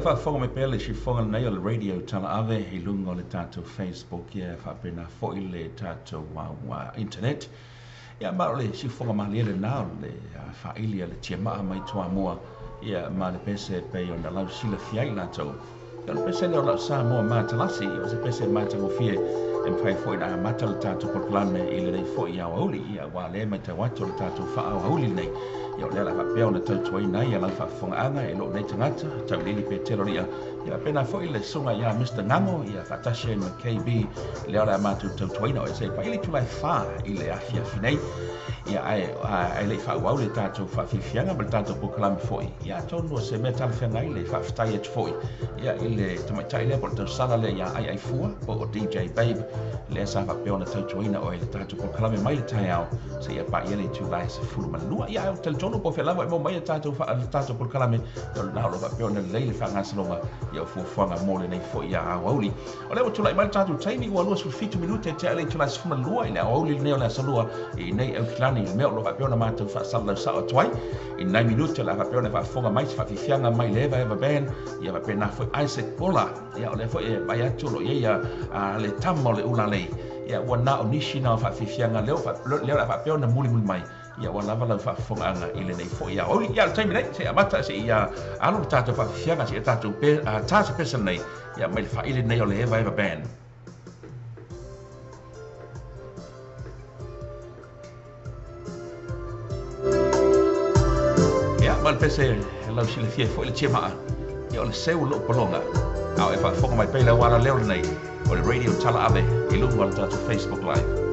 Faafofoga mai pea le siufofoga lenei o le radio talaave i luga o le tatou Facebook ia faapena foi le tatou internet. Ia ma o le siufofoga malie lena o le faaili a le tiamaa mai Toamua ia ma le pese pei ona lausilafia ai latou. Ia o le pese lea o lau Samoa matalasi, o se pese matagofie e mafai foi ona amata le tatou polokalame i lenei foi aoauli, ia aua lea e matau atu o le tatou faaoauli lenei. Ia o lea o le a faapea ona tautuaina ai lau faafofogaaga e lou nei tagata, Taulili Petelo Lia, ia faapena foi le susuga ia Mr. Ngamo, ia faatasi ai ma KB, lea o le a matou tautuaina o e se i paili itula e 4 i le afiafi nei. Ia ae le i faaauau le tatou faafiafiaga ma le tatou polokalame foi, ia atonu o se mea talafeagai le faafetai atu foi ia i le tamaitai lea po o le tausala lea ia Aiaifua po o DJ Babe, lea sa faapea ona tautuaina oe i le tatou polokalame mai le taeao seia paia le itula e 12. Ia ae ou te talitonu po o fea lava e maua mai le tatou polokalame, o lena o lo o faapea ona lelei le faagasologa ia o fuafuaga mo lenei foi aoauli. O lea ua tulai mai le tatou taimi ua 27 minute tea le itula e 12 i le aoauli lenei o le aso Lua i nei Aukilani, i le mea o lo o faapea ona matou faasalalau sao atu ai i nai minute o le a faapea ona faafofoga mai se faafiafiaga mai le Eva Eva Band, ia faapena foi Isaac Bola, ia o lea foi e vaai atu o lo o i ai le tama o le ulalei, ia ua na o nisi na o faafiafiaga lea o le a faapea ona mulimuli mai, ia ua lava lau faafofogaaga i lenei foi aoauli. Ia o le taimi nei se i amata se i alo le tatou faafiafiaga se i tatou ta se pese nei, ia mai le faaili nei o le Eva Eva Band. Ia ma le pese lau silafia foi le tiamaa, ia o le seu o lou paloga, a o e faafofoga mai pea i le auala leo lenei o le radio talaave i luga o le tatou Facebook Live.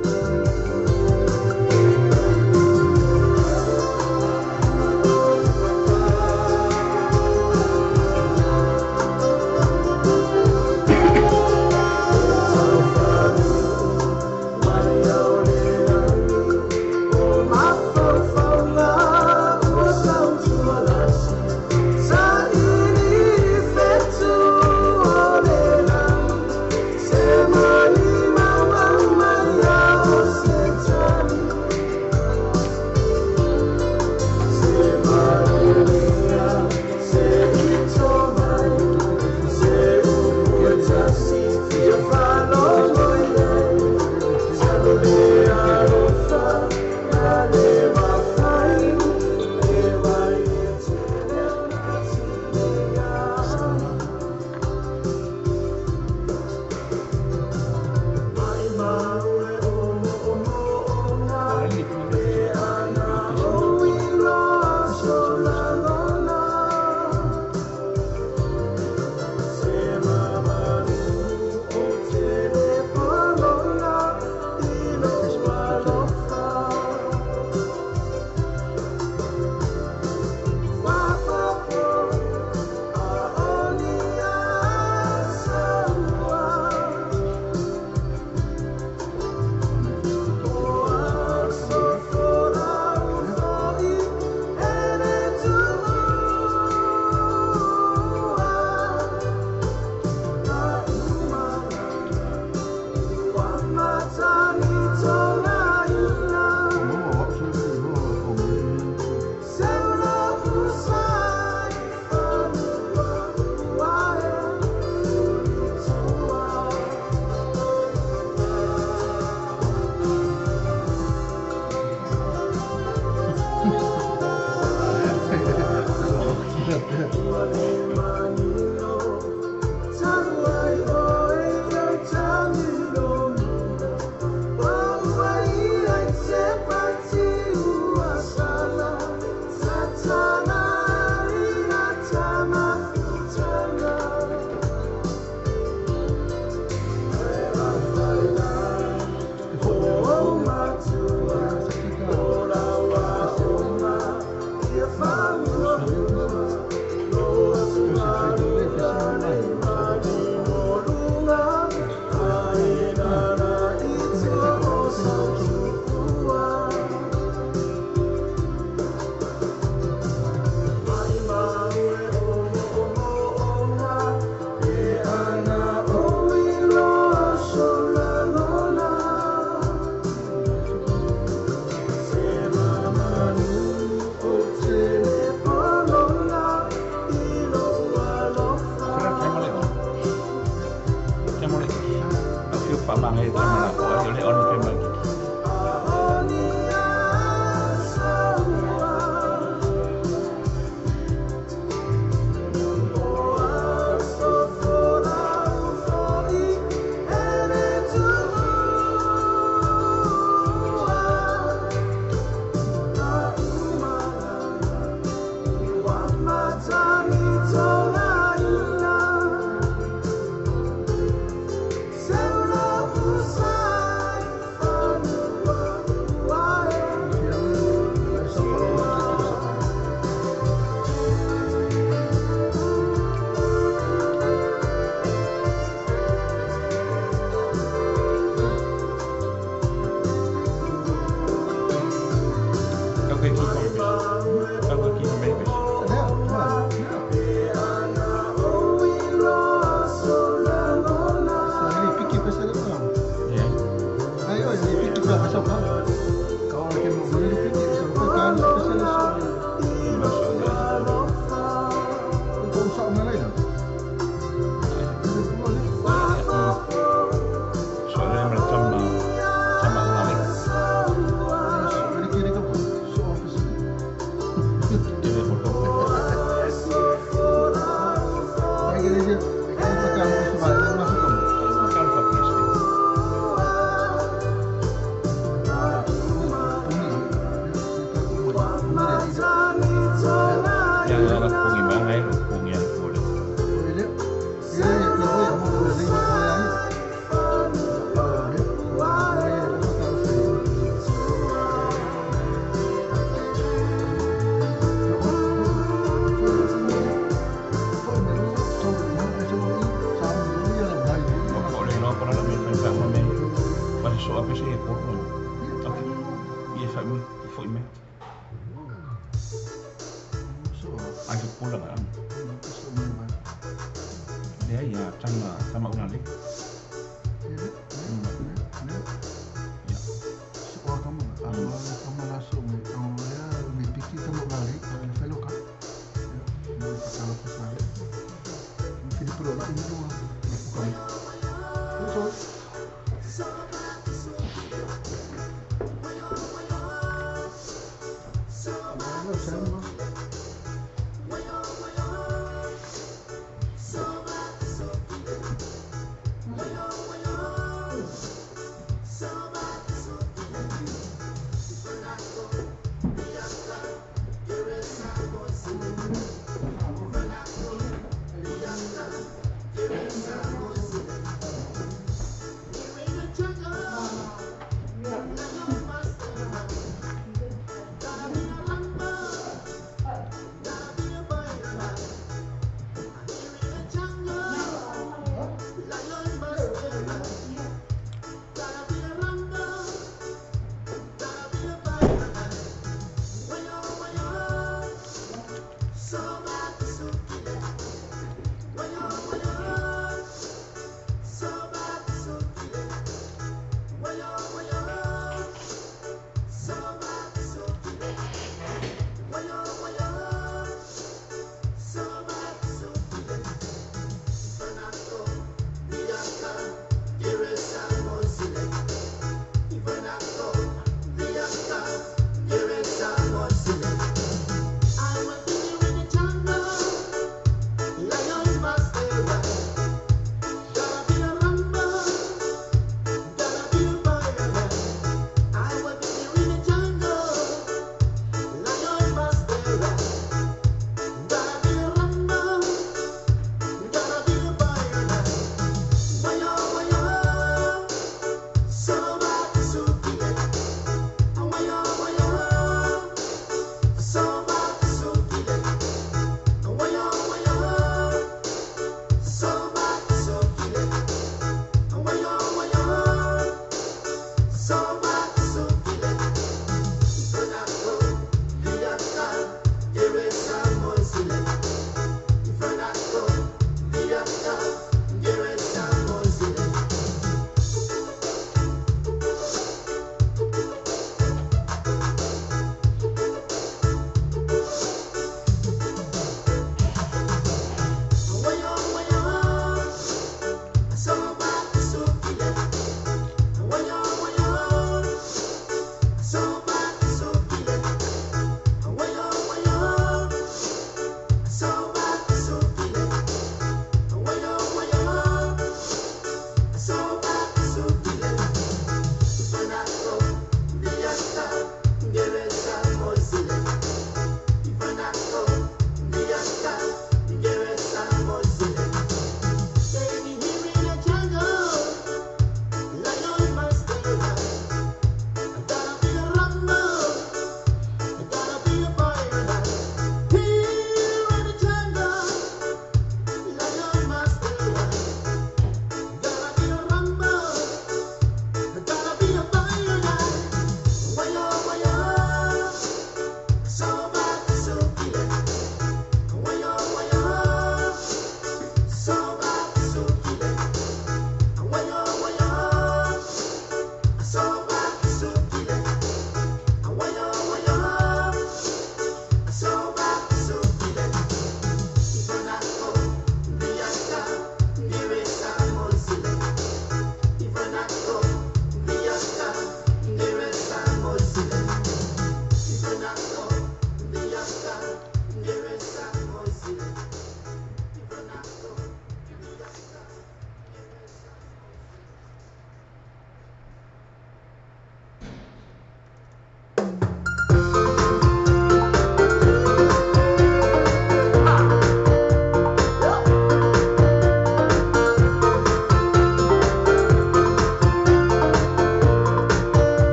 Faamagaia tama lapoa ai o le ona pe mai.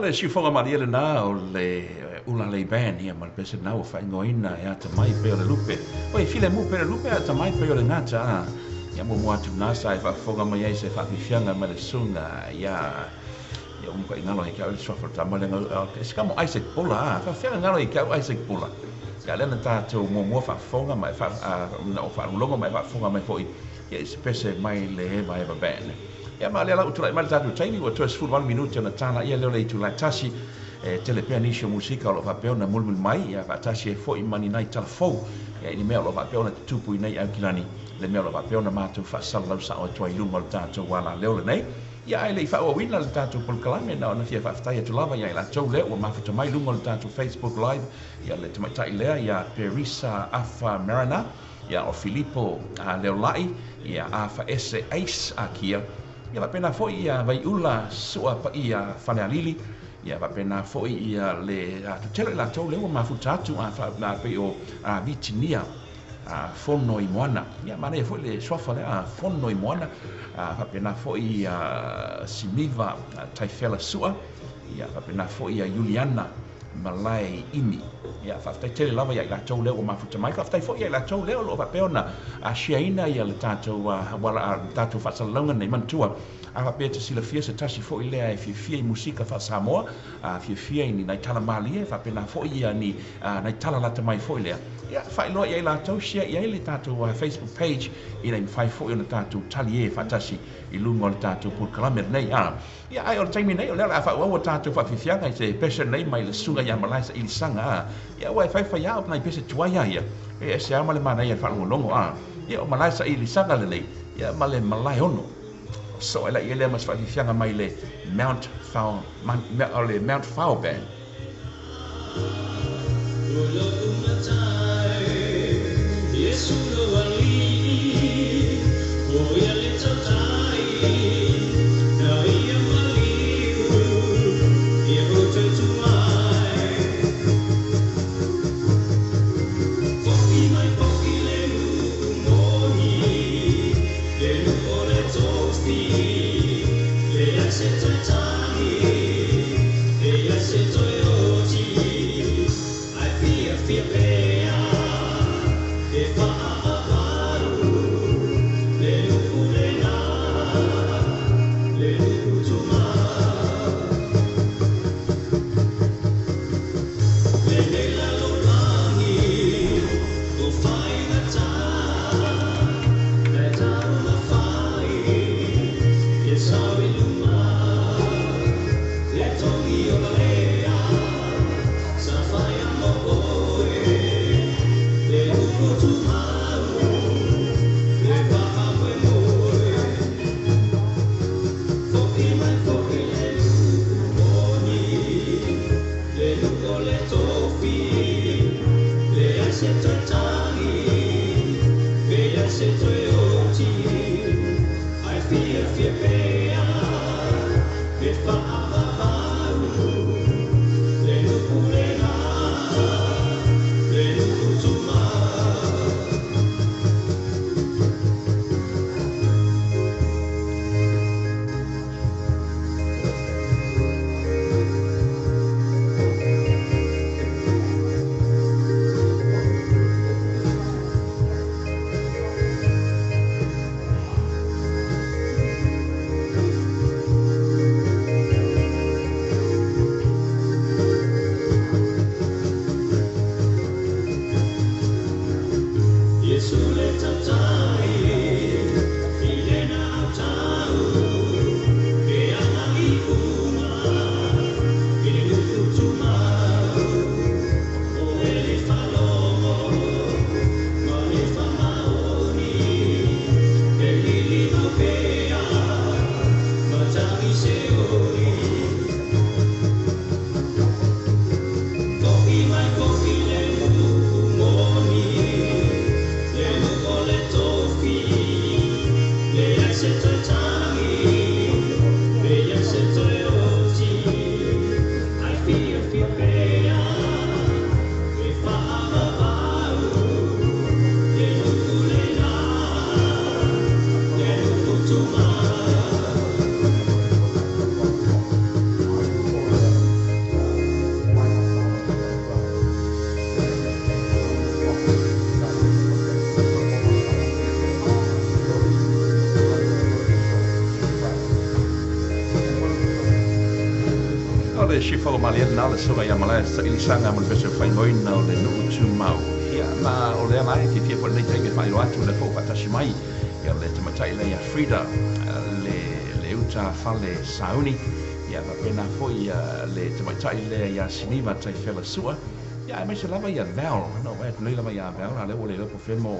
Le siufoga malie lenā o le Ulalei Band ia ma le pese lena ua faaigoaina e atamai pei o le lupe. Oi, filemu pei o le lupe, atamai pei o le gata a. Ia muamua atu lena sa e faafofoga mai ai se faafiafiaga ma le susuga ia ia ua matuai galo ai ke au i le suafa o le tama lea e se kamo Isaac Bula a. Faafefea galo ai ke au Isaac Bula. Ia lea na tatou muamua faafofoga ma e na o faalogologo ma e faafofoga mai foi ia i se pese mai le Eva Eva Band. Ia ma o lea la ua tulai mai le tatou taimi ua toe 18 minute ona talaia lea o le itula e tasi. E tele pea nisi o musika o lo o faapea ona mulimuli mai ia faatasi ai foi ma ni nai tala fou ia i ni mea o lo o faapea ona tutupu i nei Aukilani le mea o lo o faapea ona matou faasalalau sao atu ai i luma o le tatou alaleo lenei. Ia ae le i faaauauina le tatou polokalame na ona fia faafetai atu lava ia i latou lea ua mafuta mai i luga o le tatou Facebook Live ia le tamaitai lea ia Perisa Afa Mariner ia o Filipo Leolai ia Afa Ese Ace Akia ia faapena foi ia Vaiula Sua Paia Falealili ia faapena foi ia le toatele o i latou lea ua mafuta atu a pei o Vitinia Fono i Moana ia manaia foi le suafa lea Fono i Moana faapena foi ia Simiva Taifela Sua ia faapena foi ia Iuliana Malae Imi. Ia, faafetai tele lava ia i latou lea ua mafuta mai. Faafetai foi ia i latou lea o lo o faapea ona share-ina ia le tatou le tatou faasalalauga nei. Manatua, a faapea e te silafia se tasi foi lea e fiafia i musika faa-Samoa, a fiafia i ni nai tala malie, faapena foi ia ni nai tala lata mai foi lea, ia, faailoa i ai latou, share i ai le tatou Facebook page ina ia mafai foi ona tatou taliē faatasi i luga o le tatou polokalame lenei. A. Ia, ae o le taimi nei, o lea o le a faaauau a tatou faafiafiaga i se pese nei mai le Susuga ia Malae Sailisaga, a. Ia, aua e faifai lava o nai pese tuai lava ia, e ese lava ma le manaia i le faalogologo, a. Ia, o Malae Sailisaga lenei, ia, ma le Malae Ono. Sosoo ai laia lea ma se faafiafiaga mai le Mount Fao, o le Mount Fao Band. Sifoga malie na le soga ia malae sa ilisanga mo le pese faingoina o le nuu tumau. Ia ma o lea mai te fia fo nei taimi whai atu le fo whatasi mai ia le tamatai le ia Frida le uta fale sauni ia pena fo ia le tamatai le ia Siniva tai fela sua ia mai se lava ia Val no vai le lava ia Val ale o le lopo femo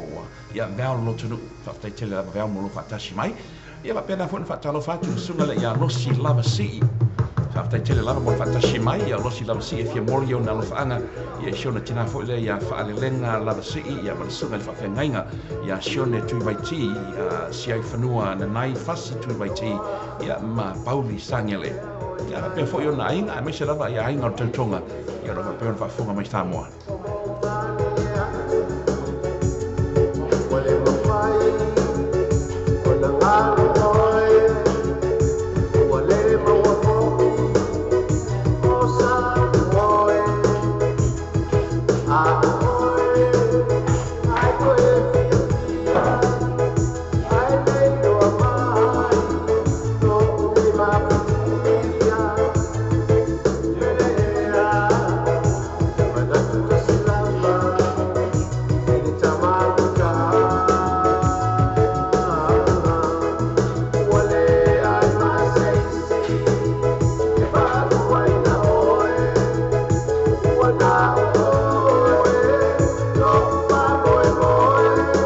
ia Val no tunu whaftai tele lava Val mo lo whatasi mai ia pena fo whatalo whatu sunga le ia Losi Lava Si. Whaftai tele lava mo whatasi mai ia Losi Lava Si e fia mori o na lofaanga ia siona tina fo le ia whaalelenga Lava Si ia malasunga le whawhengainga ia sione tui waiti ia siai whanua nanai fasi tui waiti ia ma Pauli Sangele ia pea fo i ona ainga a meise lava ia ainga o tautonga ia roa pea ona whaafonga mai Samoa. Now, oh, no, my boy, boy.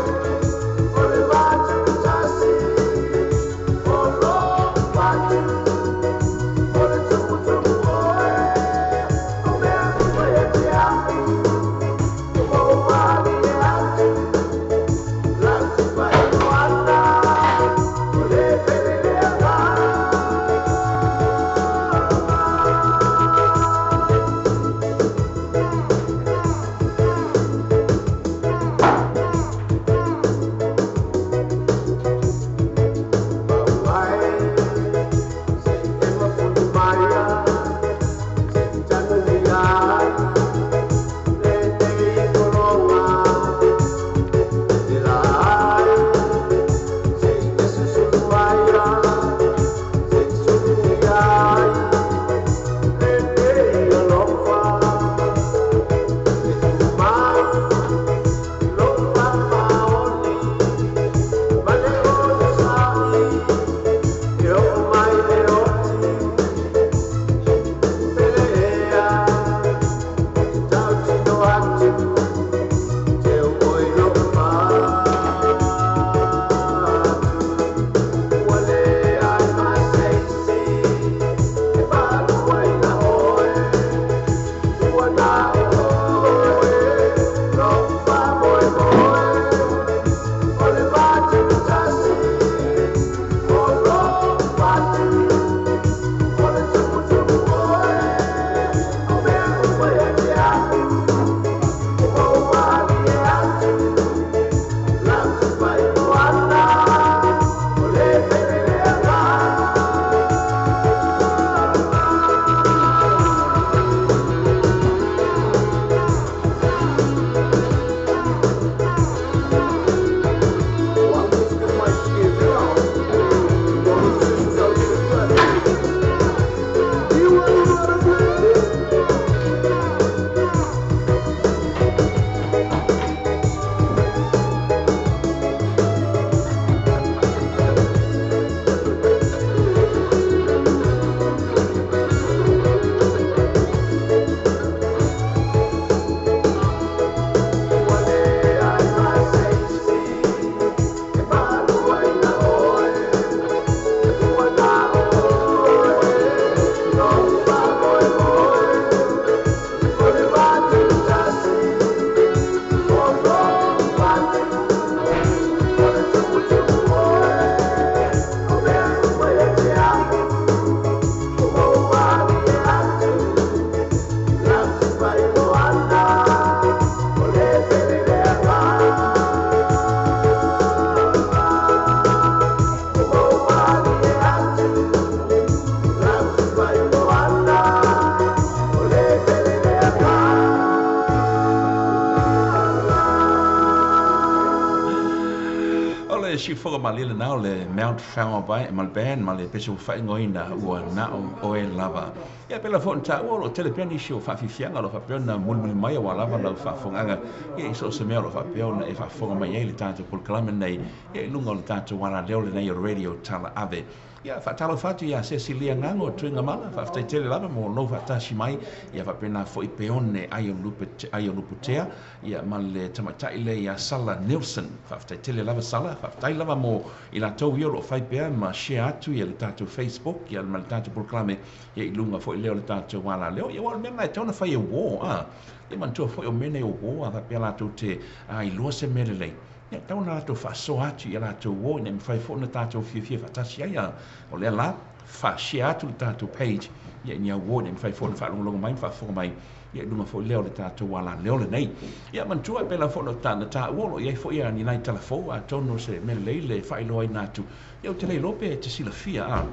siufoga malie lenā o le Mount Whanga ma le band ma le pese ua faaigoaina ua na o oe lava. Ia pela foi ona taua o lo o tele pea nisi o faafiafiaga o lo o faapea ona mulimuli mai aua lava lau faafofogaaga ia i so o se mea o lo o faapea ona e faafofoga mai ai le tatou polokalame lenei ia i luga o le tatou alaleo lenei o le Radio Tala Ave. Ia, faatalofa atu ia Cecilia Gago Tuigamala, faafetai tele lava mo lou faatasi mai, ia faapena foi Peone Aiolupotea, ia ma le tamaitai lea ia Sala Nelson. Faafetai tele lava Sala, faafetai lava mo i latou ia o lo o fai pea ma share atu ia le tatou Facebook ia ma le tatou polokalame ia i luga foi lea o le tatou alaleo. Ia aua o le mea lena e tatau ona fai e uo, a. Ia manatua foi o mea nei o uo a faapea latou te iloa se mea lelei. Ia, e tatau ona latou faasoa atu i a latou uo ina ia mafai foi ona tatou fiafia faatasi ai. A o lea la, faa-share atu le tatou page ia i ni au uo ina ia mafai foi ona faalogologo mai ma faafofoga mai ia i luga foi lea o le tatou alaleo lenei. Ia, manatua e pei lava foi ona taua o lo o i ai foi ni nai tala fou, atonu o se mea lelei le faailoaina atu. Ia, ou te le iloa pe e te silafia, a,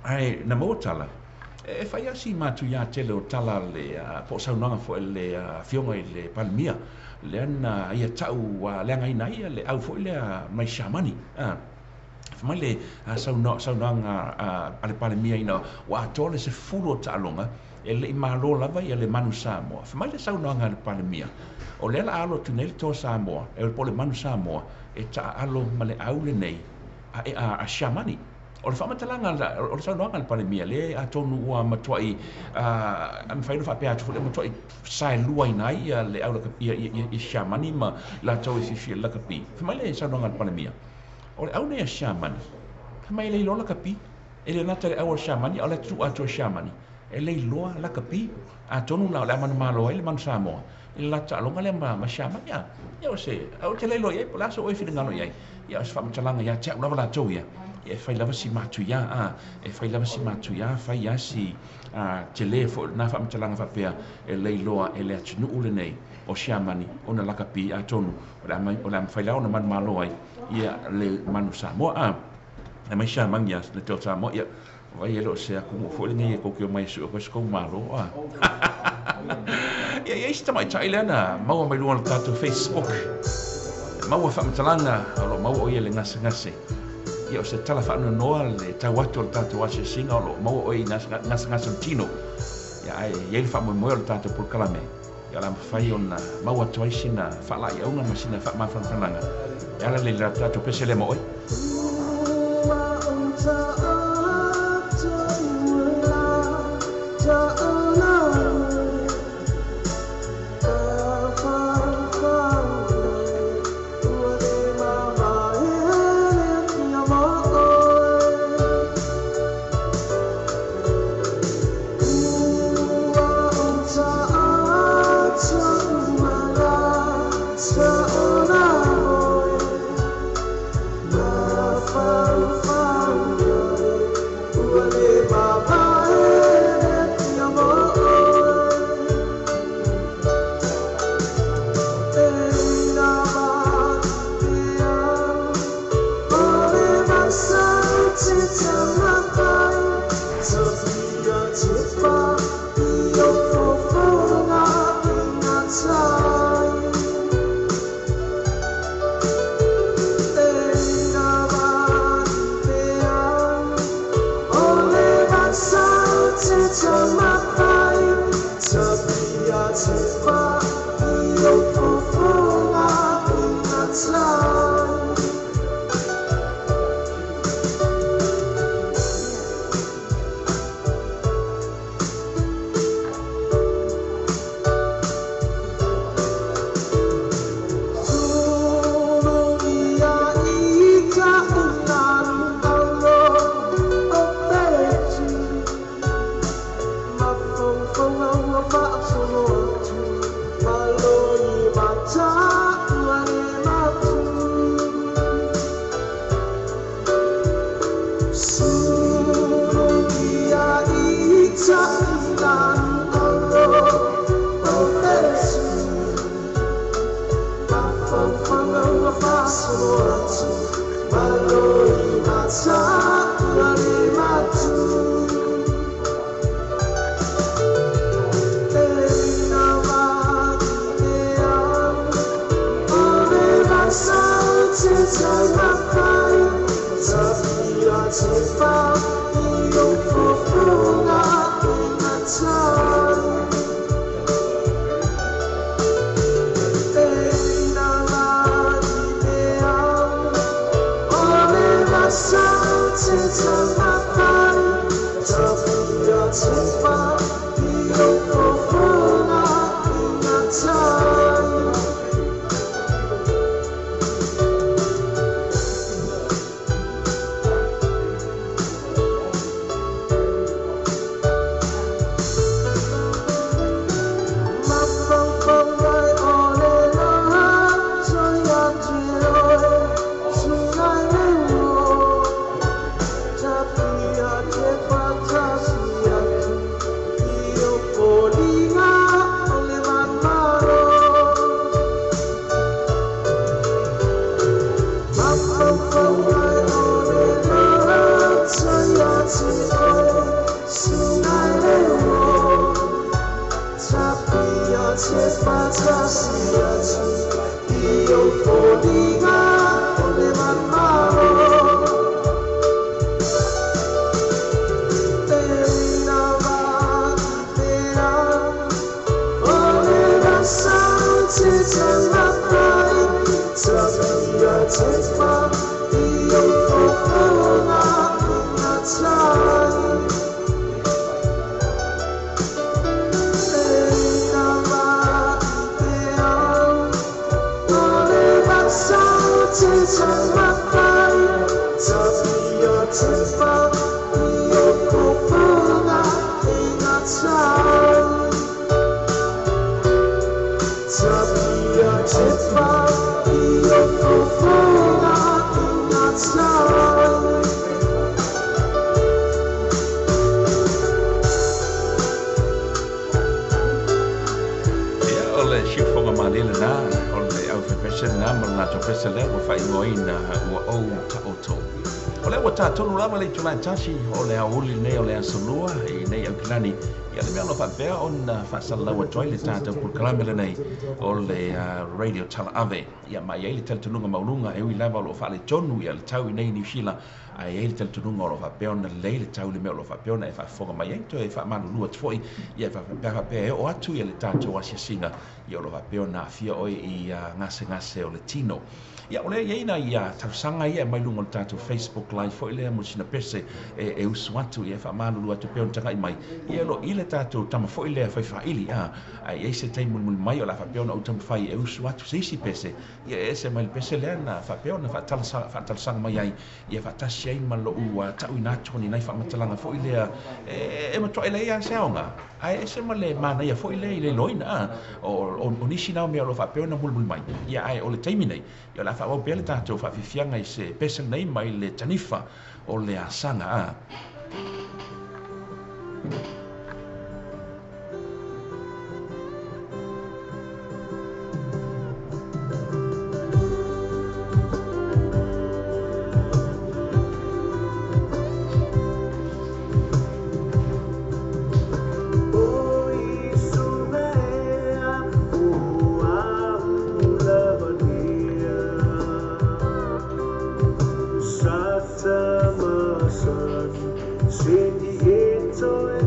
ae na maua tala, e fai lava si matuia tele o tala a le, po o saunoaga foi a le Afioga i le Palemia, lea na ia tau leagaina ai le au foi lea mai Siamani. Fai mai le saunoaga a le Palemia ina ua atoa le 10 o taaloga e le i malo lava ia le Manu Samoa. Fai mai le saunoaga a le Palemia, o lea o le a alo atu nei le Toa Samoa, po o le Manu Samoa, e taaalo ma le au lenei a Siamani. O le faamatalaga, o le saunoaga a le Palemia, lea atonu ua matuai, a mafai ona faapea atu foi, ua matuai saeluaina ai le au ia Siamani ma latou e fiafia i le lakapi. Fai mai le saunoaga a le Palemia, o le au nei a Siamani, fai mai e le iloa lakapi, e le gata i le au a Siamani, a o le atunuu atoa o Siamani, e le iloa lakapi. Atonu la o le a manumalo ai le Manu Samoa i le latou taaloga lea ma Siamani. Ia o se, ou te le iloa i ai, po o le a sou oe finagalo i ai. Ia o se faamatalaga ia te au lava latou ia, ia e fai lava si matuia, a, e fai lava si matuia, fai lava si tele foi o lena faamatalaga faapea e le iloa e le atunuu lenei o Siamani ona lakapi, atonu o le a o le a mafai lava ona manumalo ai ia le Manu Samoa. A, e mai Siamani ia le Toa Samoa, ia, vai e le o se atunuu foi lenei e tou te omai e sue atu ai so tou malo, a. Ia, e i ai si tamaitai lea na maua mai luga o le tatou Facebook. Maua faamatalaga o lo o maua o ia i le gasegase. Ia, o se tala faanoanoa le tau atu o le tatou asiasiga o lo o maua o ia i gasegase o le tino. Ia, ae i ai le faamoemoe o le tatou polokalame, ia o le a mafai ona maua atu ai sina faalaeiauga ma sina faamafanafanaga e ala i le tatou pese lea ma oe. Radio Talaave ia mai ai le talitonuga maualuga e ui lava o loo faaletonu ia le tau i nei Niu Sila ae i ai le talitonuga o loo faapea ona lelei le tau le mea o loo faapea ona e faafofoga mai ai toe faamalulu atu foi ia faapea e oo atu ia le tatou asiasiga ia o loo faapea ona aafia oe i gasegase o le tino. Ia o lea i ai nai talosaga ia e mai luga o le tatou Facebook Live foi lea mo sina pese e usu atu ia faamalulu atu pea ona tagai mai ia lo i le tatou tama foi lea faifaaili ae i ai se taimi mulimuli mai o le a faapea ona ou taumafai e usu atu se isi pese ia e ese mai le pese lea na faapea ona faatalosaga mai ai ia faatasi ai ma lou tauina atu o ni nai faamatalaga foi lea e matuai lelei lava se aoga ae ese ma le manaia foi lea i le iloaina o nisi nao mea o loo faapea ona mulimuli mai ia ae o le taimi nei ia o le a faaauau pea le tatou faafiafiaga i se pese nei mai le tanifa o le asaga. Sata masan, se di eto e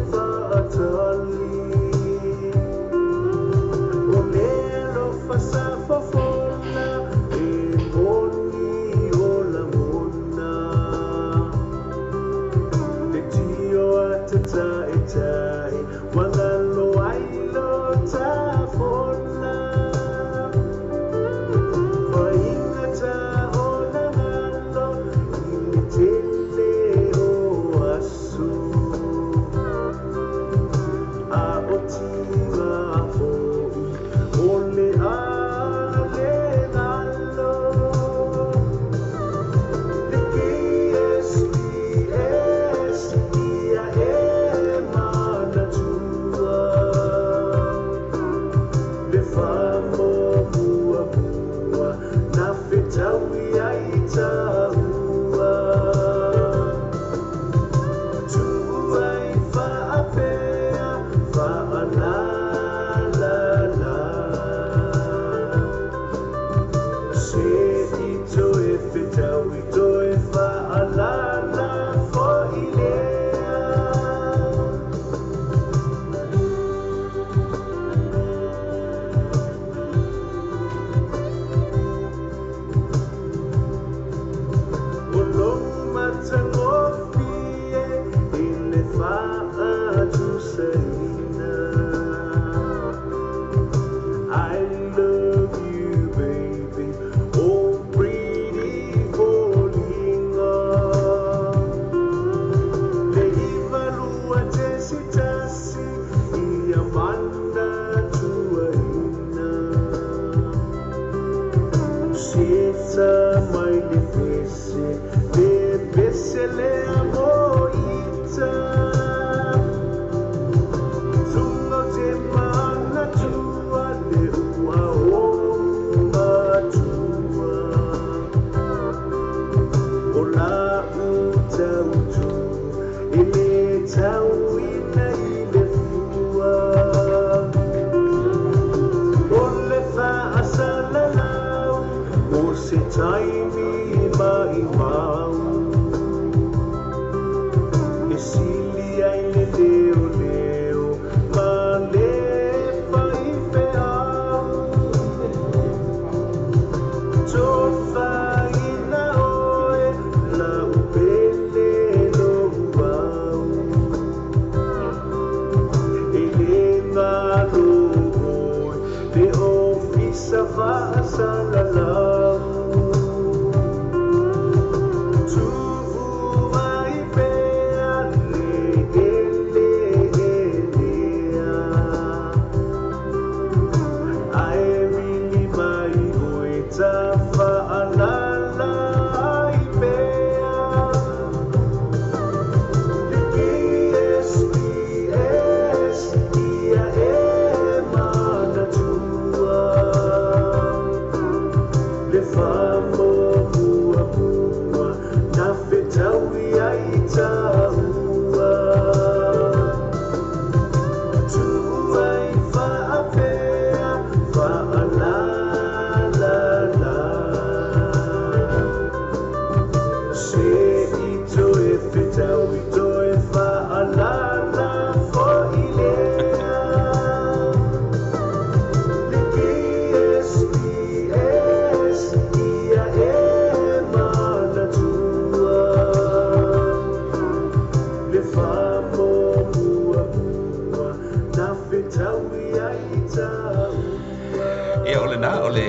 Ia o lena o le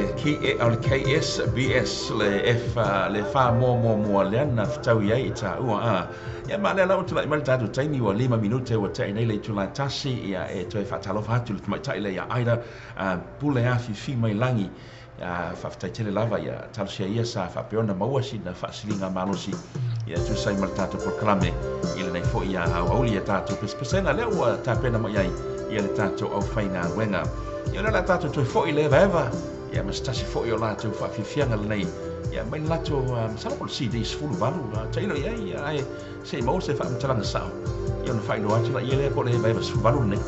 o le KSBS le F le faamuamuamua lea na fetaui ai i taua a. Ia ma lea la ua tulai mai le tatou taimi ua 5 minute ua tea nei le itula e 1, ia e toe faatalofa atu i le tamaitai lea ia Aida Pule Afifi mai lagi. Faafetai tele lava ia talosia ia sa faapea ona maua sina faasiliga malosi ia tusa ai ma le tatou polokalame i lenei foi aoauli ia tatou pesepesega lea ua tapena mai ai ia le tatou aufaigaluega. Ia o lea o le a tatou toe foi le evaeva ia ma se tasi foi o latou faafiafiaga lenei ia mai le latou masalo po o le CD 18 tailo i ai ae se i maua se faamatalaga sao ia ona faailoa atu laia lea po o le evaeva 18 lenei.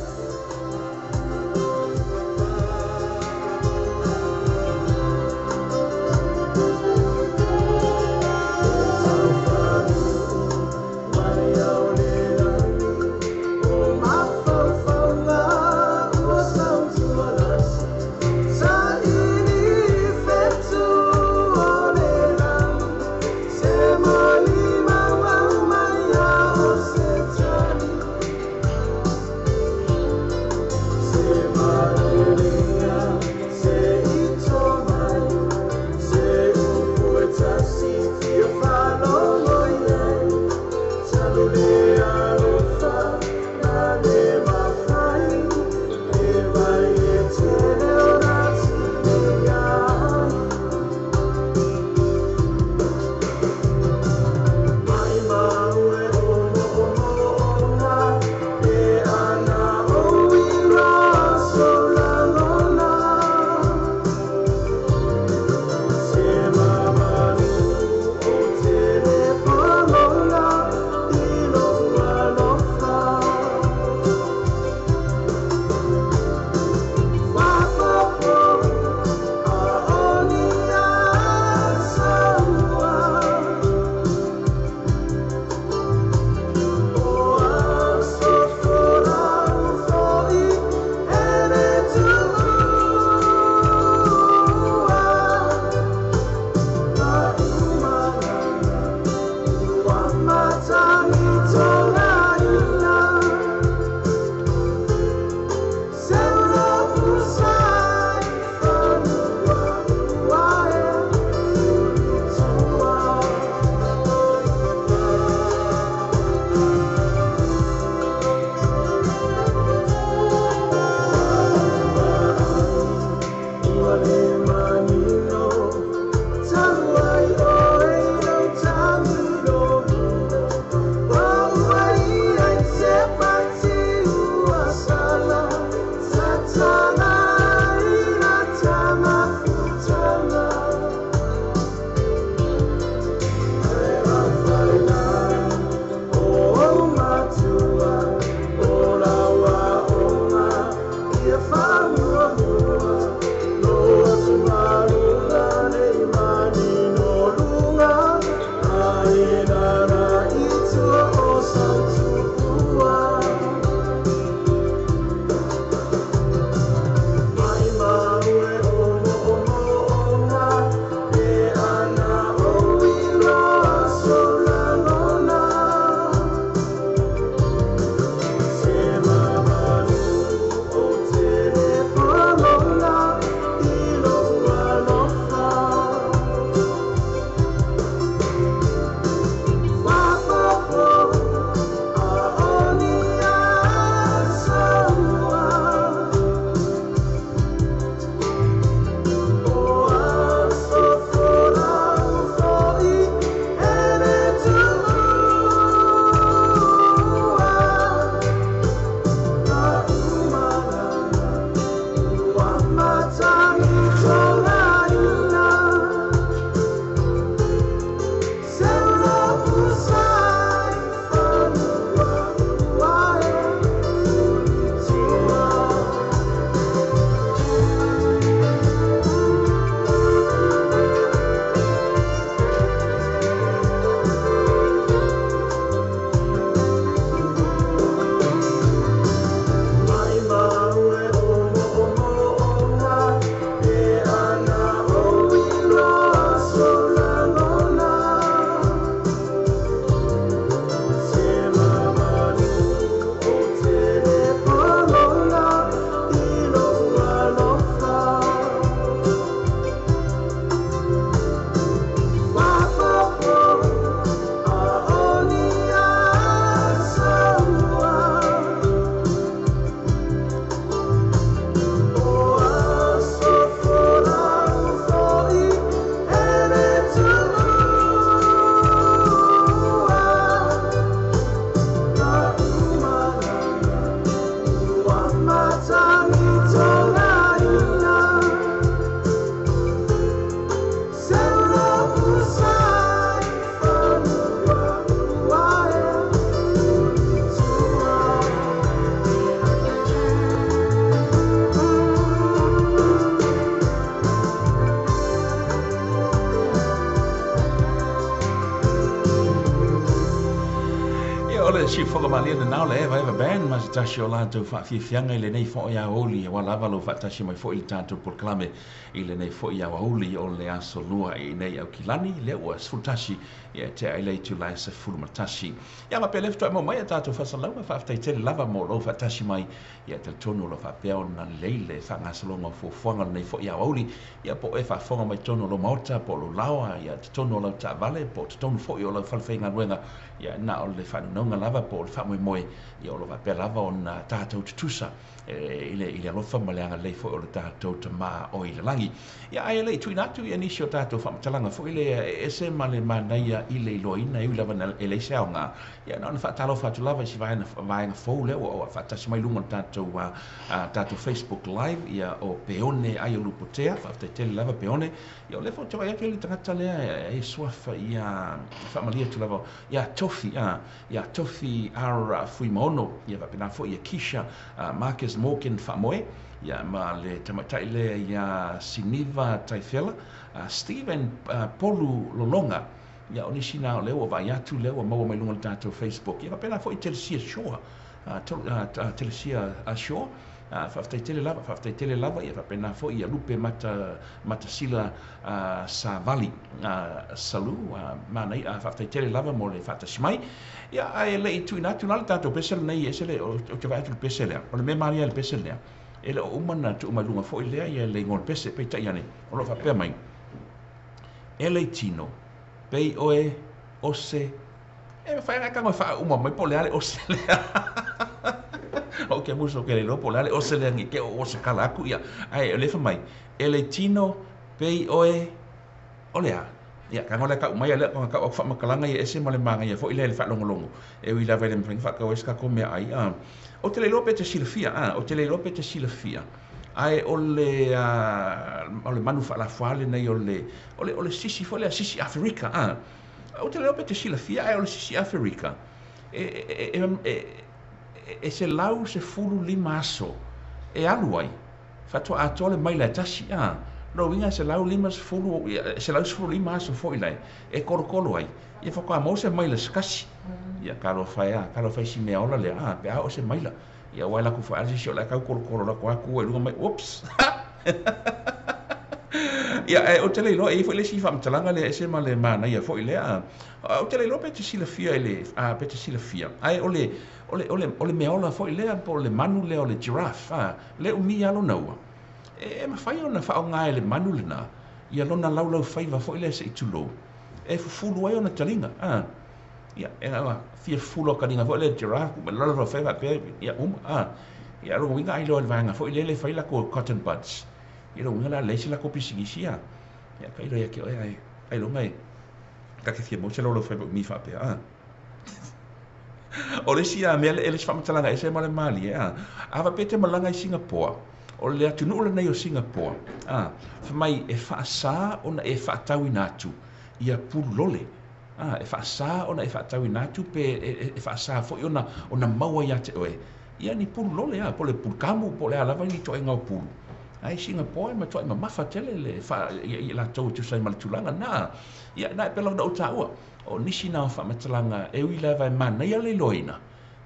le siufofoga malie lenā o le Eva Eva Band ma se tasi o latou faafiafiaga i lenei foi aoauli aua lava lou faatasi mai foi i le tatou polokalame i lenei foi aoauli o le Aso Lua i inei Aukilani lea ua 11 ia tea ai le itula e 11. Ia faapea lea faatoa maua mai a tatou faasalalauga faafetai tele lava mo lou faatasi mai Ia talitonu o lo o faapea ona lelei le faagasologa o fuafuaga o lenei foi aoauli, ia po o e faafofoga mai totonu o lou maota, po o lou laoa, ia totonu o lau taavale, po o totonu foi o lau fale faigaluega, ia na o le faanonauga lava po o le faamoemoe, ia o lo o faapea lava ona tatou tutusa i le, i le alofa ma le agalelei foi o le tatou Tama o i le lagi. Ia ae le i tuuina atu ia nisi o tatou faamatalaga foi lea e ese ma le manaia i le iloaina e ui lava ina e leai se aoga, Ia na ona faatalofa atu lava i si vaega, vaega fou lea ua faatasi mai luga o le tatou, tatou Facebook Live, ia o Peone Aio Lupotea, faafetai tele lava Peone. Ia o lea foi ou te vaai atu e le tagata lea e suafa ia faamalie atu lava ia Tofi, ia Tofi R Fuimaono, ia faapena foi ia Keisha Marcus Morgan Faamoe, ia ma le tamaitai lea ia Siniva Taifela, Steven Polu Lolonga. Ia, o nisi na o lea ua vaai atu, lea ua maua mai luga o le tatou Facebook. Ia faapena foi Telesia Shaw, Telesia Shaw, faafetai tele lava, faafetai tele lava. Ia faapena foi ia Lupe Mata, Matasila Savali, Salu, manaia, faafetai tele lava mo le faatasi mai. Ia, ae le i tuuina atu la le tatou pese lenei, e ese le, ou te vaai atu i le pese lea, o le mea malia i le pese lea, e le o uma ona tuu mai luga foi lea ia le igoa o le pese, peitai ane, o lo o faapea mai, E le tino, pei oe o se E mafai ona e tago e faauma mai po o le a le ose lea. Ou te musu ou te le iloa po o le a le ose lea nei te o ua se kala atu ia. Ae o lea fai mai, e le tino, pei oe o le a? Ia, tago lea tau mai a lea ona tau atu faamatalaga ia ese ma le manaia foi lea i le faalogologo. E ui lava i le mafai ona faatau ai se tatou meaai, a. Ou te le iloa pe e te silafia, a, ou te le iloa pe e te silafia. Ae o le, o le manu faalafuā lenei o le, o le, o le sisi foi lea, sisi Aferika, a. Ou te le iloa pe te silafia, ae o le sisi Aferika, e, e, e, e, e 115 aso e alu ai, faatoa atoa le maila e tasi, a. Lona uiga e 150, e 115 aso foi la e kolokolo ai, ia faatoa maua se maila se kasi. Ia, talofa e a, talofa i si mea ola lea, a, pe a oo se maila. Ia aua e laku foi a se o le tau kolokolo lako atu e luga mai oops. Ia e ou te le iloa e i ai foi le isi faamatalaga lea e ese ma le manaia foi lea. Ou te le iloa pe te silafia i le a pe te silafia. Ae o le o le o le o le meaola foi lea po o le manu lea o le giraffe a le umi lava lona ua. E mafai ona faaaoga e le manu lena ia lona laulau faiva foi lea se i tulou e fufulu ai ona taliga a. Ia, e na fia fufulu o taliga foi lea giraffe, ma laulau faiva faapea, ia uma a. Ia, o lona uiga ai loa i le vaega foi lele e fai latou cotton buds. Ia, lona uiga la leai se latou pisinisi a. Ia, tailo ia te oe ae ailoga e ta te fia maua se laulau faiva umi faapea a. O le isi a mea, le isi faamatalaga ese ma le malie a. A faapea e te malaga i Singapoa, o le atunuu lenei o Singapoa, a, fai mai e faasa ona e faatauina atu ia pulu lole. A, e faasa ona e faatauina atu pe e faasa foi ona ona maua ia te oe ia ni pulu lole a, po o le pulu kamu po o le a lava ni ituaiga o pulu. Ae i Singapore e matuai mamafa tele le faa ia i latou e tusa ai ma le tulaga lena. Ia na e pei lava ona ou taua, o nisi na o faamatalaga e ui lava e manaia le iloaina,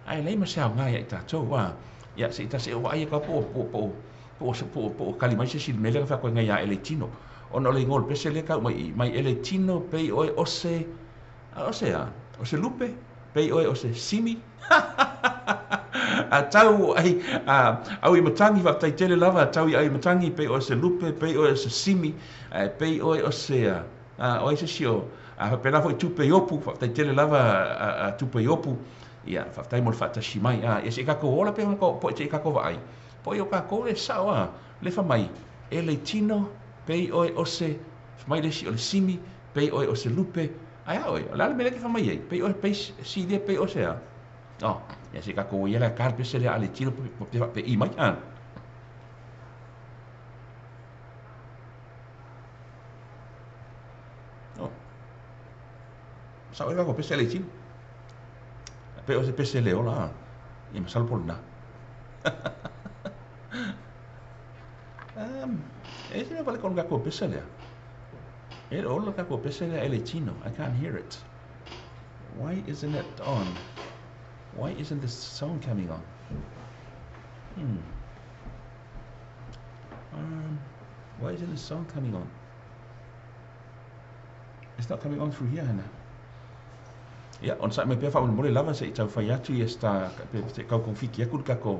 ae leai ma se aoga ia i tatou a. Ia se i ta se i ou vaai atu po po po po po po ua kali mai se isi i le mea lea na fai atu ai nei ia Eletino. Ona o le igoa o le pese lea e tau mai i i, mai Eletino pei oe o se, o se a? O se lupe? Pei oe o se simi? A tau ai, a, au i matangi, faafetai tele lava, a tau i ai matangi, pei oe o se lupe, pei oe o se simi, ae pei oe o se, a, o ai se isi o, a faapena foi Tupe Iopu, faafetai tele lava a, a Tupe Iopu, ia, faafetai mo le faatasi mai. A, ia se i tatou ola pe ona po se i tatou vaai, po o tatou le sao a, le fai mai, e le tino, pei oe o se, fai mai le isi o le simi, pei oe o se lupe, ae a oe, o le a le mea lea e te fai mai ai, pei oe, pei, si lea pei o se a? Oh, ia se i tatou ia le a le pese lea a le tino pe faapei mai, a. Oh. Sao e tatou pese a le tino. Pei o se pese le ola, a. Ia masalo po o lena. E se mea vale kona tatou pese lea. E le ola tatou pese lea e le tino. I can't hear it. Why isn't it on? Why isn't this song coming on? Why isn't this song coming on? It's not coming on through here, Hannah. Ia, onosai mai pea faamolemole lava se i taufai atu ia sta pe se kau konfiki aku le kako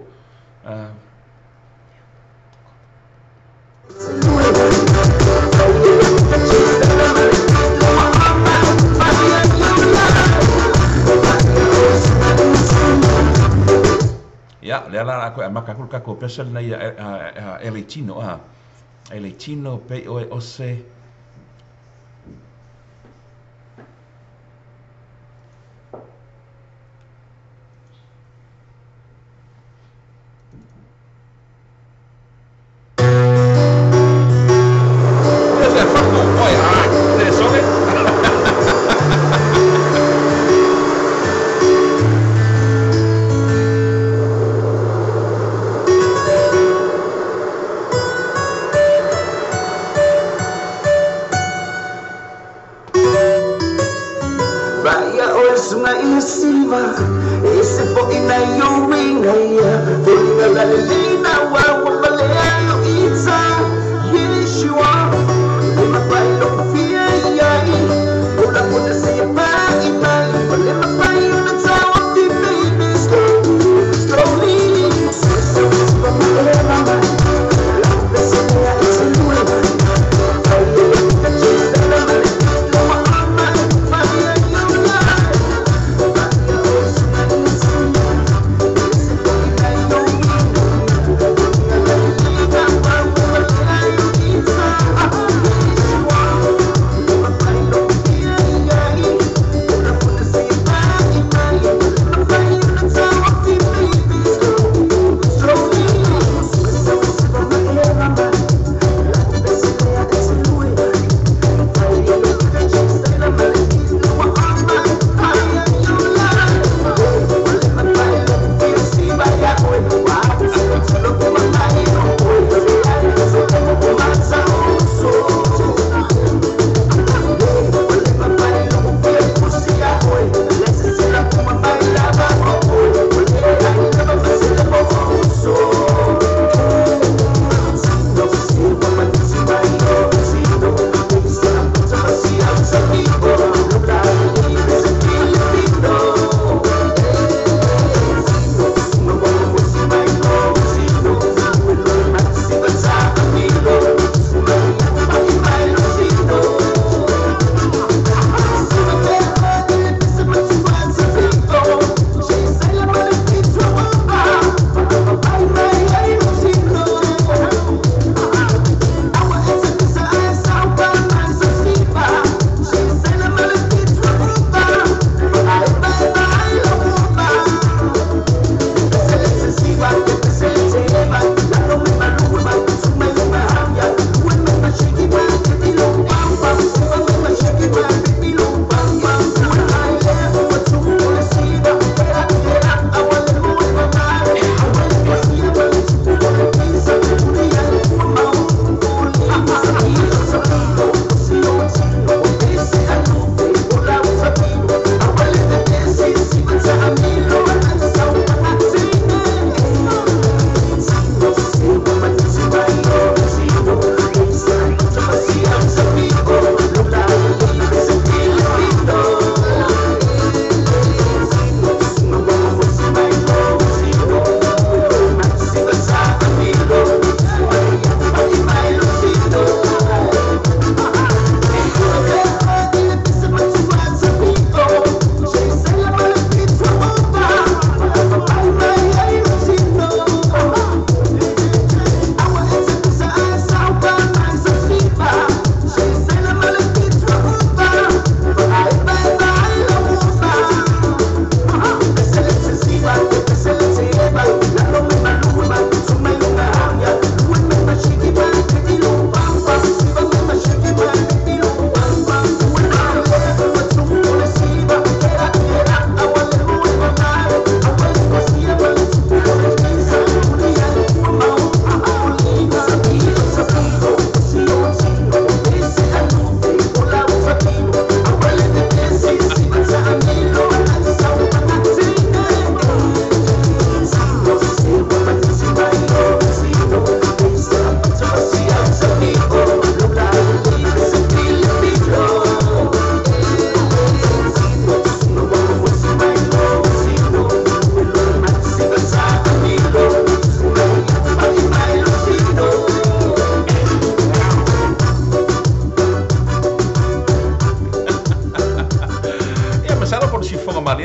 Ia, o lea la la koe amaka aku le kako pesa lena ia e le tino a. E le tino pe oe ose.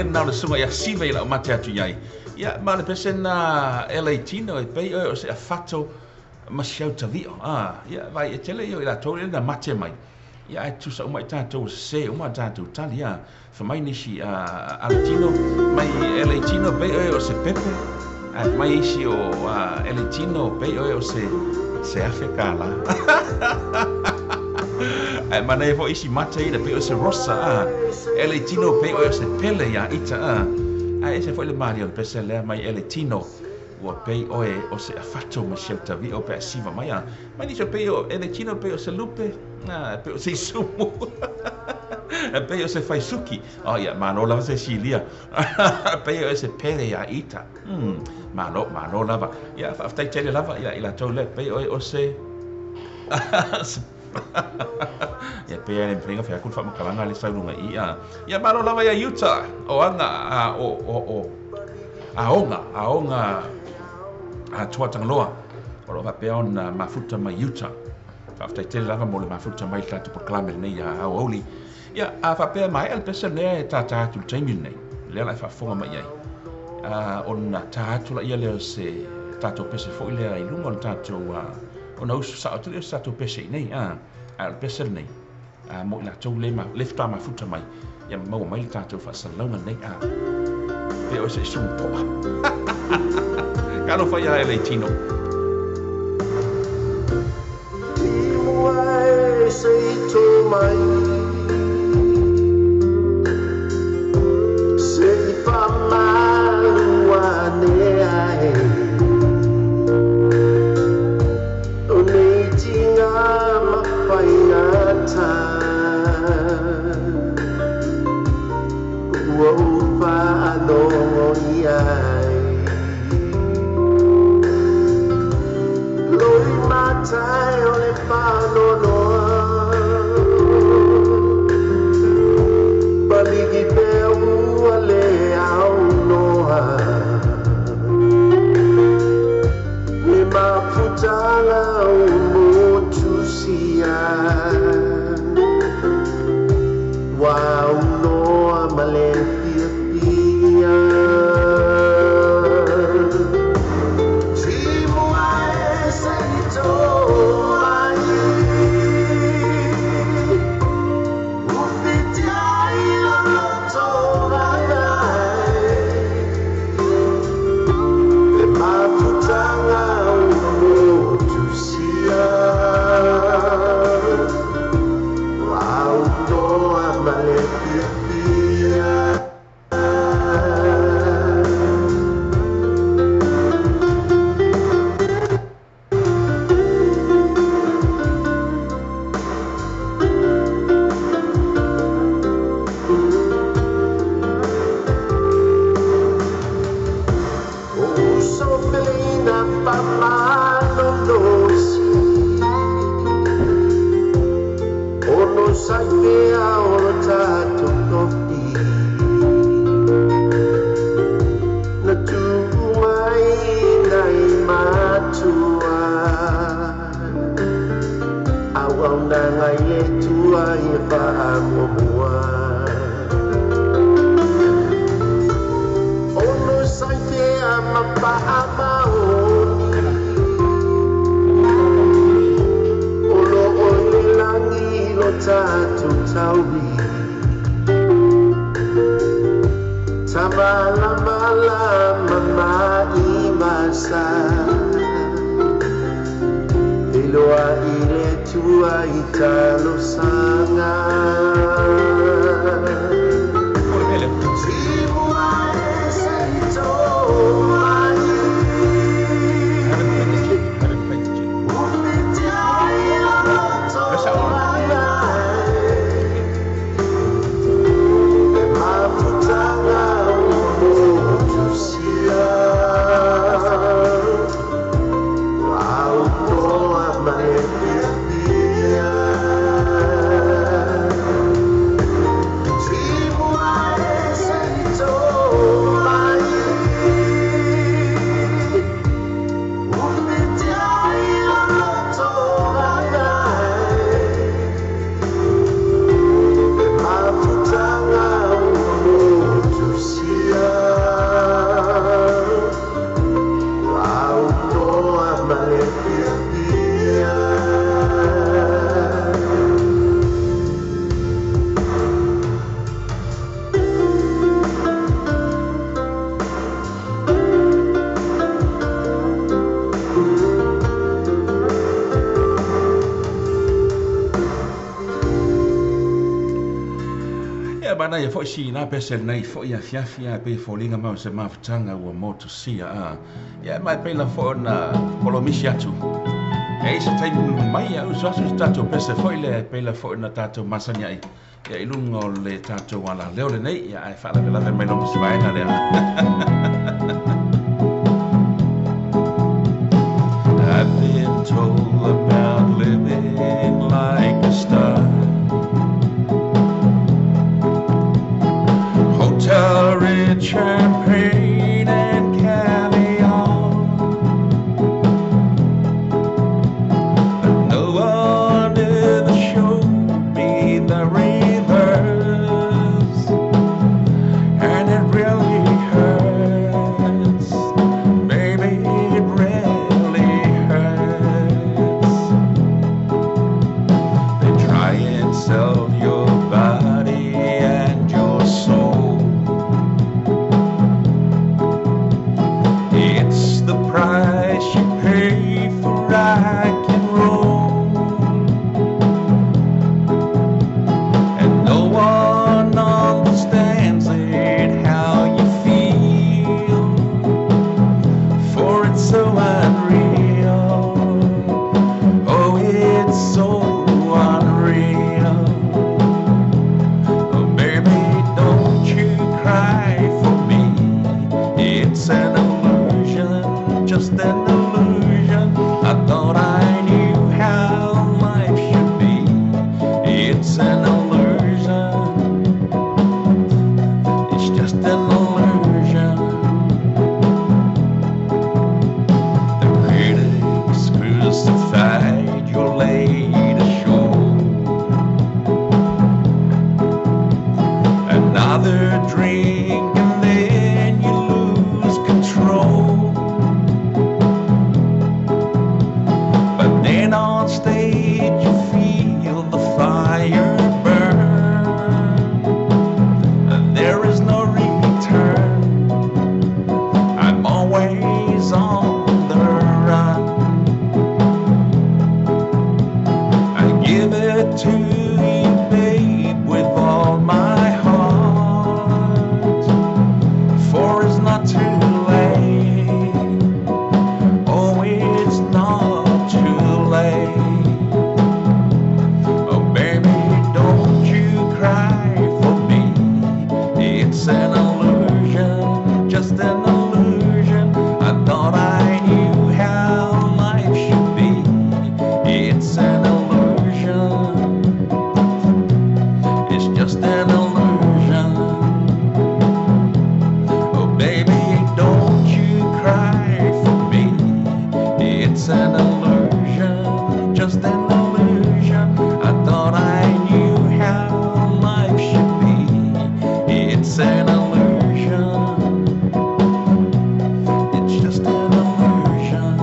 malie lena o le susuga ia Siva i lau mate atu i ai. Ia, ma o le pese lena e Leitino e pei oe o se afato ma si autavio. A, ia, vaai, e tele ia o i latou lea na mate mai. Ia, ae tusa uma i tatou ua sese uma a tatou tali, a. Fai mai nisi, a, Aletino, mai e Leitino pei oe o se pepe. Ae fai mai isi o, a, Eletino pei oe o se, se $1,000. Ae manaia foi isi mata ia pei o se rosa, a. Eletino pei oe o se pele iā ita, a. Ae ese foi le malie o le pese lea mai Eletino. Ua pei oe o se afato ma si autavio pe a siva mai, a. Mai nisi o pei o Eletino pei o se lupe, a, pei o se isumu. Pei o se faisuki. Oh, ia, malo lava Cecilia. Pei o se pele iā ita. Malo, malo lava. Ia, faafetai tele lava ia i latou lea pei oe o se Ia, pei lava e le mafai ona fai atu le faamatalaga lea sau i luga i i. Ia, malo lava ia Utah o aga a o o o aoga, aoga a Tuatagaloa o lo o faapea ona mafuta mai Utah. Faafetai tele lava mo le mafuta mai i le tatou polokalame lenei ia aoauli. Ia, a faapea e maea le pese lea e tātā atu i le taimi lenei, lea o le a e faafofoga mai i ai, a, ona tā atu laia lea o se tatou pese foi lea i luga o le tatou, a, ona usu sao atu lea o se tatou pese i inei, a, a o le pese lenei, a, mo i latou le, ma, le faatoa mafuta mai, ia maua mai le tatou faasalalauga lenei, a, pei o se isumu poa. Talofa ia e Leitino. Ia manaia foi sina pese lenei foi afiafi a pei e foliga mai o se mafutaga ua motusia a. Ia ma e pei lava foi ona polomisi atu. E i ai se taimi mulimuli mai ia uso asu se tatou pese foi lea e pei lava foi ona tatou masani ai ia i luga o le tatou alaleo lenei ia ae faalavelave mai loa ma si vaega lea. I've been told about living like a star. Hotel rich champagne and caviar. But no one ever showed me the reverse, and it really hurts. Baby, it really hurts. They try and sell your body and your soul. It's the price you pay for rock and roll. And no one understands it, how you feel, for it's so unreal. Oh, it's so unreal. Oh, baby, don't you cry for me. It's an illusion, just an illusion. I thought I knew how life should be. It's an illusion. It's just an illusion. The critics crucified your latest show. Another drink and then you lose control. But then on stage you feel the fire burn. There is no return. I'm always on the run. I give it to you, babe, with all my heart, for it's not too late. Oh, it's not too late. Oh, baby, don't you cry for me. It's an illusion, just an illusion. I thought I knew how life should be. It's an illusion. It's just an illusion. Oh, baby, don't you cry for me. It's an illusion, just an illusion. I thought I knew how life should be. It's an illusion. It's just an illusion.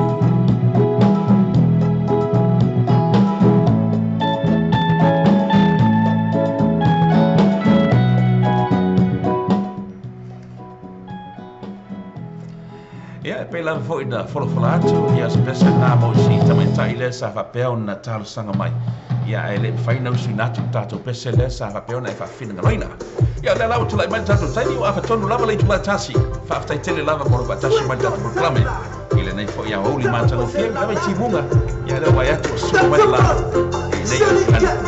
Ia, e pei lava foi na folafola atu ia se pese lena mo si tamaitai lea sa faapea ona talosaga mai. Ia, ae le i mafai ona usuina atu le tatou pese lea sa faapea ona e faafinagaloina. Ia, o lea la ua tulai mai le tatou taimi, ua afatonu lava le itula tasi. Faafetai tele lava mo le faatasi mai le tatou polokalame i lenei foi aoauli matagofie lava i timuga. Ia, lea ua vaai atu ua sua mai le la i nei afiafi.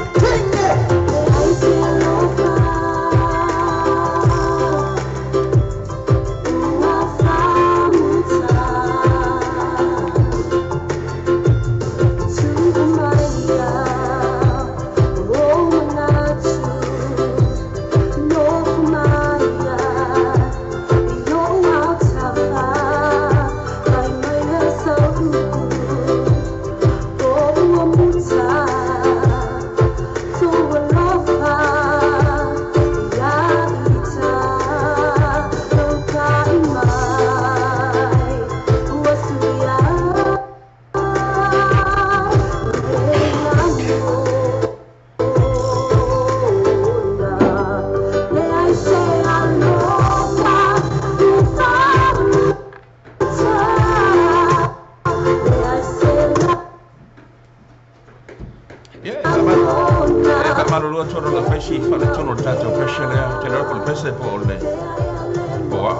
E faamalulu atu ona o le faisi faaletonu o le tatou pese lea. Ou te iloa po o le pese po o le po o au.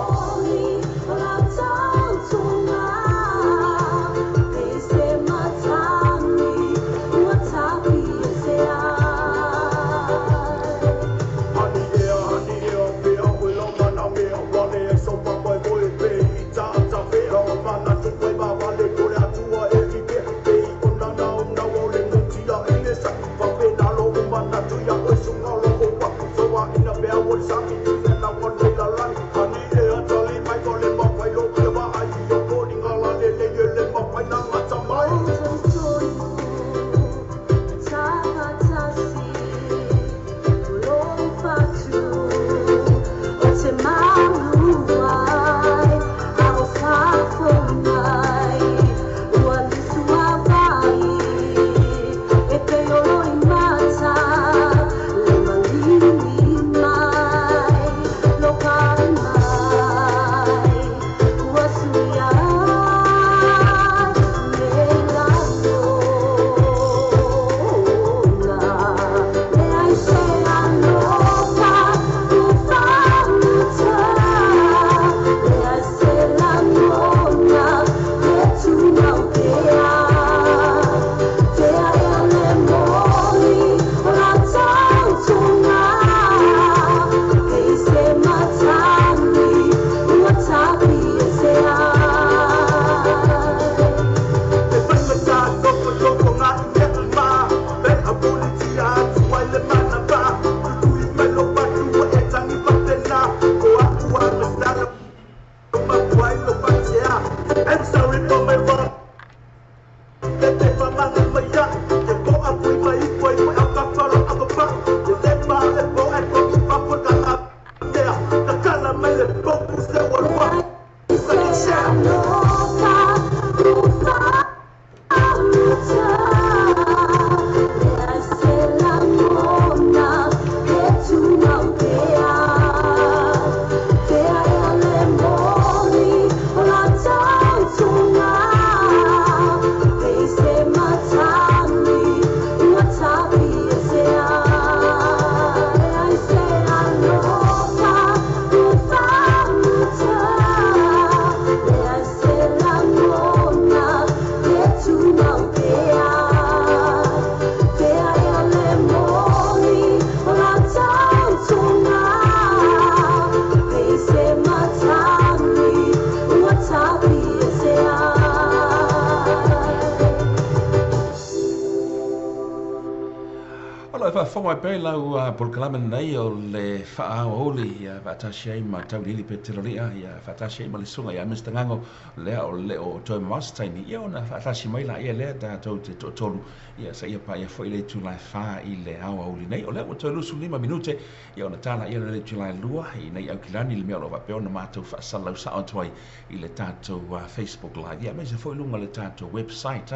O lo o faafofoga mai pea i lau polokalame lenei o le Faa-aoauli, ia faatasi ai ma Tauiliili Peteloli'a, ia faatasi ai ma le susuga ia Mister Gago, lea o le o toe mamao se taimi, ia ona faatasi mai laia lea tatou te toatolu, ia seia paia foi le itula e 4 i le aoauli nei. O lea ua toe 25 minute, ia ona ta laia lea i le itula e 2 i nei Aukilani, le mea o lo o faapea ona matou faasalalau sao atu ai i le tatou Facebook Live, ia aemaise foi luga o le tatou website.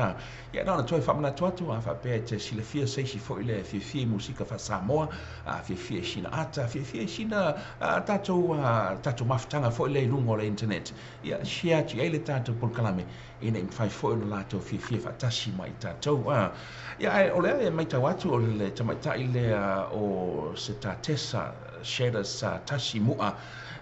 Ia na ona toe faamanatu atu, a faapea e te silafia se isi foi le fiafia i musika faa-Samoa, a fiafia i sina ata, fiafia i sina tatou tatou mafutaga foi lea i luga o le internet, ia share atu i ai le tatou polokalame ina i mafai foi ona latou fiafia faatasi ma i tatou. Ia ae o lea e matau atu o le tamaitai lea o Setatesa Shadows Tasi Mua,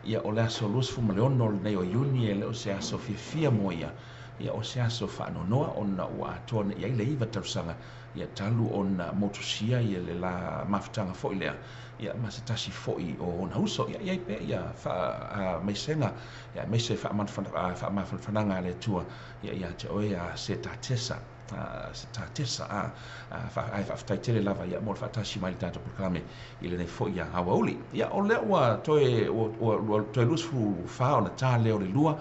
ia o le aso 26 lenei o Iuni, e le o se aso fiafia mo ia, ia o se aso faanoanoa ona ua atoa nei ai le 9 tausaga ia talu ona motusia ia le la mafutaga foi lea, ia ma se tasi foi o ona uso, ia i ai pea ia faamaisega, ia aemaise faamafanafanaga a le Atua ia ia te oe a Setatesa, Setatesa, ae faafetai tele lava ia mo le faatasi mai le tatou polokalame i lenei foi ia aoauli. Ia o lea ua toe ua toe 24 ona ta lea o le 2,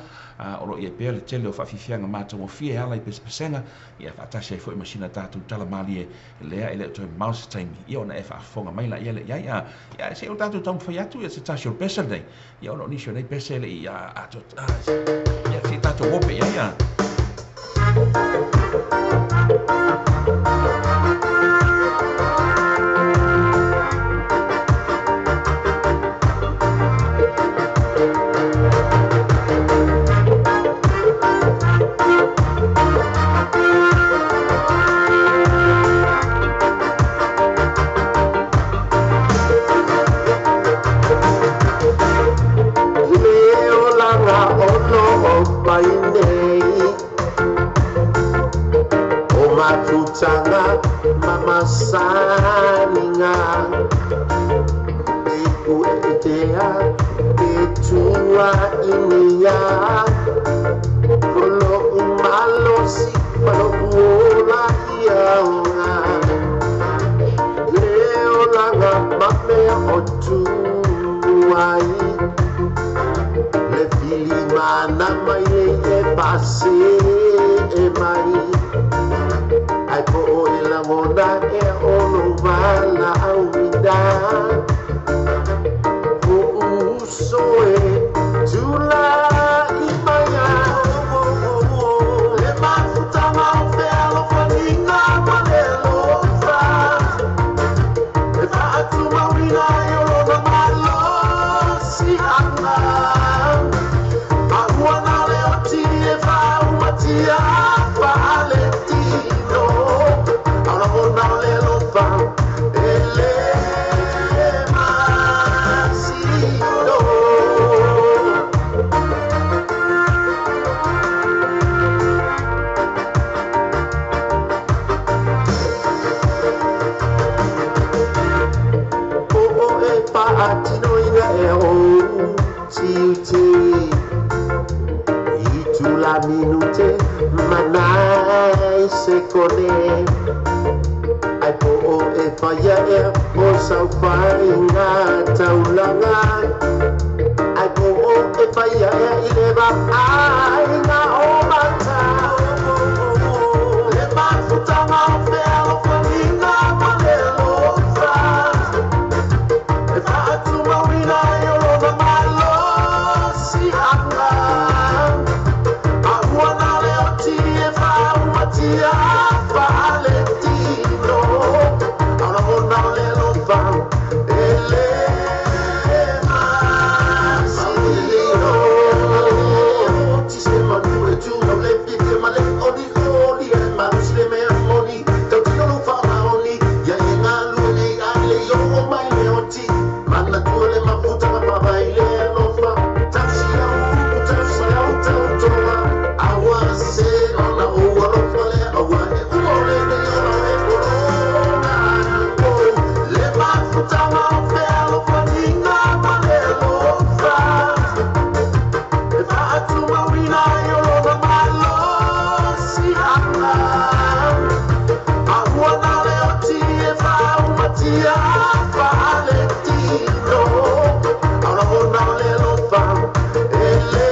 o lo o i ai pea le tele o faafiafiaga matagofie e ala i pesepesega, ia faatasi ai foi ma sina tatou tala malie lea e le o toe mamao se taimi, ia ona e faafofoga mai laia lea i ai. Ia se i o tatou taumafai atu ia se tasi o le pese lenei, ia ona o nisi o nei pese e le i atoa, ia se i tatou ope i ai. Mafutaga ma masaniga E ueʻetea e tuaʻinia O loʻu malosi ma loʻu ola ia oga Le olaga ma mea o tumu ai Le filimana mai nei e pase e mai Ai po o e lagona e ono valaauina Hoʻouso e tulaʻi mai Le mafutaga o fealofaniga ma le alofa E faatumauina ai o lona malosiaga A ua na le oti e faaumatia faaletino Ao lagona o le alofa e lē masino. O o e paatinoina e ou tiute I tula minute manai se kone Ai po o e whaia e o saufaiga taulaga Ai po o e whaia e i le vaaiga o mata Le mafutaga o fealofaniga ma le alofa E faatumauina ai o lona malosiaga A ua na le oti e faaumatia faaletino Ao lagona o le alofa e lē masino. Ti se manu e tu le fite ma le oli oli e malosi le mea moni Tautino lo faamaoni ia e galu e nei ai le i oo mai le oti Manatua le mafutaga faavae i le alofa Tausi au upu tausi au tautoga Aua se ona ou alofa lea Aua e uma o lenei ola o e pologa Le mafutaga o fealofaniga ma le alofa E faatumauina ai o lona malosiaga A ua na le oti e faaumatia faaletino Ao lagona o le alofa e lē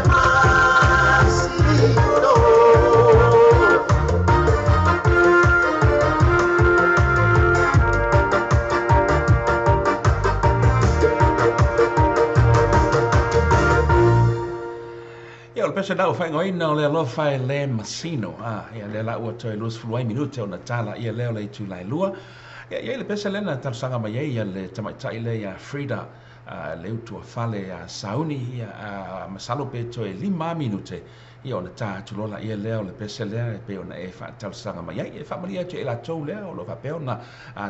masino. Ia, o le pese lau faaigoaina o le alofa e lē masino. Ia lea la ua toe 20 ai minute ona tala ia lea o le itula e 2. Ia, i ai le pese lea na talosaga mai ai ia le tamaitai lea ia Frida le utuafale ia Sauni. Ia, masalo pe toe 5 minute ia ona tā atu loa laia lea o le pese lea e pei ona e faatalosaga mai ai. E faamalie atu i latou lea o loo faapea ona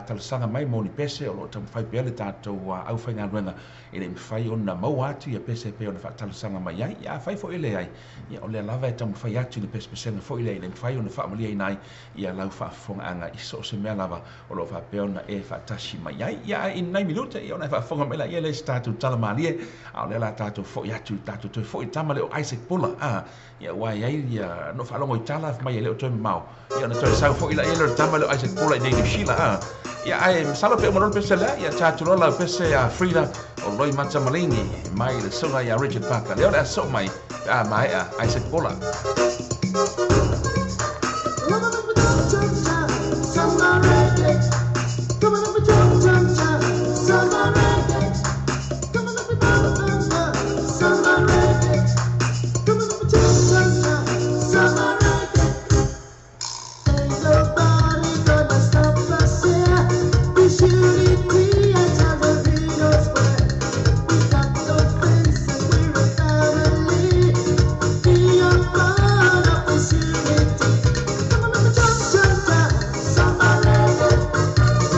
talosaga mai mo ni pese o loo taumafai pea le tatou aufaigaluega e le i mafai ona maua atu ia pese e pei ona faatalosaga mai ai. Ia afai foi e leai, ia o lea lava e taumafai atu i le pesepesega foi lea i le mafai ona faamalieina ai ia lau faafofogaaga i so o se mea lava o loo faapea ona e faatasi mai ai. Ia ae i nai minute ia ona e faafofoga mai laia lea i se tatou tala malie, a o lea la tatou foi atu tatou toe foi tama le o Isaac Pula. Ia ua i ai ia no faalogo i tala mai e le o toe mamao. Ia ona toe sau foi laia lea o le tama le o Isaac Pula i nei New Sheila. Ia ae masalo pe uma loa le pese lea, ia tā atu loa lau pese a Frida o Loi Mata Malini mai le susuga ia Richard Parker. Lea o le a soo mai pe a maea Isaac Pula.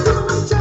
Come on,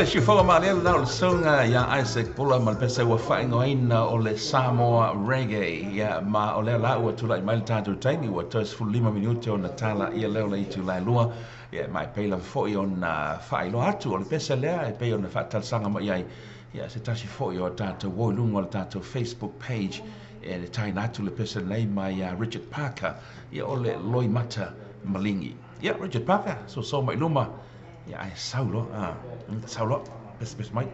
le siufoga malie lena o le susuga ia Isaac Bula ma le pese ua faaigoaina o le Samoa Reggae. Ia, ma o lea la ua tulai mai le tatou taimi ua toe 15 minute ona tala ia lea o le itula e 2. Ia, ma e pei lava foi ona faailoa atu o le pese lea e pei ona faatalosaga mai ai ia se tasi foi o tatou o i luga o le tatou Facebook page e le taina atu le pese nei mai ia Richard Parker, ia o le Loimata Maligi. Ia, Richard Parker, soso mai luma. Ia, ai sau loa, sau loa, pese pese mai.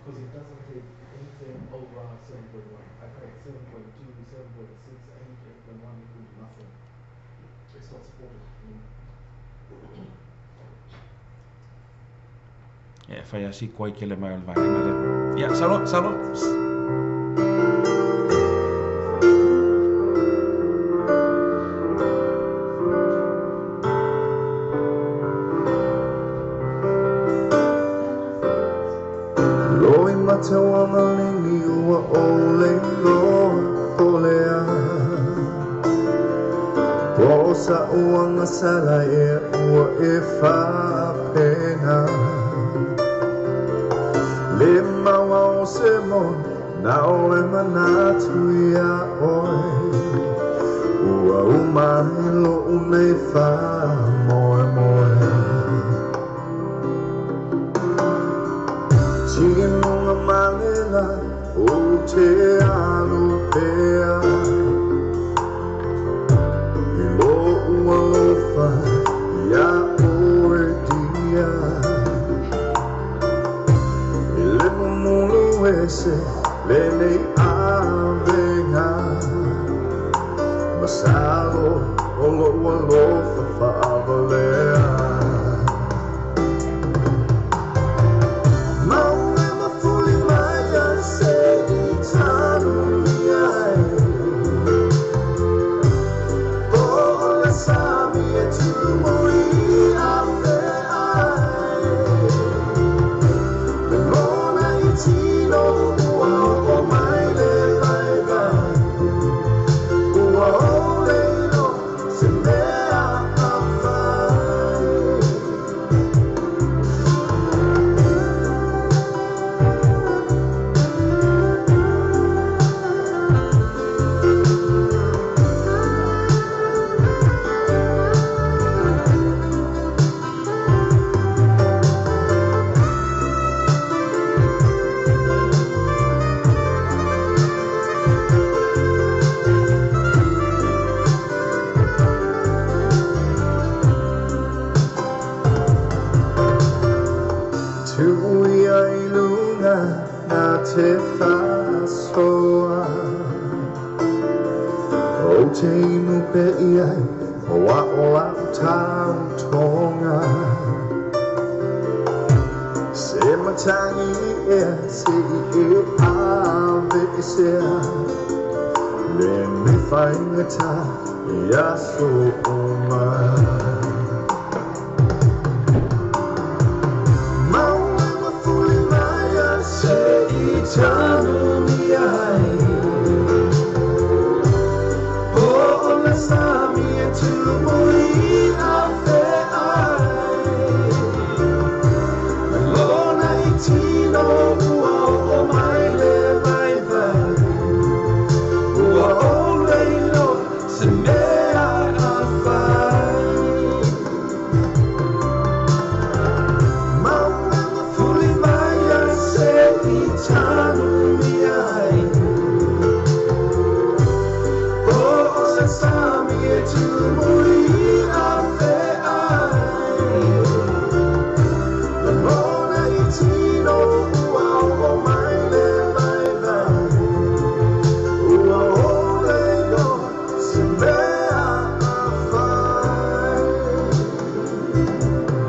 Because it doesn't take anything over 7.1. I tried 7.2, 7.6, 8, 8.1, it did nothing. It's not supported. Ia, fai asi koai kele mai o le vaega lea. Ia, sau loa, sau loa. Loi mata wa malingi ua ole loa ole a. Po sa uanga sala e ua e whapena. Le maua o se mo na ole manatu ia oe. Ua umai lo unei wha moe moe. Tinunga malela o te alu pea. I lo ua lofa ia oe dia. I le mumulu ese le nei avenga. Masalo o lo ua lofa whaavalea. Maunga mafuli mai a se i tanu ai. O le sami e tumu i a fe ai. Le mona i tino ua o mai le vai vai. Ua o le ilo se mea a fai. Tuia i lunga nā te whasoa. O te inu pe iai o a o lau tau tonga. Se matangi e se i e ave e sea. Le me whaingata i aso o mai. Maua mafuli mai a se i tanu ni ai. O le sami e tumu i a fe ai. Lona i tino ua o mai le vai vai. Ua o le ilo se mea a fai. Maunga mafuli mai a se i tanu i ai. O le sami e tumu i a fe ai. Le mona i tino ua o mai le vai vai. Ua o le ilo se mea a fai.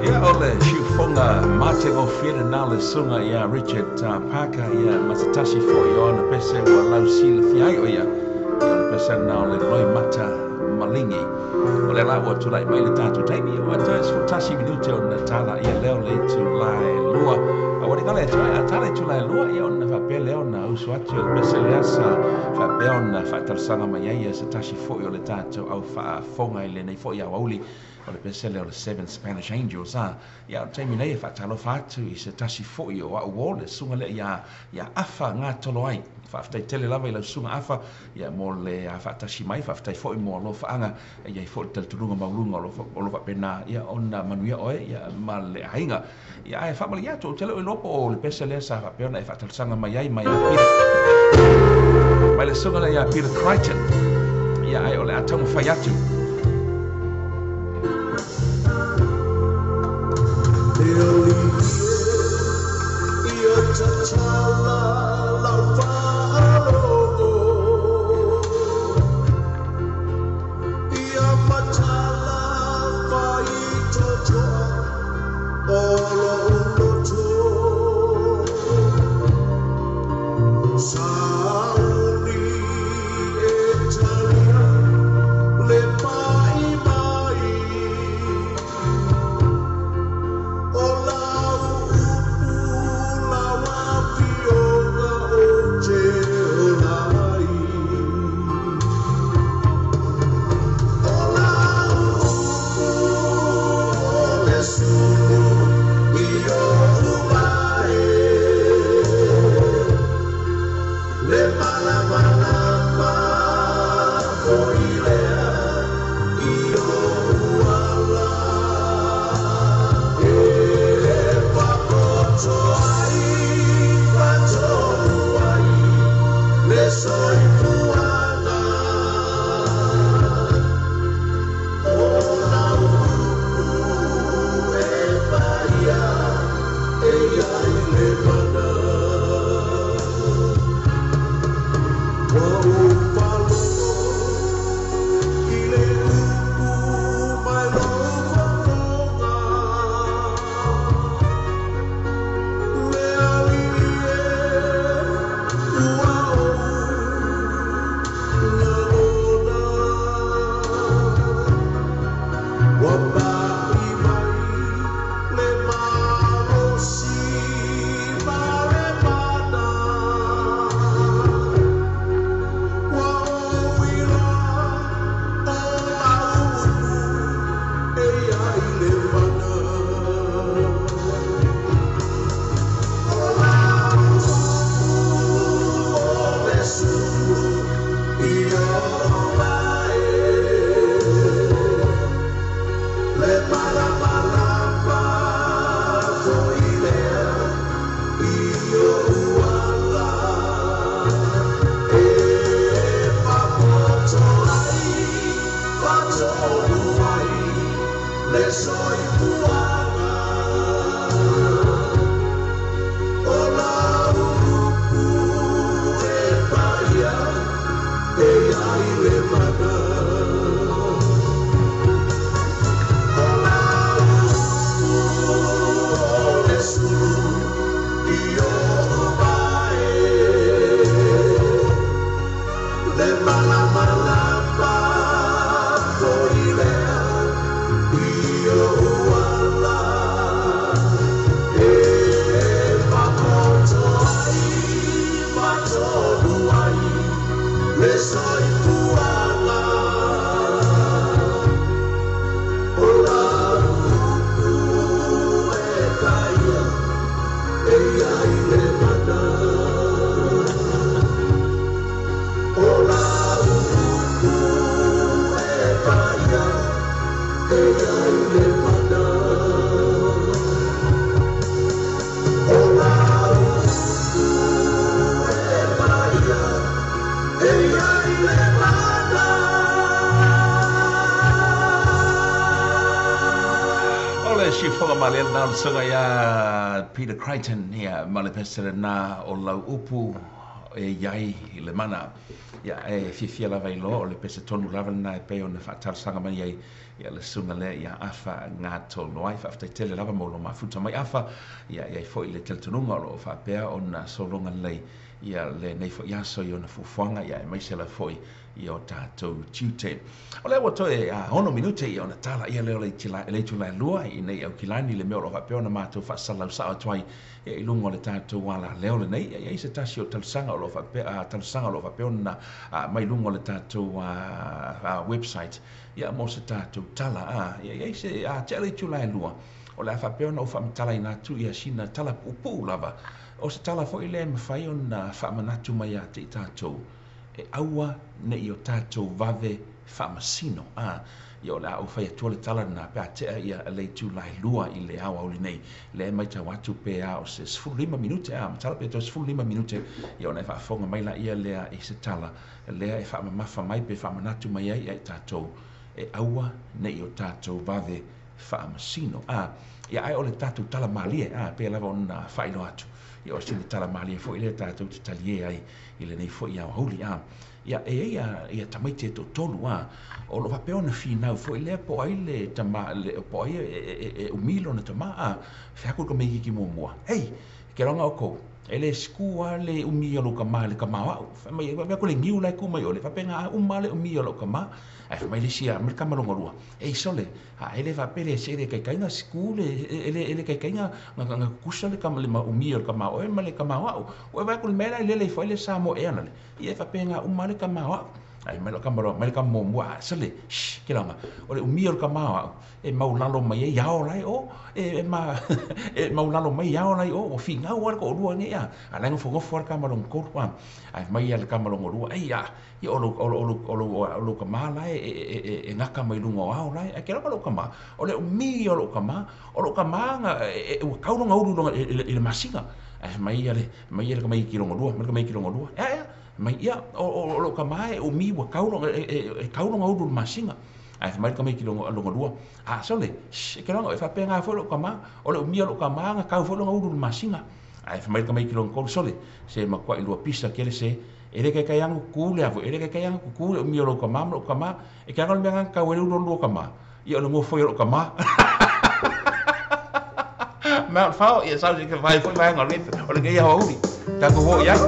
Ia, o le siufoga mategofie lena le susuga ia Richard Parker, ia ma se tasi foi o ana pese ua lausilafia ai o ia. Ia, o le pese lena o le Loimata Maligi. O le la ua tulai mai le tatou taimi ua toe 11 minute ona tala ia lea o le itula e 2. A ua ligala e toe a tala itula e 2 ia ona faapea faapea lea ona uso atu i le pese lea sa faapea ona faatalosaga mai ai se tasi foi o le tatou au faafofoga i lenei foi aoauli, o le pese lea o le Seven Spanish Angels. Ia, o le taimi nei e faatalofa atu i se tasi foi o au uo, le susuga lea ia Afa Gatoloai. Faafetai tele lava i lau susuga Afa, ia, mo le faatasi mai. Faafetai foi mo alofaaga. E i ai foi le talitonuga maualuga o lo faapena, ia, ona manuia oe, ia, ma le aiga. Ia, ae faamalie atu, ou te le o iloa po o le pese lea sa faapea ona e faatalosaga mai ai mai mai le susuga lea ia Peter Crichton. Ia, ae o le a taumafai atu. Le alii e, ia tatala lau faalogo, ia matala faitotoa o lou loto. Sauni e talia le pai mai o lau upu lau afioga ou te ola ai. O lau upu o le sulu i oʻu vae, le malamalama foi lea i oʻu ala e faapoto ai faatonu ai le soifuaga. O lau upu e paia e ai le mana. Ua ou faalogo i le upu mai lou fofoga, le alii e ua ou lagona. Ua pai mai le malosi ma le mana. Ua ou iloa o lau upu e ai le mana. O lau upu o le sulu i oʻu vae, le malamalama foi lea i oʻu ala e faapoto ai faatonu ai le soifuaga. O lau upu e paia e ai le mana. O lau upu o le sulu i oʻu vae, le malamalama foi lea i oʻu ala e faapoto ai faatonu ai le soifuaga. O lau upu e paia e ai le mana. O lau upu e paia e ai le mana. O lau upu e paia e ai le mana. O le siufofoga malie lena o le susuga ia Peter Crichton, ia, ma le pese lena o lau upu e i ai i le mana. Ia, e fiafia lava iloa o le pese tonu lava lena e pei ona faatalosaga mai ai, ia, le susuga lea ia Afa Gatoloai. Faafetai tele lava mo lo mafuta mai, Afa. Ia, i ai foi le talitonuga o loo faapea ona sologa lelei, ia, lenei foi aso i ona fuafuaga, ia, aemaise lava foi, i o tatou tiute. O lea ua toe 6 minute ia ona tala ia lea o le itula e 2 i nei Aukilani le mea o lo o faapea ona matou faasalalau sao atu ai i luga o le tatou alaleo lenei. Ia i ai se tasi o talosaga o lo o faapea, talosaga o lo o faapea ona mai luga o le tatou website ia mo se tatou tala. Ia i ai se tea le itula e 2 o le a faapea ona ou faamatalaina atu ia sina tala puupuu lava. O se tala foi lea e mafai ona faamanatu mai ia te i tatou e aua nei o tatou vave faamasino. Ia o le a ou fai atua le tala lena pe a tea ia le itula e 2 i le aoauli nei. Lea e matau atu pe a o se 15 minute, matala pe toe 15 minute, ia ona e faafofoga mai laia lea i se tala lea e faamamafa mai pe faamanatu mai ai ia i tatou e aua nei o tatou vave faamasino. Ia ai o le tatou tala malie, pe lava ona faailoa atu. Ia o sina tala malie foi lea tatou te talie ai i lenei foi aoauli. Ia e ai ia tamaiti e toatolu, o lo o faapea ona finau foi lea po o ai le tama, po o ai e umi lona tama, fai atu le tamaitiiti muamua. Hei, ke loga o kou, e le siku lava le umi o lou tama i le tama o au. Fai mai, fai atu le niu la e tu mai o le faapena uma le umi o lou tama. Ae fai mai le isi mai le tama lona lua. Ei sole, a e le faapea le se le kaikaina siku le e le kaikaina na kusa le tama le umi o le tama o oe ma le tama o au. Ua vaai atu le mea la e lele ifo ai le sa mo ea na le. Ia e faapena uma le tama o au. Ai mai le tama loa, mai le tama muamua, a sole, shh, ke laga, o le umi o le tama o au, e maulalo mai ai ao la e o, e ma, e maulalo mai ao la e o, ua finau lava le toalua nei a, a la e nofonofo lava le tama lona tolu, ai mai ia le tama lona lua, ei a, ia o lou tama la e gata mai luga o ao la e, ai ke lava lou tama, o le umi o lou tama, o lou tama na, ua tau lona ulu i le masina, ai mai ia le, mai ia le tamaiti lona lua, mai le tamaiti lona lua, ea ea, mai ia, o lou tama e umi ua tau lona, e tau lona ulu i le masina. Ai fai mai le tamaiti lona lua, a sole, shh, ke loga, e faapena foi lou tama, o le umi o lou tama na tau foi lona ulu i le masina. Ai fai mai le tamaiti lona tolu, sole, se matuai lua pisa kele se, e le kaikai anu kuku le afu, e le kaikai anu kuku le umi o lou tama ma lou tama, e ke aga o le mea na tau ai le ulu o lua tama, ia o le nofo ia o lou tama. Mount Fao, ia sau se ke vai foi vaega o lenei aoauli. Tatou oo i ai.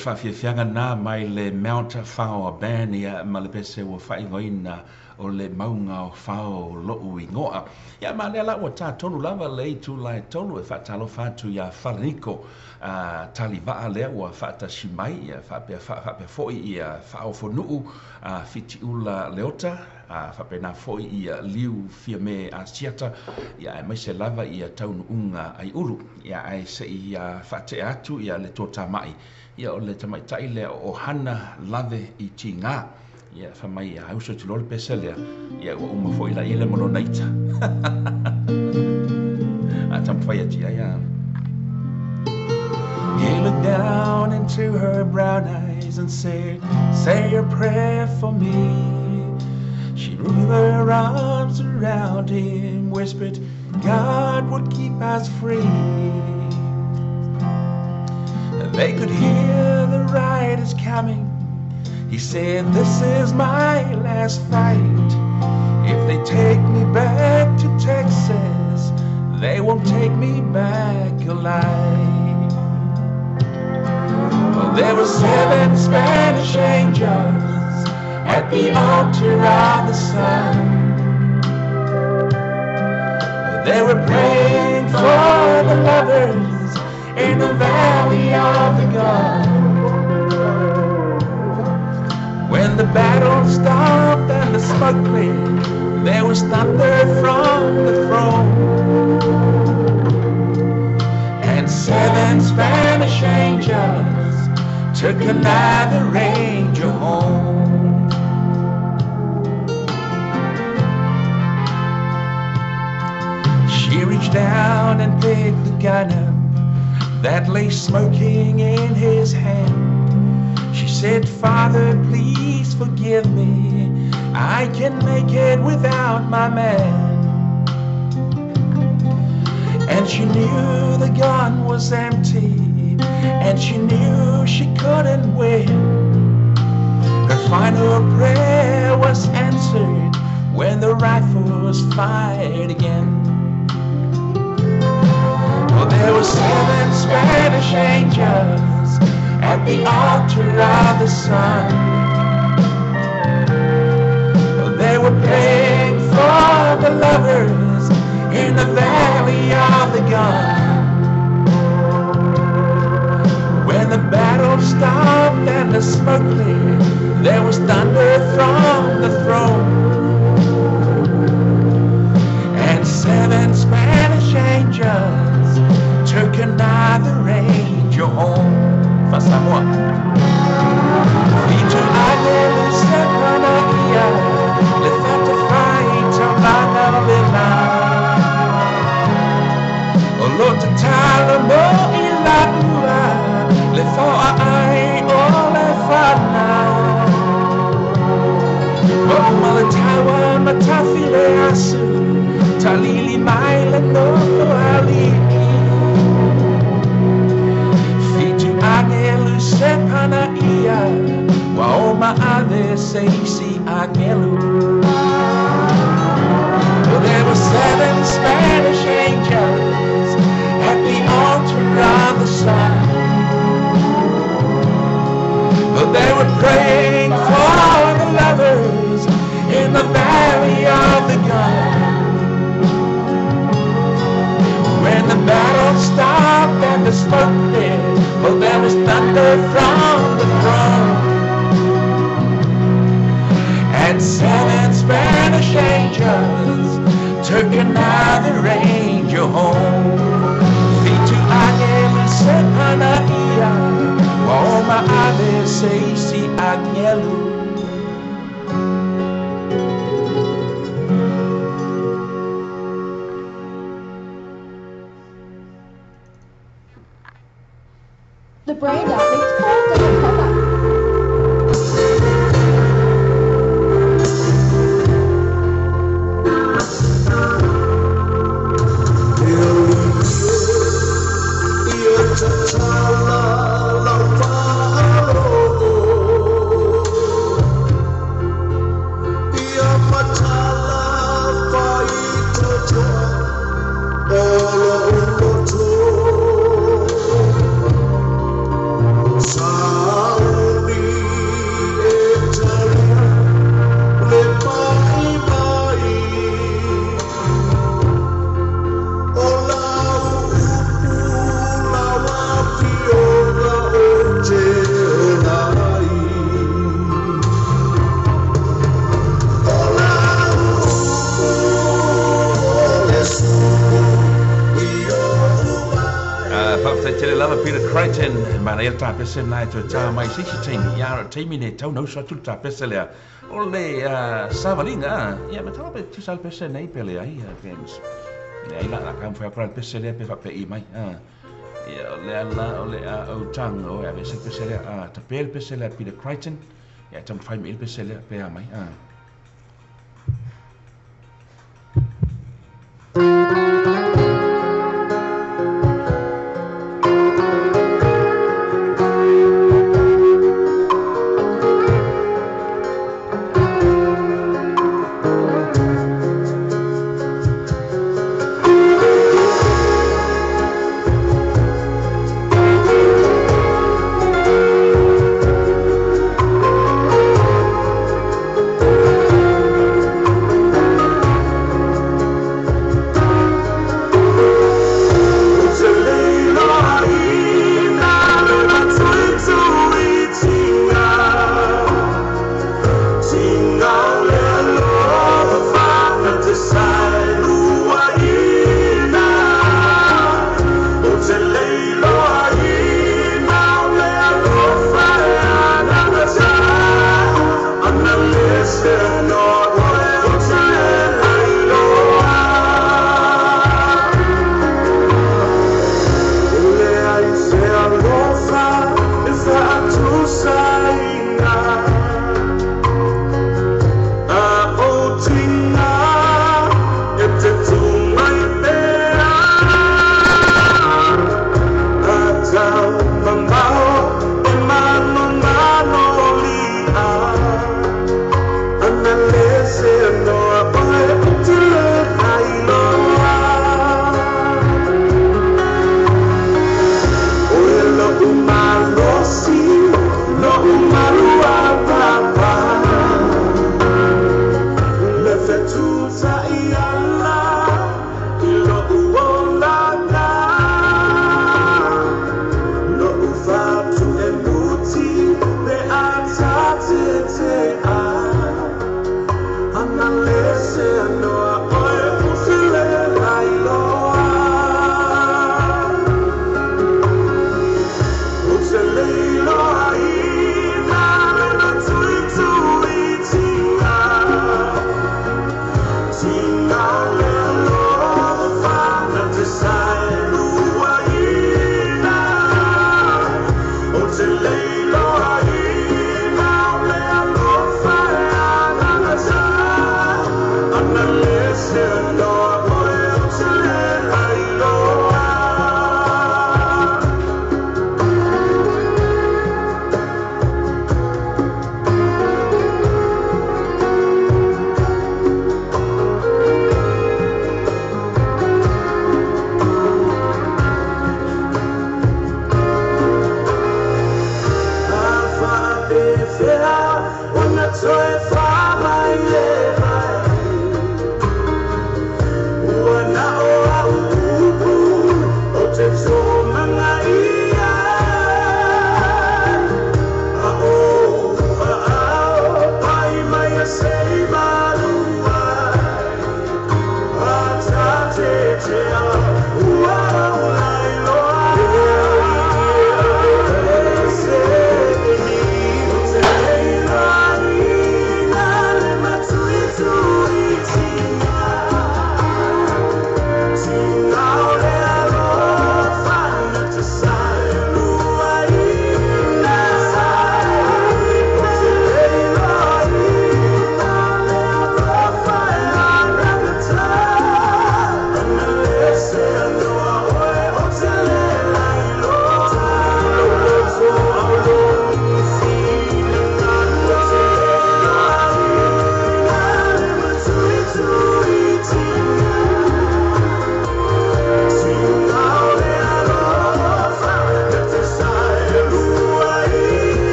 faafiafiaga lena mai le Mount Fao Band ia ma le pese ua faaigoaina o le mauga o Fao lo'u igoa. Ia ma lea la ua tatonu lava le itula e 3 e faatalofa atu iā Falaniko Talivaa lea ua faatasi mai ia faapea faapea foi ia Faaofonuu Fitiula Leota faapena foi ia Liu Fiame Asiata ia aemaise lava ia Taunuuga Aiulu ia ae se'i faate'a atu ia le totamai ia o le tamaitai lea o Hana Lave i Tigā ia fai mai a uso atu loa le pese lea ia ua uma foi laia lea ma lona ita a taumafai atu i ai a. He looked down into her brown eyes and said, "Say a prayer for me." She threw her arms around him, whispered, "God would keep us free." They could hear the riders coming. He said, "This is my last fight. If they take me back to Texas, they won't take me back alive." Well, there were 7 Spanish angels at the altar of the sun. They were praying for the lovers in the valley of the gun. When the battle stopped and the smoke cleared, there was thunder from the throne. And 7 Spanish angels took another angel home. She reached down and picked the gun up that lay smoking in his hand. She said, "Father, please forgive me. I can make it without my man." And she knew the gun was empty, and she knew she couldn't win. Her final prayer was answered when the rifle was fired again. Well, there were 7 Spanish angels at the altar of the sun. They were praying for the lovers in the valley of the gun. When the battle stopped and the smoke cleared, there was thunder from the throne. And 7 Spanish angels took another angel home. Fa'asamoa. Fitu agelu se pana ia, le fatafai taulaga le la. O lo tatalo mo i la ua, le fo'a ai o le whanau. O malatawa matafi le asu, talili mai le nofo aliki. Fitu agelu se pana ia, wa o ma'ave se isi agelu. Well, there were 7 Spanish angels at the altar of the sun. But they were praying for the lovers in the valley of the gun. When the battle stopped and the smoke cleared, well, there was thunder from the throne. And 7 Spanish angels took another angel home. Fitu agelu se pana ia, wa o ma'ave se isi agelu. The Brand Outreach Call Day Pop-Up. Tele lava Peter Crichton, manaia le tapese lena e toe tā mai i se isi taimi. Ia, o le taimi nei e tatau ona uso atu le tapese lea o le savaliga. Ia, masalo pe tusa le pese nei pe leai, James. Leai la, la taumafai atu la le pese lea pe faapei mai. Ia, o lea la o le a ou tago e aveese le pese lea. Tape le pese lea Peter Crichton, ia e taumafai mai i le pese lea pe a mai.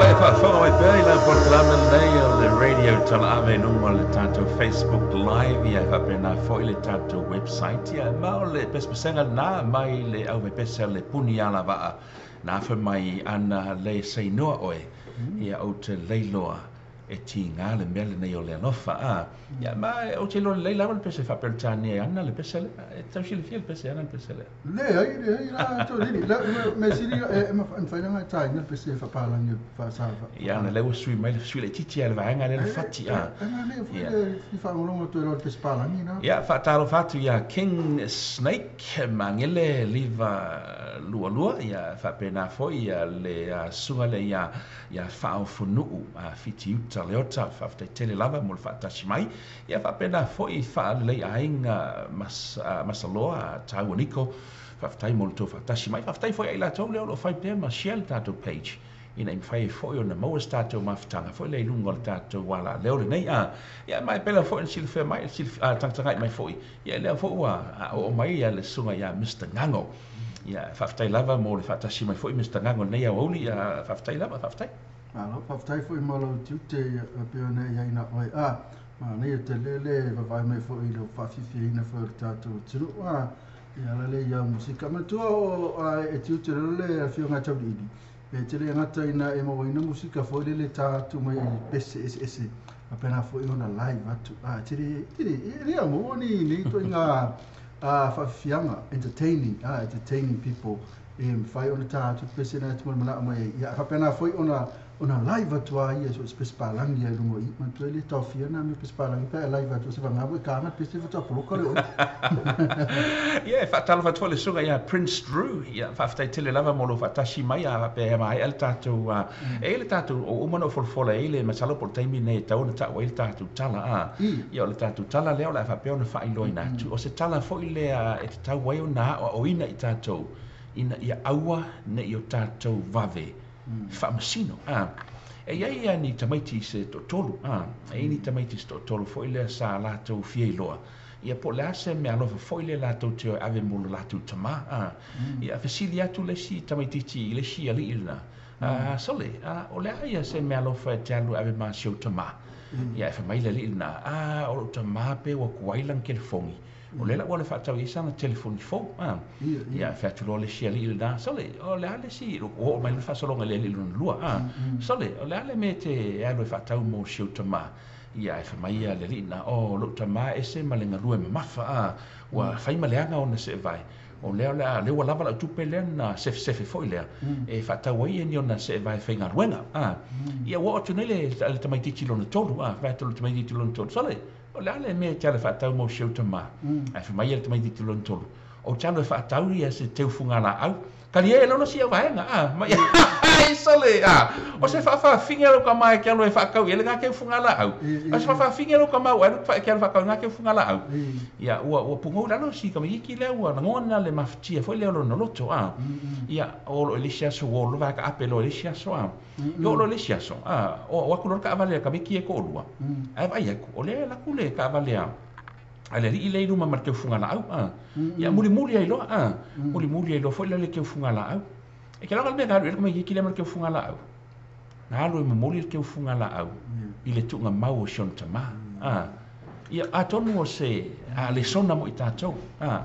E faafofoga mai pea i lau polokalame lenei o le Radio Talaave i luga o le tatou Facebook Live, ia e faapena foi le tatou website. Ia, ma o le pesepesega lena mai le auvaipese a le puni alavaa na afe mai ana le sainoa oe, ia ou te leiloa e tiga le mea lenei o le alofa. A, ia, ma ou te iloa lelei lava le pese faa-Peretania e ana le pese lea. E tau silafia le pese e ana le pese lea. Leai, leai, la to lili. La me sili e ma mafai ona e taina le pese faapalagi faasa. Ia, ona lea ua sui mai le sui laitiiti lava i le vaega lea le fati a. E manaia foi le fia faalogologo atu ai loa i le pese palagi na. Ia, faatalofa atu ia King Snake Magele Liva Lualua, ia faapena foi le susuga lea ia ia Faaofonuu Fitiuta Leota, faafetai tele lava mo le faatasi mai. Ia faapena foi Faalelei Aiga Masaloa Taua Niko, faafetai mo le tou faatasi mai. Faafetai foi ia i latou lea o lo o fai pea ma share le tatou page ina ia mafai ai foi ona maua se tatou mafutaga foi lea i luga o le tatou alaleo lenei. A, ia ma e pei foi ona silafia mai, tagatagai mai foi, ia lea foi ua oo mai le susuga ia Mister Gago. Ia, faafetai lava mo le faatasi mai foi Mister Gago i lenei aoauli. Ia, faafetai lava, faafetai. Malo, faafetai foi mo lou tiute e pei ona e i ai na oe. A, manaia tele le vavae mai foi i le faafiafiaina foi o le tatou atunuu. A, e ala lea i au musika. Manatua o a e tiute loa le afioga ia Tauiliili, e te le gata ina e mauaina musika foi lele ta atu mai i pese eseese, faapena foi ona live atu. A, e te le, te le, e le maua ni nei ituaiga faafiafiaga, entertaining, a, entertaining people e mafai ona ta atu le pese na e manao mai ai. Ia, faapena foi ona ona live atu a ia so o se pese palagi ai luga i. Manatua e le taofia na mea pese palagi pe a e live atu se vagā ua e kāga le pese faatoa poloka le oe. Ia, e faatalofa atu foi le susuga ia Prince Drew. Ia, faafetai tele lava mo lou faatasi mai a faapea e maea le tatou e i ai le tatou ua uma ona ou folafola e i ai le masalo po o le taimi lenei e tatau ona tau ai le tatou tala a. Ia, o le tatou tala lea o le a faapea ona faailoaina atu. O se tala foi lea e tatau ai ona aoaoina i tatou ina ia aua ne i o tatou vave faamasino. A, e i ai ni tamaiti se toatolu, a, e i ai ni tamaiti se toatolu foi lea sa latou fia iloa, ia po o le a se meaalofa foi lea latou te o e ave mo lo latou tamā. A, ia fesili atu le isi tamaitiiti i le isi alii lena, a, sole, a, o le a ia se meaalofa e te alu e ave ma si ou tamā? Ia e fai mai le alii lena, a, o lou tamā pe ua tuai lana telefoni, O lea la ua alu e faatau i ai sana telefoni fou, a. Ia, fai atu loa le isi alii lena, sole, o le a le isi, ua oo mai le faasologa i le alii lona lua, a. Sole, o le a le mea e te alu e faatau mo si ou tamā? Ia, ae fai mai le alii lena, o, lou tamā e ese ma le galue mamafa, a. Ua fai ma leaga ona seevae. O lea o le a, lea ua lava lau tupe lea na sefesefe foi lea, e faatau ai ia ni ona seevae faigaluega, a. Ia, ua oo atu nei le tamaitiiti lona tolu, a. Fai atu le tamaitiiti lona tolu, sole, O le a le mea e te alu e faatau mo si ou tamā? Ae fai mai ia le tamaitiiti lona tolu, Ou te alu e faatau ia se teu fugalaau. Kali e lolo si au vaega, a, mai ai sole, a, o se faafaafine lou tama e te alu e faatau i ai lena teu fugalaau. O se faafaafine lou tama ua alu e te alu e faatau i lena teu fugalaau. Ia, ua, ua pugou i lalo si tamaitiiti lea ua lagona le mafatia foi lea o lona loto, a. Ia, o lo i le isi aso, ua o loa vaega ape loa i le isi aso, a. I oo loa i le isi aso, a, o atu loa le taavale a tamaiti ia e toalua, ae vaai atu, o lea e alu atu le taavale a le alii lea i luma ma le teu fugalaau, a. Ia, mulimuli ai loa, a, mulimuli ai loa foi lea le teu fugalaau. E te laga le mea na alu i ai le tamaitiiti lea ma le teu fugalaau? Na alu e momoli le teu fugalaau i le tuugamau o si ona tamā, a. Ia, atonu o se lesona mo i tatou, a,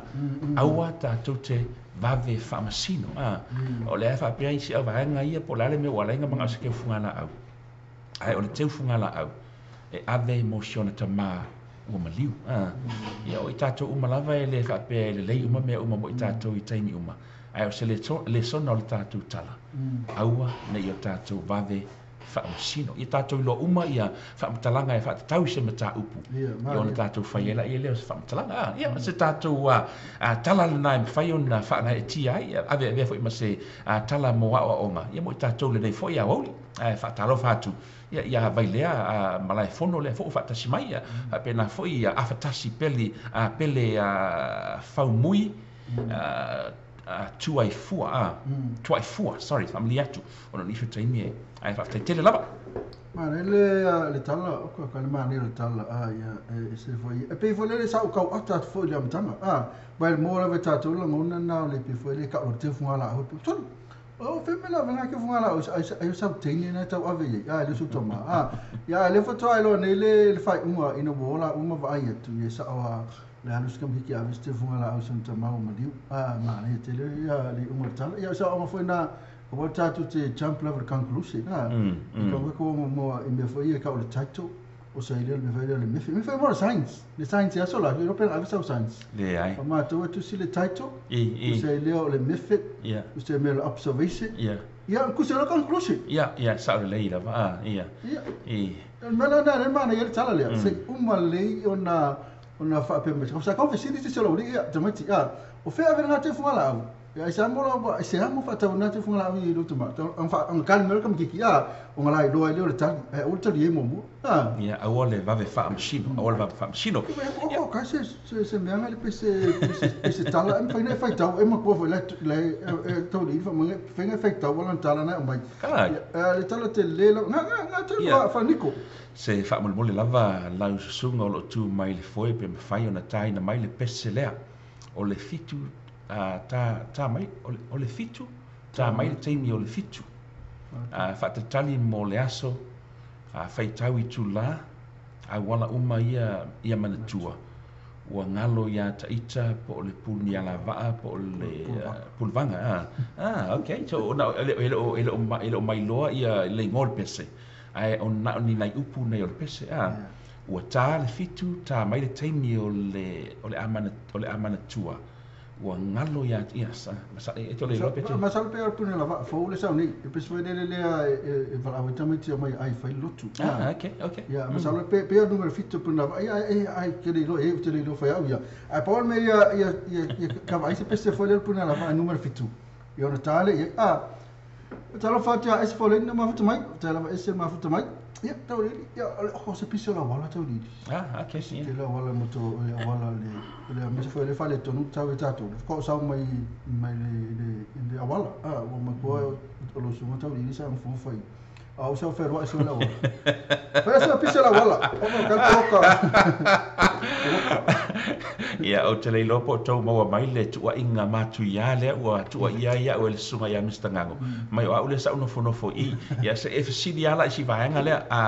aua tatou te vave faamasino, a. O lea e faapea isi au vaega ia po o le a le mea ua ala ai ona manao i se teu fugalaau, ae o le teu fugalaau e ave mo si ona tamā ua maliu, a. Ia, o i tatou uma lava e le faapea e lelei uma mea uma mo i tatou i taimi uma, ae o se lesona o le tatou tala, aua ne i o tatou vave faamasino. Ia tatou iloa uma ia faamatalaga e faatatau i se mataupu, ia ona tatou fai ai laia lea o se faamatalaga. A, ia, o se tatou tala lena e mafai ona faagaeetia ai, ia aveavea foi ma se tala mo aoaoga, ia mo i tatou lenei foi aoauli. Ae faatalofa atu, ia, ia Vailea Malaefono lea foi ua faatasi mai, ia faapena foi ia Afatasi Pele, Pele Faumui, Tuaifua, a, Tuaifua, sorry, faamalie atu, ona o nisi o taimi e, ae faafetai tele lava. Manaia le, le tala, oka ka le manaia o le tala, a, ia, e ese foi, e pei foi lele sa ou kau ata atu foi i le amataga, a, mai le moa lava e tatou lagona na o le pei foi le kau o le teu fugalaau, tolu. O fea mea la vena ke funga la o ai ai sau teine na tau ave i ai le su toma. A ia le faatoa iloa nei le faaiuga ina ua ola uma vaai atu ia sao a le alu se kamiki ave se funga la au se tama o maliu. A manaia tele ia le iuga o le tala. Ia sao foi na aua tatou te jump level conclusion. A i ka ko mo i mea foi ia ka o le title o sa ile le mea le mea mea foi mo science. Le science ia so la i rope ave sau science. Leai. O matou e tusi le title. I, O i. sa ile o le method. Ia. O se mea le observation. Ia. Ia, kusi o le conclusion. Ia, ia, sao lelei lava. A, ia. Ia. I. O le mea la lena, le manaia le tala lea. Se i uma lelei ona ona faapea mai. Sa kau fesili se isi o le aualii, ia, tamaiti, a, o fea ave lena te funga laau? Ia, aisea mo lau, aisea mo faatau lena te funga laau i lou tama? Ona kali mai le kamakiki, a, ona la iloa ai lea o le tali, ae aua le tali ai muamua. A. Ia, aua le vave faamasino, aua le vave faamasino. O o ka se se se mea le pe se pe se tala e mafai ona e faitau e matua foi la la e tau le fa mai fai na faitau wala tala na mai. Kai. Le tala te le la nga nga nga te Ia. fa niko. Se faamolemole lava lau susuga o loo tu mai le foe pe mafai ona taina mai le pese lea o le 7 a ta ta mai o le 7 ta mai le taimi o le 7 a faatatali mo le aso a faitau itulā auala uma ia ia manatua ua galo iā taʻita po o le puni alavaa po o le puluvaga a ah okay so ona e le e le o e le o e le o mailoa ia le igoa o le pese ae o na o ni nai upu nei o le pese a ua tā le 7 tā mai le taimi o le o le amana o le amanatua ua galo iā ia sa sa e te le iloa pe te Masalo pe o le puni lava fou le sau nei. E pese foi lele lea e valaau ai tamaiti o mai ai fai lotu. Ah okay okay. Ia, masalo pe pe o numera 7 puni lava. Ia e ai ke le iloa e te le iloa fai au ia. Ai pa o le mea ia ia ia ia ka vaai se pese foi lele puni lava numera 7. Ia ona tā le ia a Talofa atu ia ese fole na mafuta mai, te lava ese mafuta mai. Ia, tau lili, ia, o le o se pisi o la wala tau lili. Ah, okay, ia. Te la wala mo to le wala le le me se foi le fale tonu tau e tātou. Ko sau mai mai le le le awala. Ah, o ma ko o lo sunga tau lili sa ngfo fai. A o sau ferwa se la wala. Foi se pisi o la wala. O mo ka toka. Ia, ou te le iloa po o tou maua mai le tuuaiga matuiā lea ua tuuaia ai a'u e le susuga iā Mr Gago. Mai o a'u lea sa ou nofonofo i i, ia se e fesili lava la i si vaega lea a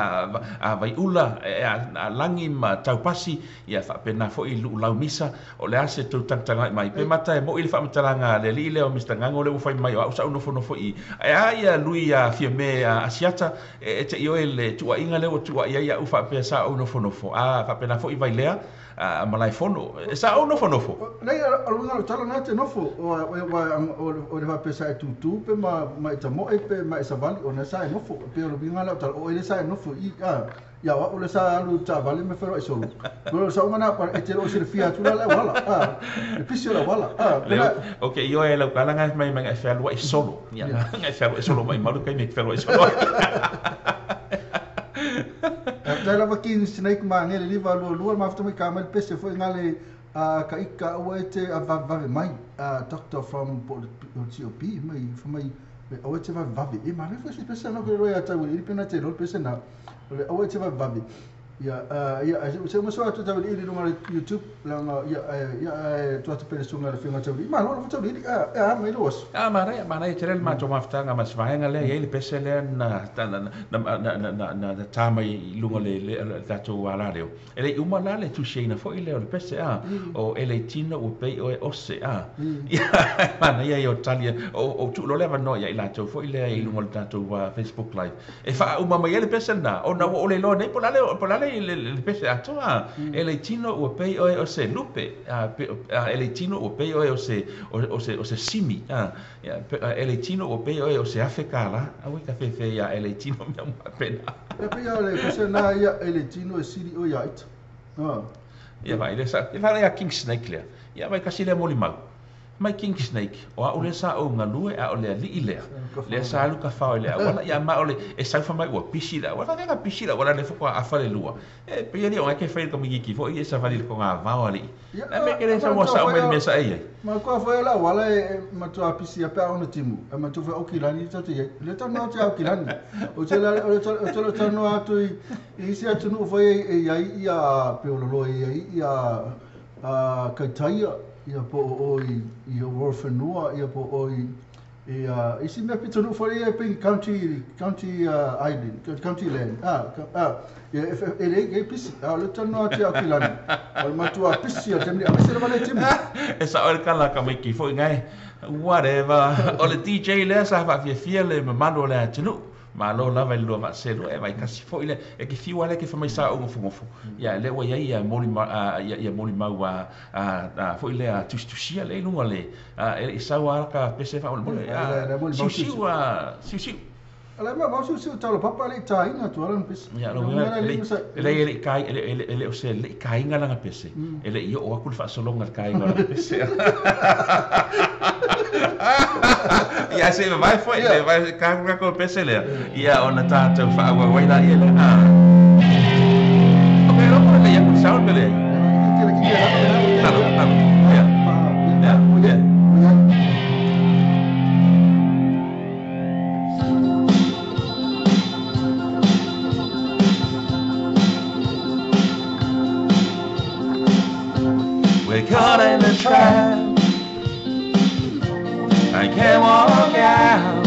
a vaiula e a lagi ma taupasi, ia faapena foi i lu'u laumisa, o le a se tou tagatagai mai. Pe mata e mo'i le faamatalaga a le alii lea o Mr Gago lea ua fai mai o a'u sa ou nofonofo i i. Ae a ia lui a Fiame a Asiata, e te i oe le tuuaiga lea ua tuuaia ai a'u faapea sa ou nofonofo. A faapena foi Vailea a Malaefono, sa ou nofonofo. Nei, o le uiga o le tala na te nofo, o le faapea sa e tūtū pe ma ma e tamoe pe ma e savali, ona sa e nofo. Pe o le uiga la o tala, o ele sa e nofo i, a, ia o au le sa alu taavale ma feroai solo. O le sauga na, e te le o silafia atu la le auala, a, le pisi o le auala, a, Le, ok, ioe lau kala ngai mai mai ngai fealuai solo. Ia, ngai fealuai solo mai malu kai me fealuai solo. Tai lava ki snake ma ngele liva lua lua mafuta mai ka mai le pese foi ngale a ka ika ua e te a vave vave mai a doctor from po o COP mai fa mai le aua e te vave vave e mare foi se pese na ko le ia tau i pena te lo pese na le aua e te vave vave ia ia se mo so atu tau i lunga le YouTube langa ia ia tu atu pele sunga le finga tau i ma lo tau i a mai lo aso. A manaia, manaia tele le matou mafutaga ma se vaega lea, e i ai le pese lea na na na na na na ta mai i luga o le le tatou alaleo. E le i uma la le tusiaina foi lea o le pese a, o e le tino ua pei oe ose a. Ia, manaia ia o tali o o tuu loa le avanoa ia i latou foi lea i luga o le tatou Facebook live. E faauma mai ai le pese lena, ona ua ou le iloa nei po o le a le po o le a le le pese atoa a. E le tino ua pei oe o se lupe, a e le tino ua pei oe o se o se o se simi a. Ia, e le tino ua pei oe o se $1000. Auē ka fefe ia e le tino mea uma faapena. E pei lava o le pese lena ia e le tino e sili oe ia ita. A. Ia vaai lea sa, ia vaai ia King Snake lea. Ia vai kasi lea molimau. Mai King Snake, o a'u lea sa ou galue a o le ali'i lea. Lea sa alu kafao i le auala, ia ma o le e sau mai ua pisi le auala. Faafefea ka pisi le auala lea faatoa afa le lua. E pei e le o ngai ke fai le kamikiki foi e savali le kogavao ali'i. Ia, Le mea ke le a sau matua sao foi mai le a mea sa e i ai. matua foi o le auala e matua pisi a pe a ona timu. E matua foi Aukilani e tatou i ai. Le talanoa atu i Aukilani. O te la o te o talanoa atu i i isi atunuu foi e i ai ia pe o loloa e i ai ia a Kaitaia, ia po o i i Horowhenua, ia po o i Ia isi mea pitonuu foi ia pei country country island country land ia e leai e pisi a o le talanoa atu ia Aukilani o le matua pisi o le taimi aemaise lava lea taimi. E sao ai le tala a tamaiti foi ina whatever o le DJ lea sa faafiafia le mamalu o le atunuu. Malo lava i le lua vaa selu e vaitasi foi lea e te fiu lava lea e te fai mai sa ou nofonofo ia lea ua i ai ia moli ia molimau foi lea tusitusia lea i luga o le e le i sau lava lata pese faamolemole siusiu siusiu. O le mau siusiu talo papa e le i tāina atu lava lana pese. Ia lou e leai e le i tai e le o se le i taina lana pese e le i oo atu le faasologa i le taiga o lana pese. Ia se i vavae foi le vavae ta atu tatou pese lea ia ona tatou faaauau ai laia lea. Ok lopo lelei atu le sound pe leai. Talo talo ia ia ia. We're caught in a trap. I can't walk out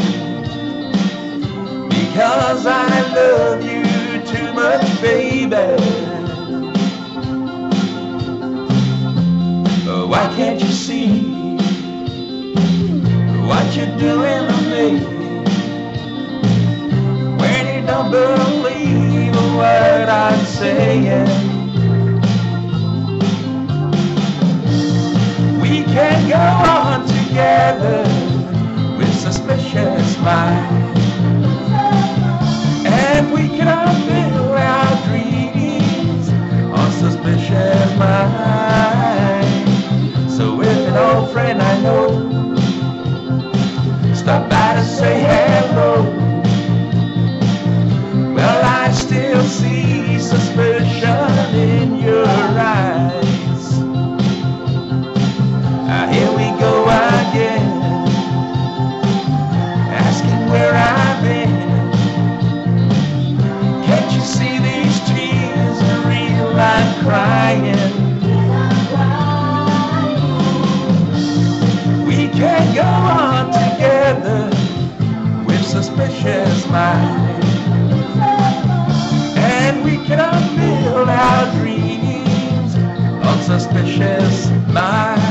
because I love you too much, baby. Oh, why can't you see what you're doing to me when you don't believe a word I'm saying? We can't go on together with suspicious minds, and we cannot build our dreams on suspicious minds. So if an old friend I know stop by to say hello, well, I still see suspicion in your eyes. Here we go again, asking where I've been. Can't you see these tears are real? I'm crying. We can't go on together with suspicious minds, and we cannot build our dreams on suspicious minds.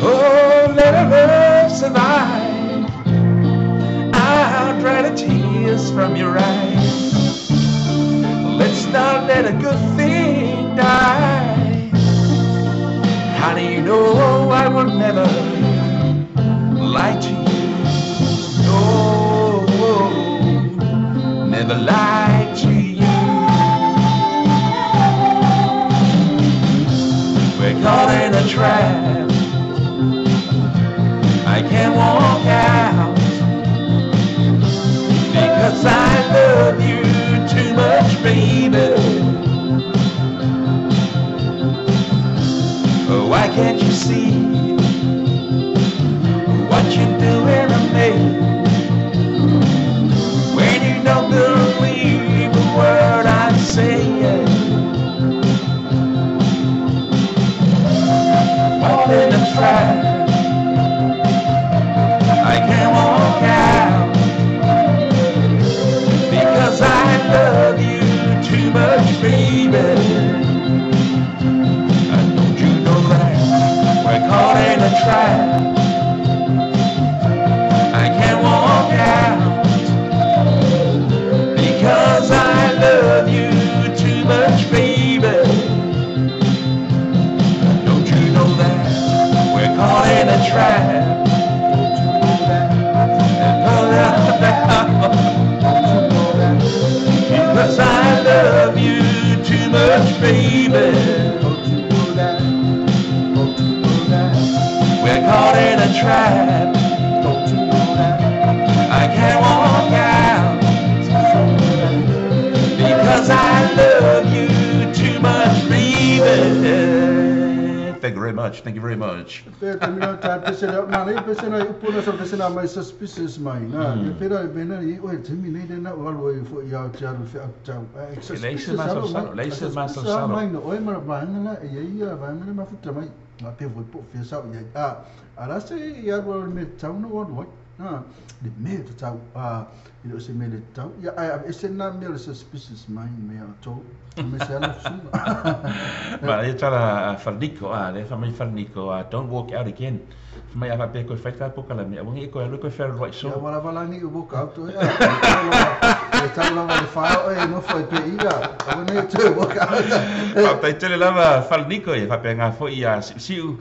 Oh, let our love survive. I'll dry the tears from your eyes. Let's not let a good thing die. How do you know I will never lie to you? No, never lie to you. We're caught in a trap. I can't walk out because I love you too much, baby. Oh, why can't you see what you're doing to me when you don't believe a word I'm saying? Caught in a trap. I can't walk out because I love you too much, baby. And don't you know that we're caught in Thank you very much. Thank you very much. Pe te mina ta pese le ma nei pese na upu na so pese na mai suspicious mai na e pera e bena i o te mi nei na o alu e fo ia te alu fe au tau Lei se masalosalo, lei se masalosalo. Mai no oi mara vaenga la e ia vaenga le mafuta mai ma pe voi po fe sa ia a ala se ia alu me tau no alu ai na le me te tau a i o se me le tau ia a e se na me le suspicious mai me a to me se ala su. Ma e tala Falnico, le fa mai Falnico, don't walk out again. Fa mai ava pe ko whaita po kala me, awangi e koe alu koe whera roi so. Ia wala wala ni u walk out ia. E tau lava le whao e no whai pe ira. Awa nei te walk out. Faafetai tele lava Falnico ia faapea fo'i a siusiu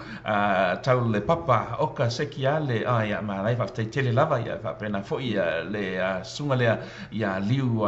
tau le papa oka seki ale a ia malai faafetai tele lava ia faapena fo'i le suga lea ia liu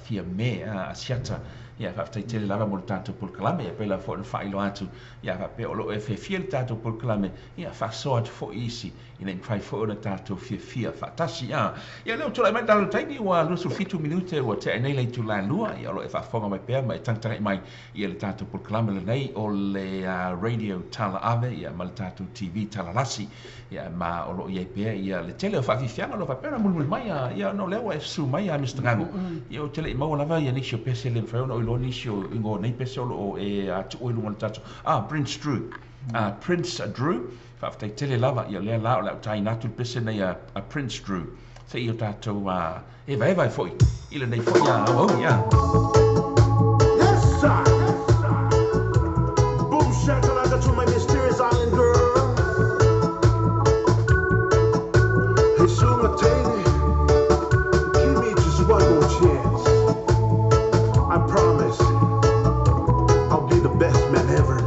fia me asiata ia faafetai tele lava mo le tatou polokalame ia pela fo'i na faailoa atu ia faapea o loo e fiafia le tatou polokalame ia faasoa atu fo'i isi ina i mafai fo'i ona tatou fiafia faatasi a ia lea ua tulai mai talo taimi ua 27 minute ua tea nei le itulā 2 ia o loo e faafofoga mai pea ma e tagatagai mai ia le tatou polokalame lenei o le radio tala ave ia ma le tatou TV talalasi ia ma o loo iai pea ia le tele o faafiafiaga o lo faapea ona mulimuli mai ia ona o lea ua e susu mai a Mr Gago ia ou te le'i maua lava ia nisi o pese le mafai ona ou iloa nisi o igoa o nei pese o loo e tuu i luga o le tatou Prince Drew Prince Drew faafetai tele lava ia lea la o le a ou taina atu le pese nei a Prince Drew seia o tatou evaeva ai fo'i i lenei fo'i auauli a. Yes, sir. Boom shakalaka to my mysterious island girl. Hey, Sunga Tane, give me just one more chance. I promise I'll be the best man ever.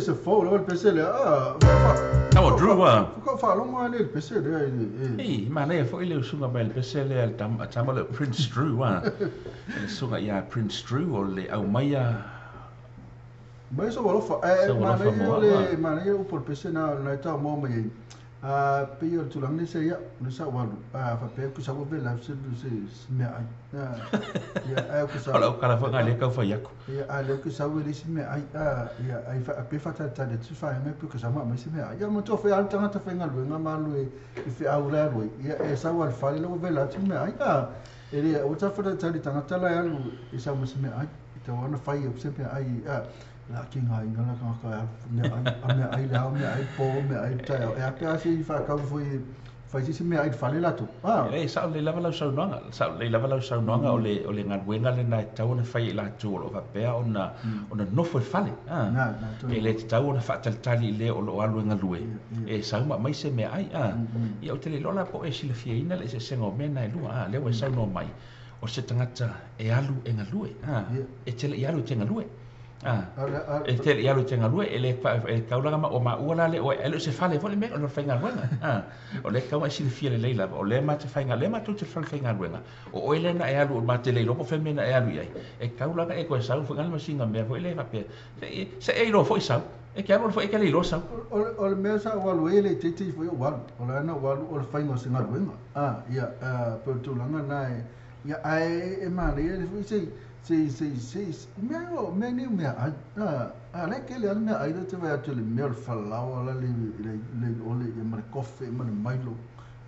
pese fou le pese le a. Tama Drew a. Ko faalogo le pese le e. Ei, manaia foi le usuga mai le pese lea le tama le Prince Drew a. Le suga ia Prince Drew o le aumaia mai so alofa e manaia le manaia upu le pese na na tau mo mai. A pe o tulaga le se ia le sa walu a fa pe ku sa wo la se se me ai. Ia ai ku sa. Ola kala fa ngale ka fa yako. Ia a le ku sa wo le se me ai a ia ai fa pe fa ta ta le tu fa me ku sa ma me se me ai. Ia mo to fe al tanga ta fe ngalu nga malu e fe au la lo. Ia e sa wal fa le wo vela tu me ai a. E le o ta fa ta le tanga ta la alu e sa mo se me ai. Ta wana fa ia se me ai a. La ki ngai ngala ka ka me ai me ai la me ai po me ai ta e a pe asi fa ka foi fai se me ai fale la tu ah e sa le lava lau saunoaga sa le lava lau saunoaga o le galuega lena e tatau ona fai i latou o loo faapea ona ona nofo i fale ah e le tatau ona faatalitali i le o loo alu e galue e sau ma mai se mea ai ah ia ou te le iloa la po o e silafiaina le eseesega o mea na e lua ah lea ua e saunoa mai o se tagata e alu e galue ah e tele i alu e te galue. E tele i alu te galue e le e taulaga ma o maua la le o e le se fale foi le mea o le faigaluega. O le tau ai silafia lelei lava o lea ma te faiga lea matou te faigaluega o oe lea na e alu o mate le iloa po o fea mea na e alu i ai e taulaga e koe sau foi ngale ma singa mea foi le faapea se e iloa foi sau e ke alu foi e ke le iloa sau. O le mea sa o alu e le teitei foi o alu o le ana o alu o le faiga o se galuega. Ia pe o le tulaga na e ia ae e manaia le foi se se se se mea o mea ni mea ai a le ke le mea ai le te vai atu le mea o le falaoa la le le o le ma le kofe ma le mailo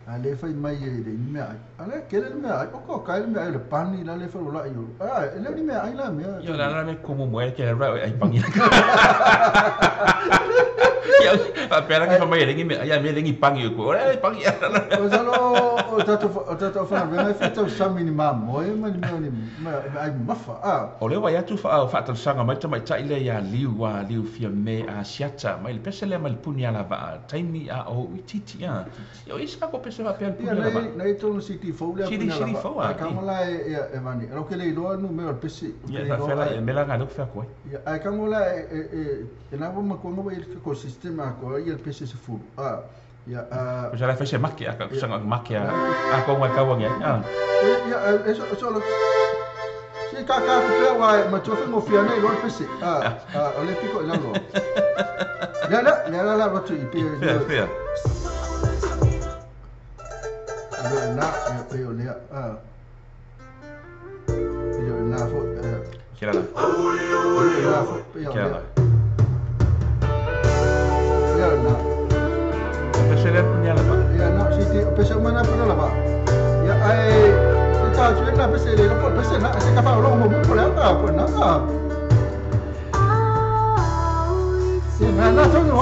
a le fai mai e le mea ai a le ke le mea ai o ko kai le mea ai le pani la le fa la i a le ni mea ai la mea ia la la me como moe ke ra ai pangi ia pa pera que fa mai le mea ia me le ngi pangi ko ora pangi o salo o tato fa me fa tau sami ni ma moe ma ni mea ni ma ai mafa a o le vai atu fa fa tau mai tamai tai le ia liu a liu fia me a siata mai le pese le mai puni ala va taimi a o ititi a o isa ko pese va pe puni ala va nei tonu city fo le puni ala va ka mola e e vani ro ke le iloa nu me o pese ia fa la me la ngalo fa ko ia ai ka mola e e na vo ma ko ngo e ko sistema ko ia pese se fu a ia a já la fez make a sanga make a ko ngai kawa ngai a ia eso eso lo si ka ka pe wa ma to fe mo fia nei lo pese a o le piko la lo la la la la la tu i pe fe le na pe o le a pe o na fo ke la la pe o la ia na pese le puni ala va ia na si te pese mana puni ala va ia ai ta tu na pese le po pese na se ka fa lo mo po le ka po na si na na to no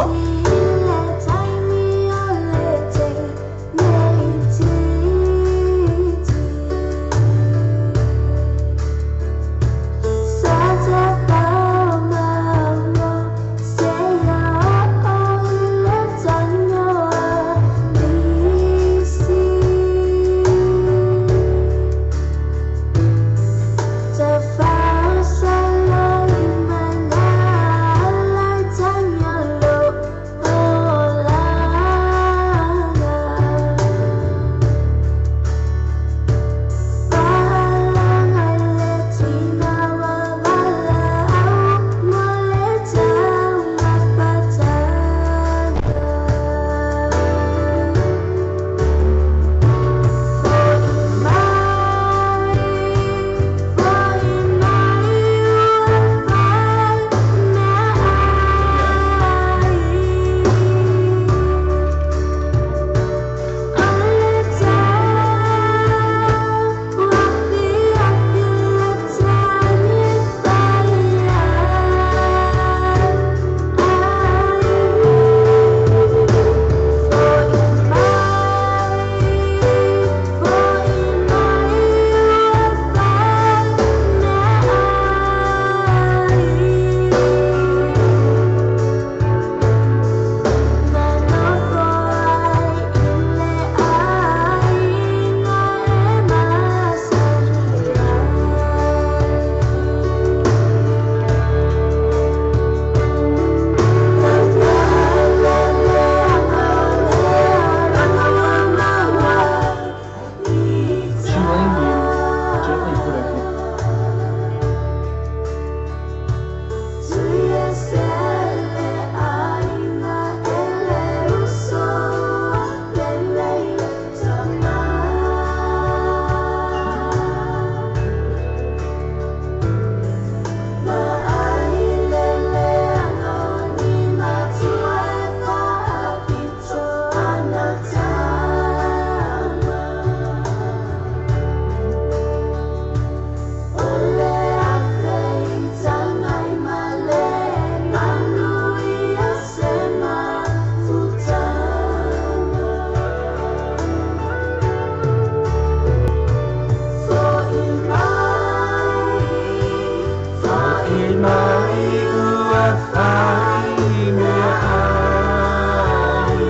Fo'i mai ua fai mea ai.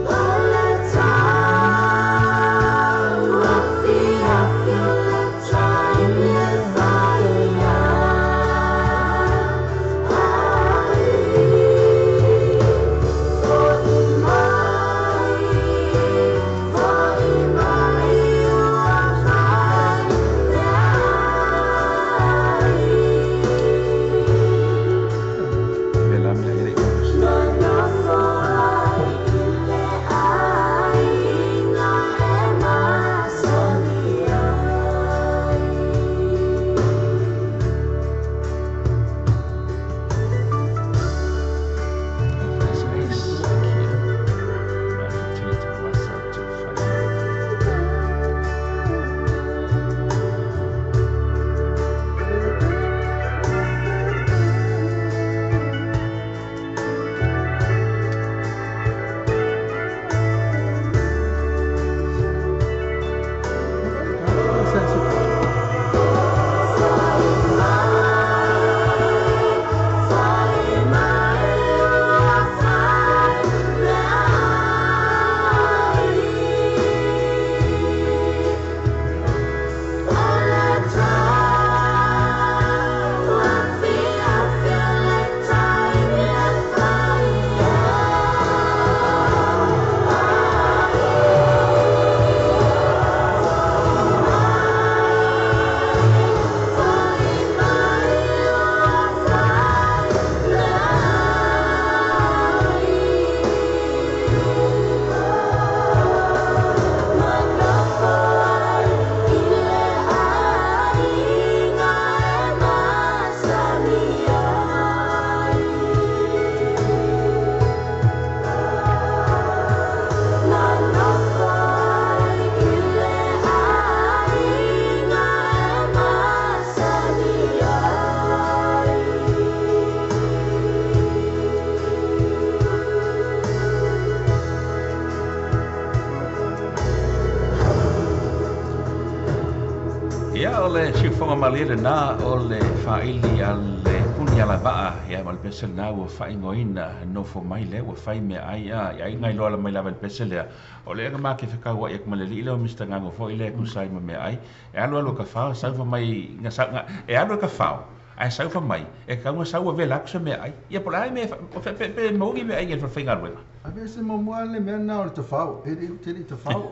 O le tau afiafi o le taimi e fai ai. Fo'i mai, fo'i mai ua fai mea ai. Vela mea e le i Nonofo ai i le aiga e masani ai. Ace Akia. Ma tele te wasa te whai. Fo'i mai, fo'i mai ua fai mea ai. O le tau afiafi o le taimi e fai ai. Fo'i mai ua fai mea ai. Nonofo ai i le aiga e masani ai. Nonofo ai i le aiga e masani ai. Ia o le siufoga malie lenā o le faaili a le puni alavaa ia ma le pese lenā ua faaigoaina nofo mai lea ua fai meaai a ia aiga iloa la mai lava i le pese lea o le ega ma ke fekaua'i atu ma le alii lea o Mr Gago fo'i lea e tusa ai ma meaai e alu alu e ka fao sau fa mai ga sau ga e alu e ka fao ae sau fa mai e tatau ona sau ua vela atu se meaai ia po o le a le mea e pe pe maua ni meaai i le falefaigaluega. Ave se muamua le mea lena o le tafao, e le te le tafao.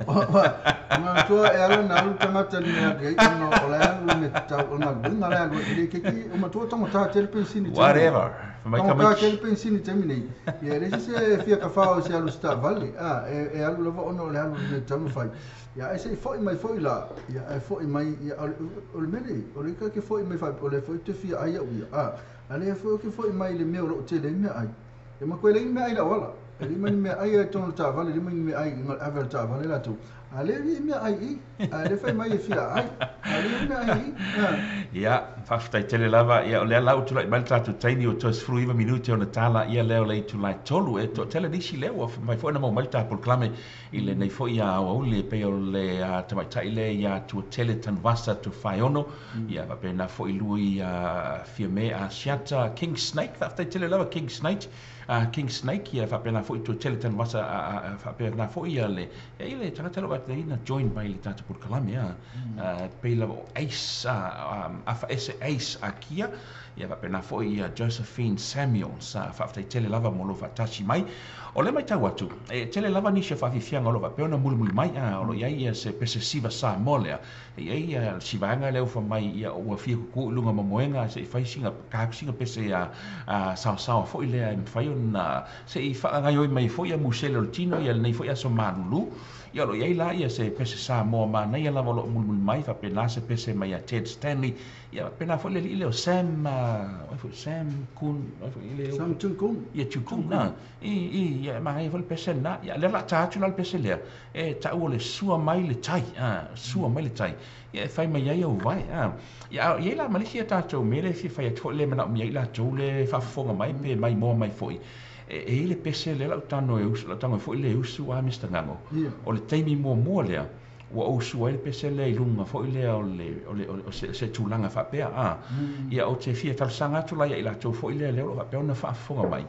Manatua e ala na alu tagata i le mea ake ai ona o la e alu i le mea tatau, o le galuega la e alu ai. E le keiki, o matua taugata tele penisini i le taimi nei. Whatever. Fai mai Taugata tamaiti. tele penisini i le taimi nei. Ia e leai se isi e fia tafao i se alu i se taavale, a, e, e alu lava ona o le alu i le mea e tatau ona fai. Ia ae se i foi mai foi la, ia ae foi mai, ia o le, o le mea lea, o le ika ke foi mai faapea, o lea foi ou te fia ai au ia, a, a lea foi ou te foi mai i le mea o lo o tele ai meaai. E matua e leai ni meaai i le auala. E lima ni meaai i totonu o le taavale, lima ni meaai i ave le taavale latou. A le i meaai i, a le fai mai e fia ai. A le i meaai i. Ia, faafetai tele lava. Ia, o lea la ua tulai mai le tatou taimi ua toe 19 minute ona tala ia lea o le itula e tolu. E toatele nisi lea ua mafai foi ona maua mai le ta polokalame i lenei foi aoauli e pei o le tamaitai lea ia Tuatele Tanuvasa Tufaeono. Ia, faapena foi Lui Fiame Asiata King Snake. Faafetai tele lava King Snake. King Snake, ia faapena foi Tuatele Tanuvasa faapena foi ia le ia i le tagata lea ua vaai na join mai le tatou polokalame a pei lava o Ace Afaese Ace Akia ia faapena foi ia Josephine Samuels faafetai tele lava mo lou faatasi mai. O lea matau atu e tele lava nisi o faafiafiaga o lo o faapea ona mulimuli mai o lo o i ai ia se pese siva Samoa lea e i ai ia si vaega lea ua fai mai ia ua fia kukū i luga momoega se i fai sina ka atu sina pese a saosaoa foi lea e mafai ona se i faagaioi mai foi ia musele o le tino ia lenei foi aso malulu. Ia o lo o i ai la ia se pese Samoa manaia lava o lo o mulimuli mai faapena se pese mai ia Ted Stanley ia faapena foi le alii lea o Sam ai foi Sam Kun ai foi le Sam Chun Kung. Ia Chun Kung na i i ia manaia foi le pese lena. Ia lea o le a ta atu la le pese lea e tau o le sua mai le tai sua mai le tai ia e fai mai ai au vae ia i ai la ma le isi a tatou mea lea e fia fai atu foi le manaomia ai latou le faafofoga mai pe maimoa mai foi e i ai le pese lea o lau tago e usu lau tago foi le usu a Mister Gago o le taimi muamua lea Ua ou sua ai le pese lea i luga foi lea o le o le o se, se tulaga faapea a. Ia ou te fia talosaga atu la ia i latou foi lea lea o lo o faapea ona faafofoga mai.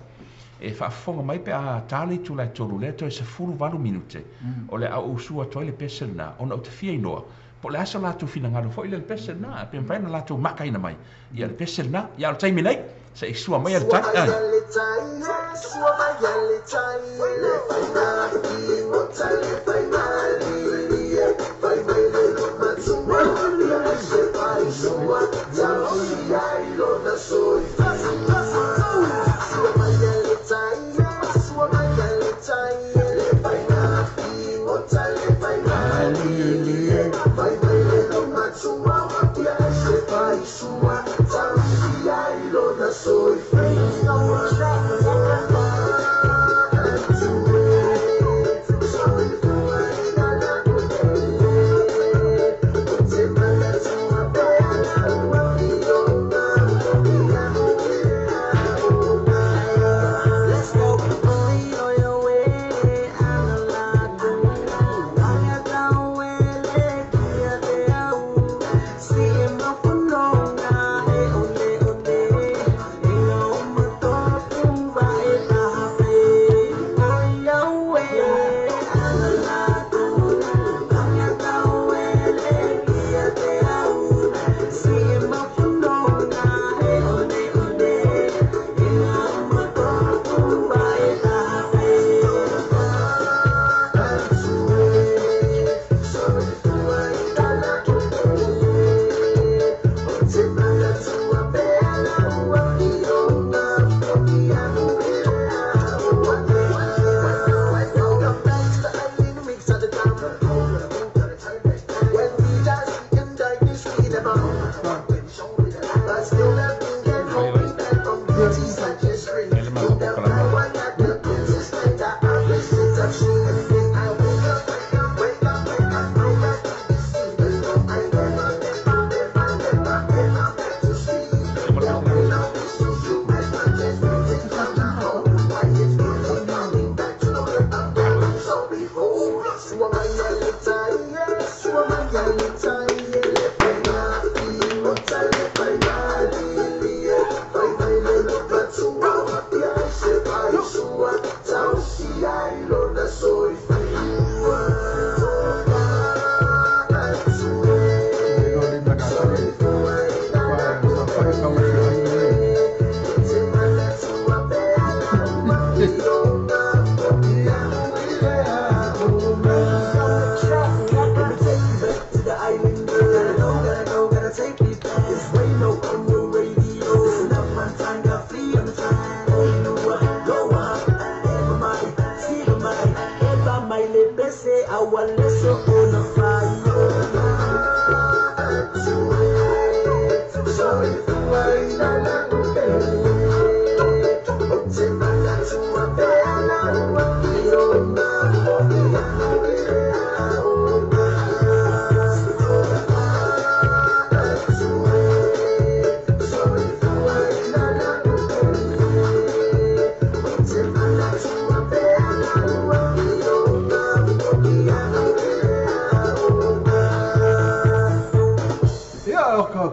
E faafofoga mai pe a ta le itula e 3 lea toe 18 minute o le a ou usu atu ai le pese lena ona ou te fia iloa po o le a so latou finagalo foi lea i le pese lena pe mafai ona latou makaina mai ia le pese lena. Ia o le taimi nei se i sua mai le tai.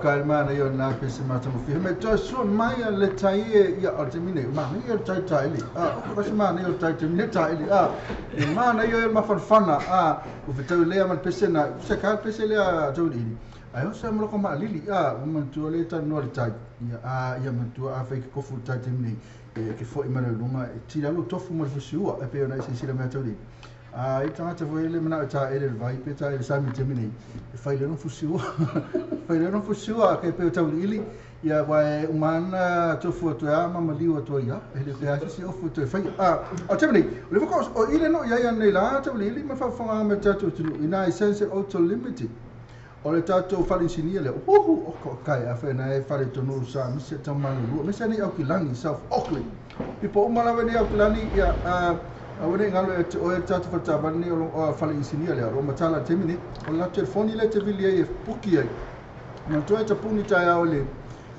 Ka mana yo na pese mata mo fi me to su mai le tai ia o te mine ma ni o tai tai li a o se mana yo tai te mine tai li a e mana yo ma fanfana a o fe tau le ma pese na se ka pese le a tau li ai o se mo ko ma lili a o man tu le tai no le tai ia a ia man tu a fe ko fu tai te mine e ke fo i mana lunga e tira lo tofu mo fusiua e pe ona se sila me tau li a i tangata foi le mana ta ele vai pe ta ele sami te mine e fai le no fusiua fai le no fusiua ke pe tau ili ia vai umana tofu to a mama liu to ia ele te asi si ofu to fai a o te mine le fo o ile no ia ia nei la tau ili ma fa fa me ta tu tu ina Essential Auto Limited o le tatou fale inisinia lea uhu o ko kai a whena e fale tonu sa mise tamalu lu mise ni au ki South Auckland pipo uma lava ni au ki langi ia a wene ngalo e o e tatou whatavani o fale inisinia lea o matala te mine o la telefoni le te vili ai e puki ai ma toi e tapuni tai ao le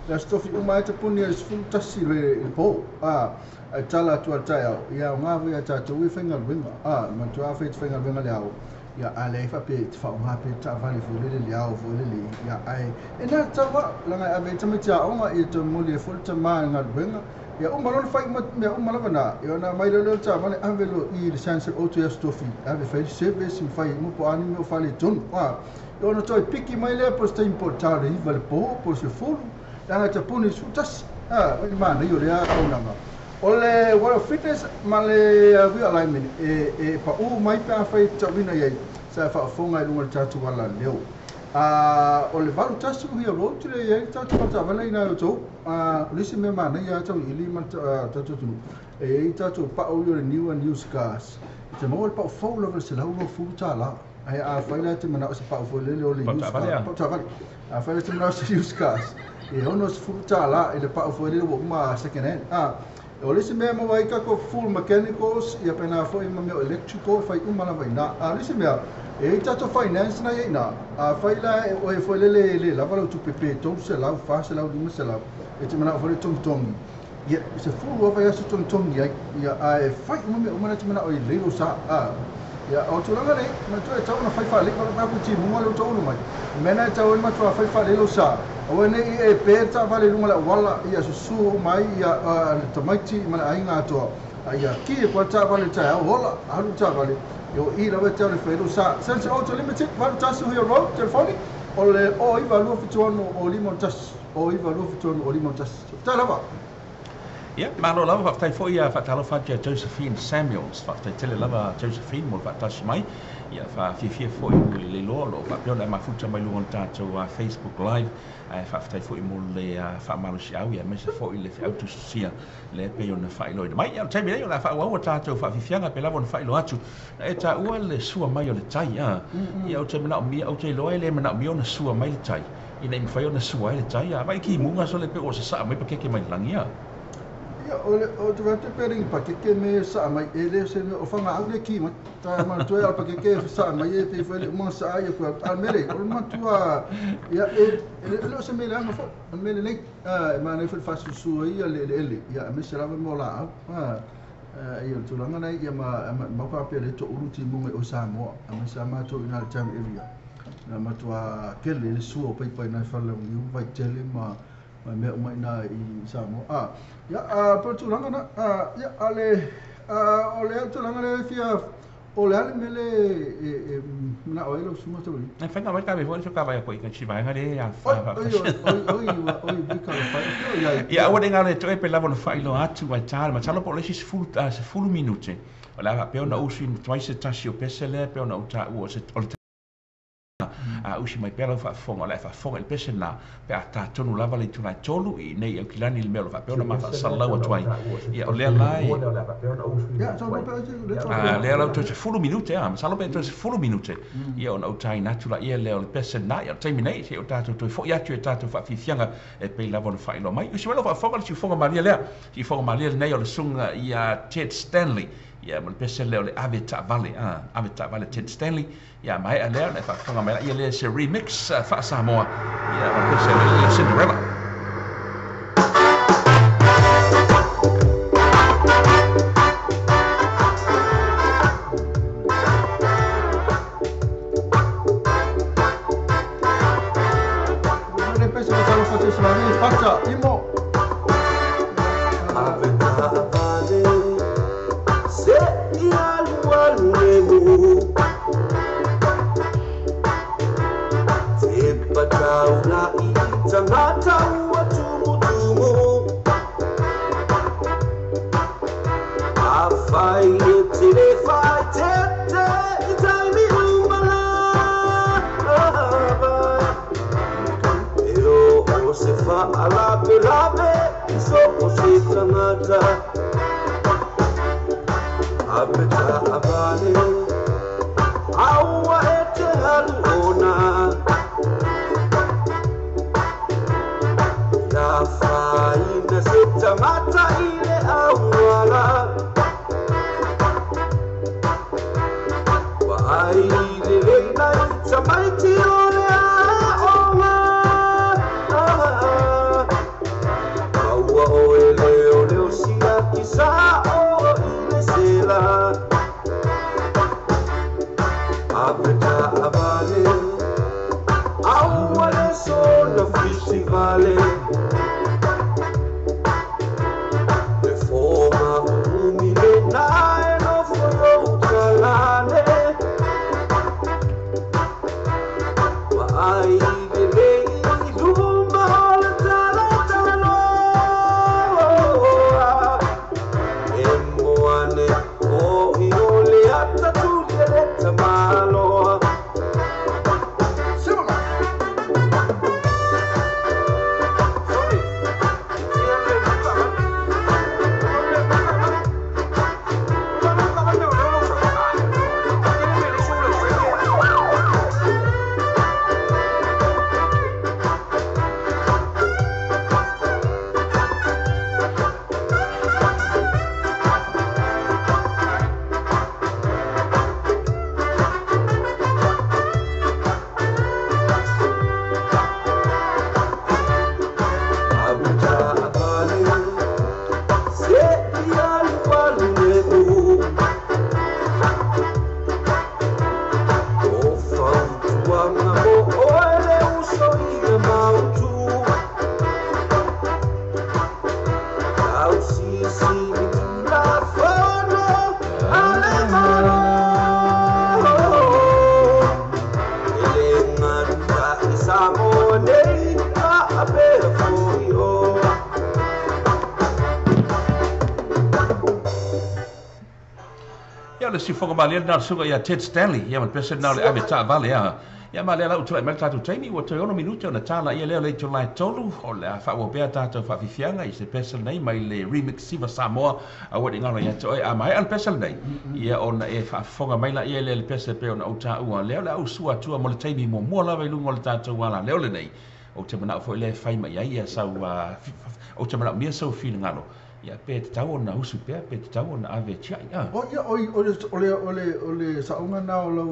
la stofi uma e tapuni e sfulu tasi le po a e tala atu a tai ao ia o ngā wea tātou e whainga luenga a ma toi a whai te whainga luenga le ao Ia a leai faapea e te faaaoga pea le taavale foi lele i le ao foi lele ia ae e na tatau lava leaga e ave ai tamaiti aoga ia toe momoli ai foi le tama i le galuega. Ia uma loa ona fai uma mea uma lava na, ia ona aumai loa lea o le taavale ave loa i le Sunset Auto i Aso Tofi, ave e fai le service ma fai uma po o a ni mea o faaletonu. A, ia ona toe piki mai lea po o se taimi po o le ta o le 9 i le po po o le 10, leaga e tapuni i le 11. A, o le manaia o lea auaunaga. O le World Fitness ma le Wheel Alignment e pau mai pe afai e te tauina i ai sa e faafofoga i luga o le tatou alaleo. A, o le 81 Uhia Road lea e i ai le tatou faletaavale i ina e outou. A, o le isi mea manaia lava tauiliili ma le tatou atunuu, e i ai tatou pau ia o le New and Used Cars. E te maua le pau fou lava i le $120. Ae afai la e te manao i se pau foi lele o le Pau used taavale car, a? pau taavale. Afai la e te manao i se used cars, e $60 i le pau foi lele ua uma second hand. A, o le isi mea e maua ai tatou full mechanicals, ia pena foi ma mea o electrical, e fai uma lava i ina. A o le isi mea, e i ai tatou finance na i ai i ina. Afai la e oe foi lele e le lava lau tupe pe $300, $400, $500, e te manao foi lele e togitogi, ia, 12 vaiaso togitogi ai, ia, ae fai uma mea uma na e te manao i lelei lou sa. A, ia, o tulaga nei, manatua e tatau ona fai faalelei, vaai atu i timuga lea ua taulu mai. O mea na e tatau ai ona matua fai faalelei lou sa, aua ne i e pe le taavale i luga o le auala, ia susu uma ai ia le tamaiti ma le aiga atoa, a ia ki atu lava le taavale i le taeao, ola, alu le taavale, ia o i lava e tatau ona fai ai lou sa. Sunset Auto Limited, 81 Huia Road, telefoni, o le 09 276 051, 09 276 051. Faafetai lava. Ia, malo lava, faafetai foi a faatalofa atu ia Josephine Samuels. Faafetai tele lava Josephine mo le faatasi mai. Ia, faafiafia foi i le iloa o lo o faapea ona e mafuta mai luga o le tatou Facebook Live. Ae faafetai foi mo le faamalosiau, ia aemaise foi le feau tusitusia lea e pei ona faailoaina mai. Ia, o le taimi nei o le a faaauau a tatou faafiafiaga pei lava ona faailoa atu. Na e taua le sua mai o le tai, a. Ia, ou te manaomia, ou te iloa e le manaomia ona sua mai le tai, ina ia mafai ona sua ai le tai. A vaai kimuga sole pei ua sasaa mai pakeke mai le lagi, a. Ia, o le, o te vaai pe ringi pakeke me saa mai e le o se mea o whangaau le ki mai. Tā manatua e ala pakeke e saa mai e pei whai le umanga saa ia koe. A mele, o le matua, ia, e, e le o se mele anga fo, o le mele nei, e mānai whai whasusu ai ia le ele ele, ia, me se lava mo la au. Ia, o le tulaga nei, ia ma, ma, ma pea le to ulu timuga i o Samoa, a me sa mātou i nā le time area. Na matua kele le sua o paipai nai whale o niu, vai tele ma, ma mea uma ina i Samoa. A, ia, a, po tulaga na, a, ia, a le, a, o le tulaga le fia, o le ale mele e manao ai lau susuga taulii. E whainga mai ka foi ka vai ko i ka chivaenga le a Oi, oi, oi, oi, oi, oi, oi, ka whai, oi, ai. Ia aua ne ngalo e toe pe lava ona faailoa atu ai tā le masalo po o le isi 10 minute o le a faapea ona usi mai se tasi o pese lea pei ona ou taua o se o le a usi mai pea lau faafofoga o le a e faafofoga i le pese lena pe a tā tonu lava le itula e tolu i inei i Aukilani i le mea o lo o faapea ona ma faasalalau atu ai. Ia o lea la e Ia, tau mai pea le tau A lea la toe 10 minute a masalo pe toe 10 minute ia ona ou tāina atu laia lea o le pese lena. Ia o le taimi nei seia o tatou toe foi atu i a tatou faafiafiaga e pei lava ona faailoa mai. Usi mai lau faafofoga le siufofoga malie lea. Siufofoga malie lenei o le susuga ia Ted Stanley. Ia ma le pese lea o le ave taavale a ave taavale Ted Stanley. Ia maea lea ona e faafofoga mai laia lea se remix faa-Samoa. Ia ma le pese lea Cinderella. Le pese o talofa te Salani, Pata, Imo. Ave taavale se i alu alu lemu Te pataula i tangata ua tumutumu A whai e te le whai te te i taimi umala E o o se whaalape lape i so o se tangata Ape taavale aua e te halu ona Ia whaina se tangata i le auala Wa ai le le nai tamaiti o le aonga Maua o e leo leo sia ki sa o i le sela Ave Tafisi vale Le foma umi le nae no fo kalane Wa ai le le luma o le tala talo E moane o i o le ata tu le tamaloa. Ia le sifoga malie na le suga ia Ted Stanley ia ma le pese na le ave taavale a ia ma le ala utulai mai le tatou taimi ua toe 6 minute ona tala ia lea o le itulai 3 o le a faaauau pea tatou faafifiaga i se pese lenei mai le Remix Siva Samoa aua ne i galo ia te oe a maea le pese lenei ia ona e faafofoga mai laia lea le pese pei ona ou taua lea o le a ou sua atua mo le taimi muamua lava i luga o le tatou alaleo lenei ou te manao foi lea e fai mai ai ia sau ou te manaomia sau finagalo ia pe tatau ona usu pea pe tatau ona ave e tiai a. O ia oi o le o le o le o le saoga na o lau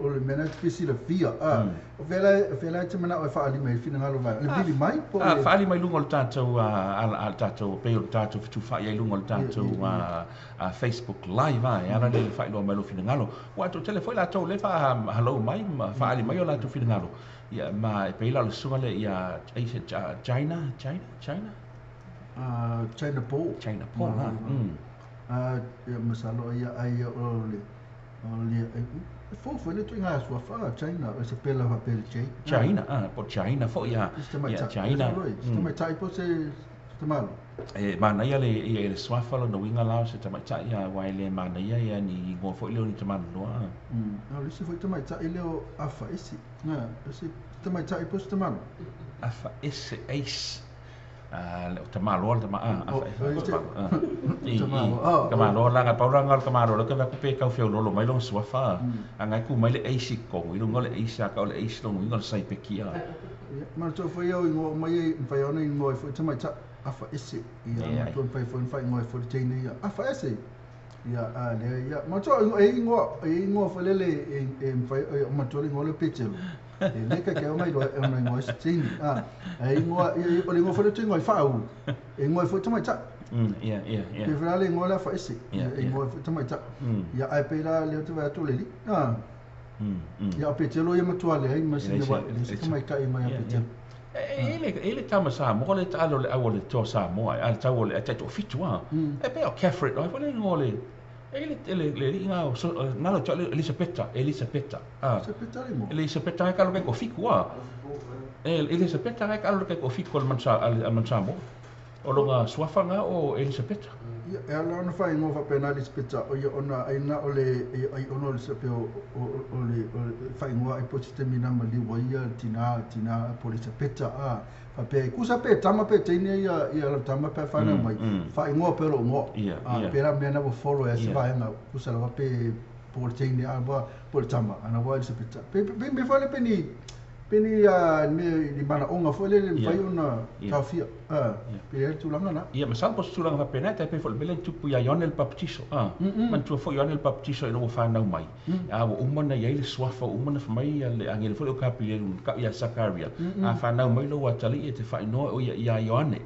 o le mea na e te fia silafia a o fea la o fea la e te manao e faaali mai ai finagalo vae o le vili mai po o A le faaali mai luga o le tatou ala a le tatou pei o le tatou fetufaai ai luga o le tatou Facebook live a e ala lea i le faailoa mai o lou finagalo ua toatele foi latou o lea e faahalou mai ma faaali mai o latou finagalo ia ma e pei la o le susuga lea ia China China China China Paul. China Paul, ha. Ia masalo ia ai o le o le e fou foi le tuiga suafa China o se pela fa pele J. China, ah, po China foi ia. Ia China. Se tamaitai po se tamalo. E manaia le ia le suafa lona uiga la o se tamaitai ia aua e le manaia ia ni igoa foi lea o ni tamaloloa. O le isi foi tamaitai lea o Afa Ese. Na, se tamaitai po se tamalo. Afa Ese Ace. O tamaloa le tama a tamaloa laga pau laga o le tamaloa lea ke pe tau feololo mai lona suafa a ngai ku mai le ace i totonu i luga o le ace a ka o le ace lona uiga o le saipeki a. Manatua foi au ingoa uma ia e mafai ona ingoa ai foi tamaitai afa ese ia manatua mafai foi ona faaigoa ai foi le teine ia afa ese ia a lea ia manatua e ingoa e ingoa foi lele e mafai e manatua le ingoa lea o Petelo e le kai kai ona iloa ona ingoa ai se teine a e ingoa o le ingoa foi lea o te ingoa ai faaulu e ingoa ai foi tamaitai. Ia ia ia. Pe foi la le ingoa lea afa ese e ingoa ai foi tamaitai ia ae pei la lea ou te vaai atu o le alii a ia o Petelo ia matua leai ma sina wa e leai se tamaitai mai ia Petelo. E le tama Samoa le taalo le au o le toa Samoa a le tau o le tai toafitu a. E pei o Catherine o ai foi le igoa o le e le le le alii na o nalo te Elisapeta Elisapeta a. Elisapeta le igoa. Elisapeta e kalo kai toafitu a. E Elisapeta e kalo kai toafitu a le manu a le manu Samoa. O lona suafa na o Elisapeta. Ia, e ala ona faaigoa faapena Elisapeta, o ia ona ai na o le ai ona o le sape o o le faaigoa ai po o se taimi na maliu ai ia tina tina po o Elisapeta a faapea e kusa pe tama pe teine ia ia lau tama pe a whanau mai faaigoa pea lou igoa a pela mea na ua follow ai se vaega kusa lava pe po o le teine a po o le tama ana ua Elisapeta pe pe mea foi lea pe ni Pe ni mea ni manaoga foi lele e mafai ona taofia, pe i ai le tulaga lena. Ia, masalo po o se tulaga faapena, e tai pei foi o le mea lea na tupu ia Ioane le Papatiso. Manatua foi Ioane le Papatiso ina ua fanau mai, a ua uma ona i ai le suafa, ua uma ona fai mai le agelu foi lea o Kapilielu na tau ia Sakaria, a fanau mai lou atalii e te faaigoa o ia ia Ioane.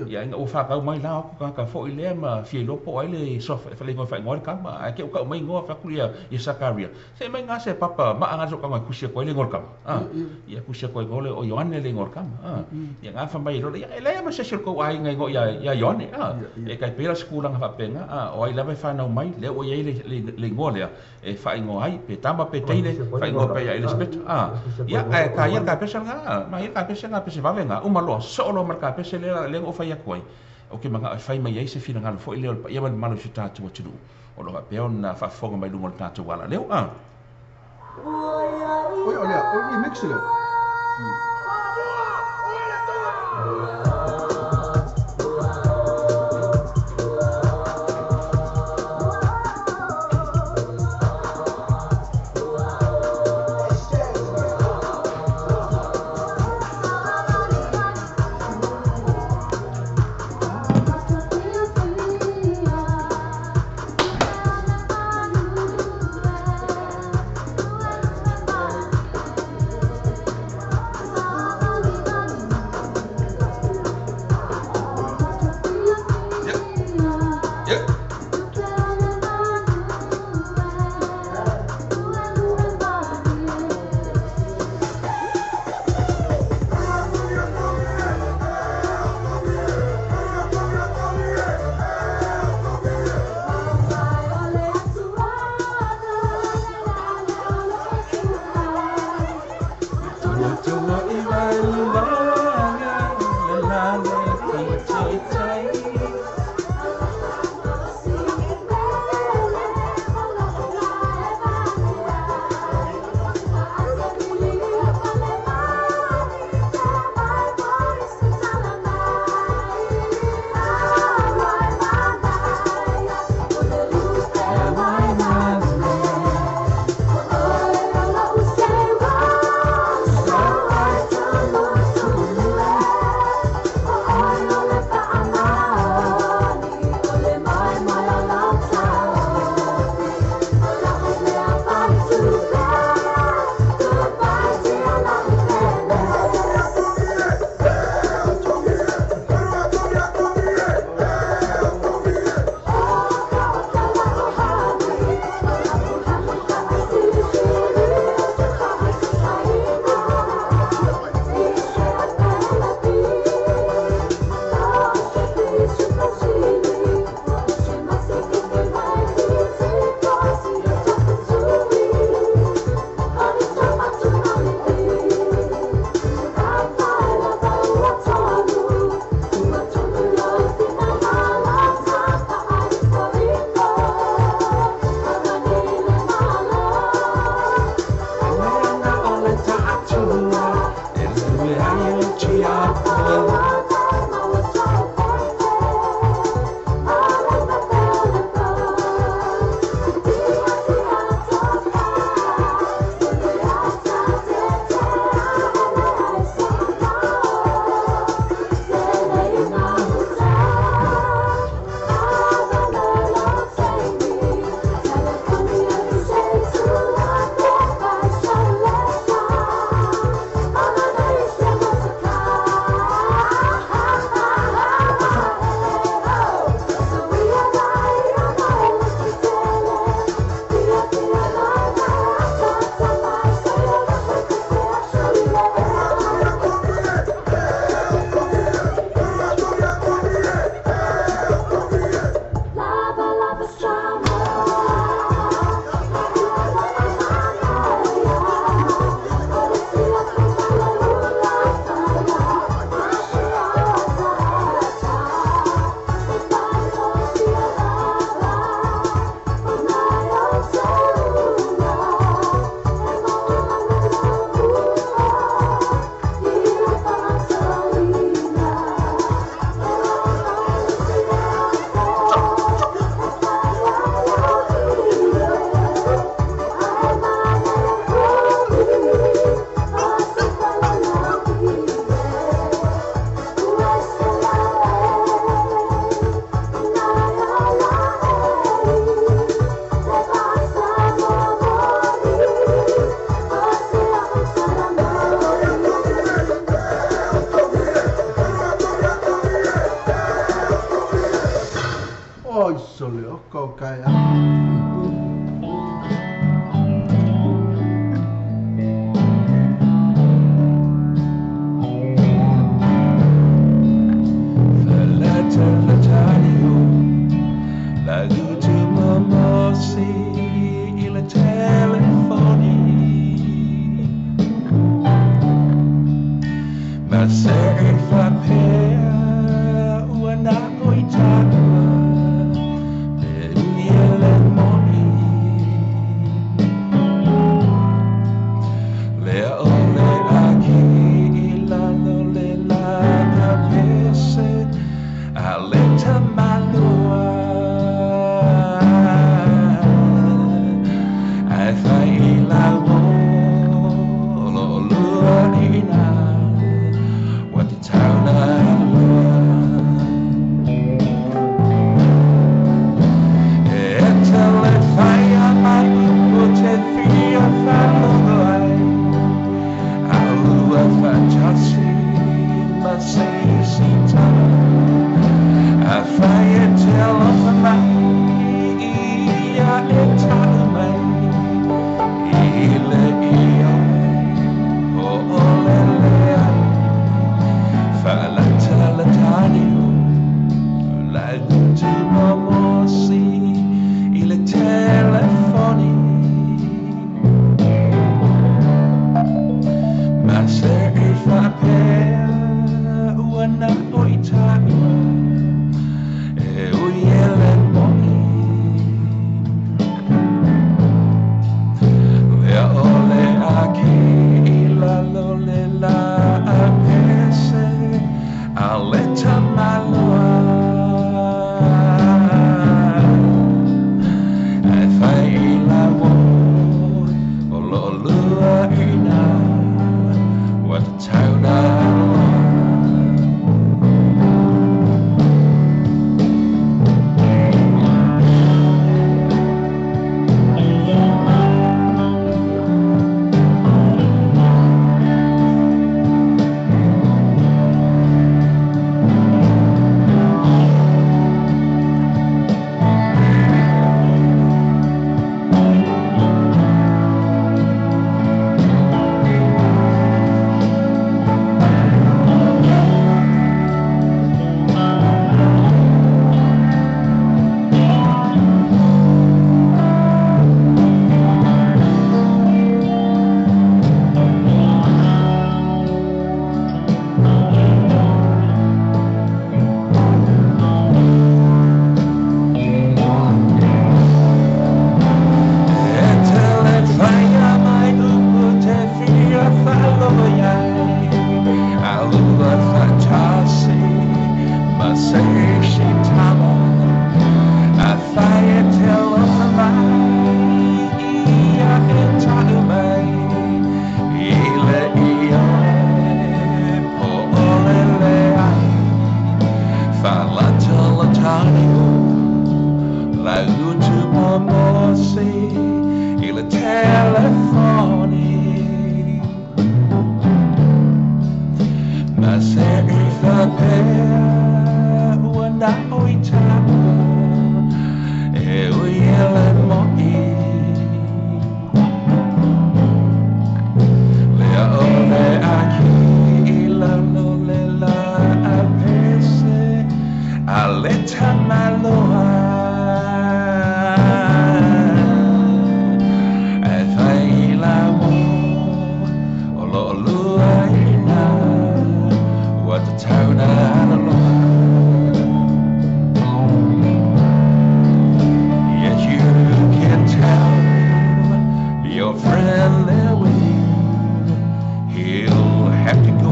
Ia, ina ua fanau mai la o atu tagata foi lea ma fia iloa po o ai le suafa le igoa e faaigoa ai le tama, ae te i ua tau mai igoa fai atu ia Sakaria, Se mai ga se papa maa ga so ka tusi atu ai le igoa o le tama. Ia tusi atu ai loa lea o Ioane le igoa o le tama a. Ia gafa mai ai loa lea, ia e leai lava ma se isi o le tou aiga e igoa ia Ioane a. E tai pei la o se tulaga faapena a, o ai lava e fanau mai, lea ua i ai le igoa lea e faaigoa ai, pe tama pe teine, faaigoa pea ia Elisapeta a. Ia ae ta ia le kapesa lena a, ma ia le kapesa lena pese vave lena, uma loa, soo loa ma le kapese lea na ou fai atu ai. Ou te manao e fai mai ai se finagalo foi lea o le paia ma le mamalu o si o tatou atunuu o lo o faapea ona faafofoga mai i luga o le tatou alaleo a. Oi, o lea, o le remix lea. Oi sole o kau kai a. e faapea ua na o i taua e ui e le mo'i lea o le aki i lalo le la pese a le tamaloa ae fai i lau o lo o lua ina ua tatau na alua e te le whaia mai upu te whia whalogo ai a lua whatasi ma se isi tama a whai e te alofa mai ia e tau mai i le ia o o le le ai whaalata la tani o la gutu momosi i le telefoni ma se e whapea ua na o i taua e ui e le mo'i lea o le aki i lalo le la a pese a le tamaloa e fai i lau o lo o lua ina ua tatau na aloa. E te le whaia mai upu te whia whaloa iai a lua whatasi ma se isi tama a whai e te alofa mai ia e tau mai i le ia e po o le le ai whalata la tani o la utu momosi i le telefoni ma se e whapea ua na o i taua e ui e le mo'i lea o le aki i lalo le la a pese a le tamaloa e fai i lau o lo o lua ina ua tatau na alaloa. Yet you can tell your friend there with you he'll have to go.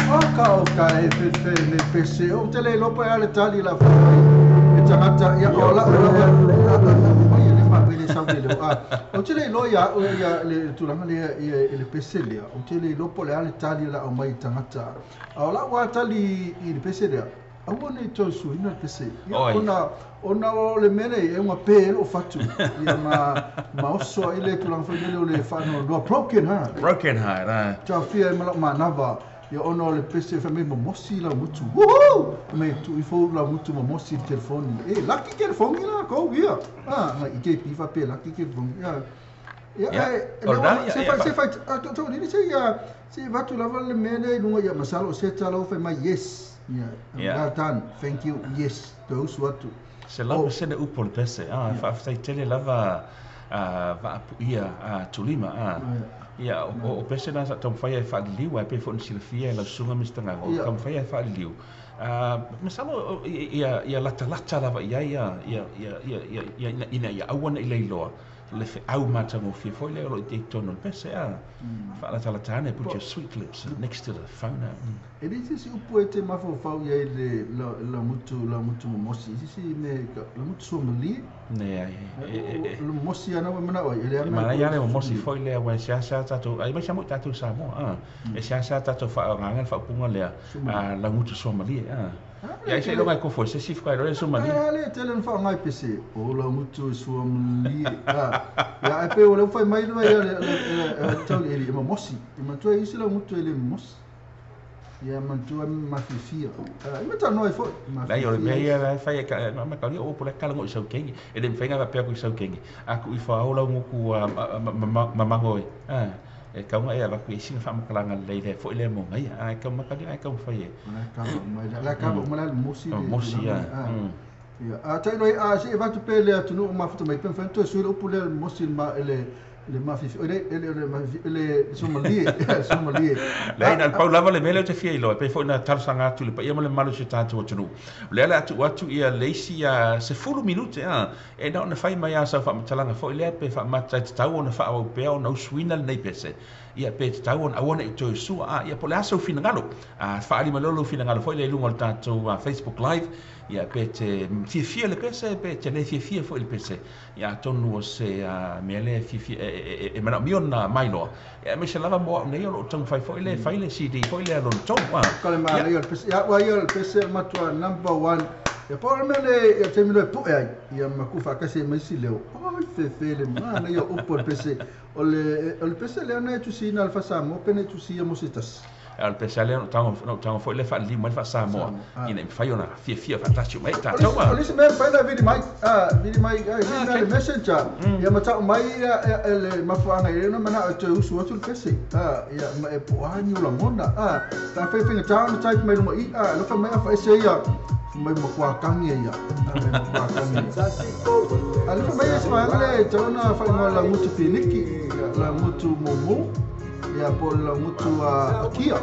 O ka o ka e fe me pese o te le lopo e ale tali la fa mai e tangata ia o la o la mai le ma le sa le a o te le lo ia o ia le tulanga le ia le pese le o te le lopo le ale tali la o mai tangata a o la wa tali i le pese le a o ne to su ina le pese ia Oi. ona ona o le mele e una pe o fatu ia ma oso i le tulanga foi le o le fa no no broken heart Broken heart, Tau fia e mala manava ia ona o le pese fa me momosi la mutu. Woohoo! Me tu i fo la mutu momosi le telefoni. E laki telefoni la ko ia. Ah, na i ke pifa pe laki telefoni. Ia. Ia Ia. e O la, ia, se ia, fa se fa to to ni se ia se va tu lava le mele i lunga ia masalo se talo fa mai yes. Ia. Ia. Well done. Thank you. Yes. Those what to. Se lau sene upu o le pese, ah, whaaftai tele lava Vaapuia Tulima ia o pese na sa taumafai e faaliliu ae pei foi ona silafia e lau susuga Mr Gago o taumafai e faaliliu masalo ia latalata lava i ai ia ina ia aua ne i lailoa le feau matagofie foi lea o lo o i totonu o le pese faalatalata ane. Put your sweet lips next to the phone. E le se isi upu e te mafaufau i ai le laugutu momosi i sisi me laugutu suamalie ne le momosi ana ua manao ai e le ana manaia le momosi foi lea ua seasea tatou ai mai sa mo tatou Samoa e seasea tatou faaaogaga le faaupuga lea laugutu suamalie ia se iloga e kofo e se isi fukai loa le suamalie le tele na faaaoga i pese o laugutu suamalie ia e pei o le ufai mai le ia le tauliili e momosi e matua isi laugutu e le momosi ia matua mafifia e matanoa ai foi. Lai o le mea ia la e fai e ma kauli o upu le kalago i saukegi e le mafai ona faapea aku i saukegi aku i faao laugutu mamago e e kauga e avaku i sina faamatalaga lelei lea foi lea mo gaia ae kau makali ae taumafai e la kava uma la le mosi mosi ia a tailo a se e vatu pe le atunuu mafuta mai pe mafai ona toe sui le upu lea le mosi le le mafifi le le suamalie suamalie leai na le pau lava le mea lea ou te fia iloa e pei foi na talosaga atu i le paia ma le mamalu o si o tatou atunuu o lea le a tuu atu ia le isi 10 minute e na ona fai mai a sau faamatalaga foi lea pe faamata e tatau ona faaauau pea ona usuina lenei pese ia pe tatau ona aua ne i toe sua ia po o le a sau finagalo faaali mai loa lou finagalo foi lea i luga o le tatou Facebook Live ia pe te fiafia le pese pe te le fiafia foi le pese ia atonu o se mea lea fiafia e manaomia ona mailoa ia aemaise lava mo au nei o loo taumafai foi le fai le CD foi lea lona tolu Kale manaia o le pese ia ua ia o le pese o le matua number 1 ia pau o le mea le ia taimi loa e pu'e ai ia ma tuufaatasi ai ma isi leo oi fefe le manaia o upu o le pese o le pese lea na e tusiina le faa-Samoa pe na e tusia mo se tasi. O le pese lea na ou tago foi le faaliliu mai le faa-Samoa ina ia mafai ona fiafia faatasi uma ai tatou O le isi mea e mafai ona vili mai vili mai vili mai le messenger ia ma tau mai le mafuaaga i lea manao e toe usu atu le pese ia ma e po o a ni o lagona pe afai e faigata ona type mai luga i alofa mai afaese ia mai matua tangi ia mai matua tangi ia alofa mai ia se vaega lea e tatau ona faaigoa laugutu piniki laugutu mumu ia po o le laugutu akia.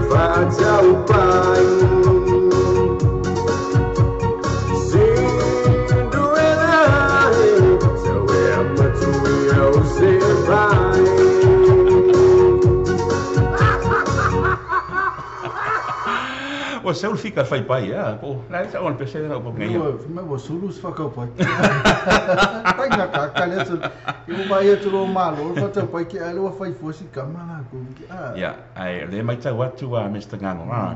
Faataupai Cinderella Tauea matuia o se pai. Ua seu le fika le faipai a po la e sa ona pese na upu ngai. Ua ua sulu se whakaupai. Tainga ka kale atu. I ua mai atu ro malo, whakaupai ke ale ua whai fuasi kama la ko ki a. Ia, ai le mai tau atu a Mr. Ngango.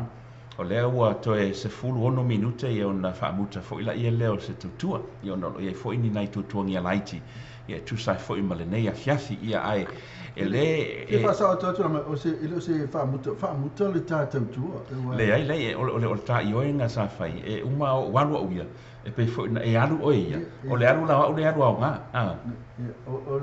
O lea ua toe 16 minute ia ona faamuta foi la ia lea o se tautua. Ia ona o ia foi ni nai tuatuagia laiti. Ia tusa foi ma lenei afiafi ia ai e le Ke whasao atu atu o se ele o se whaamuta le tā tautua. Le ai le o le tā i oe ngā sa whai e uma o walu au ia e pe foi na e alu oe ia o le alu la o le alu au ngā. O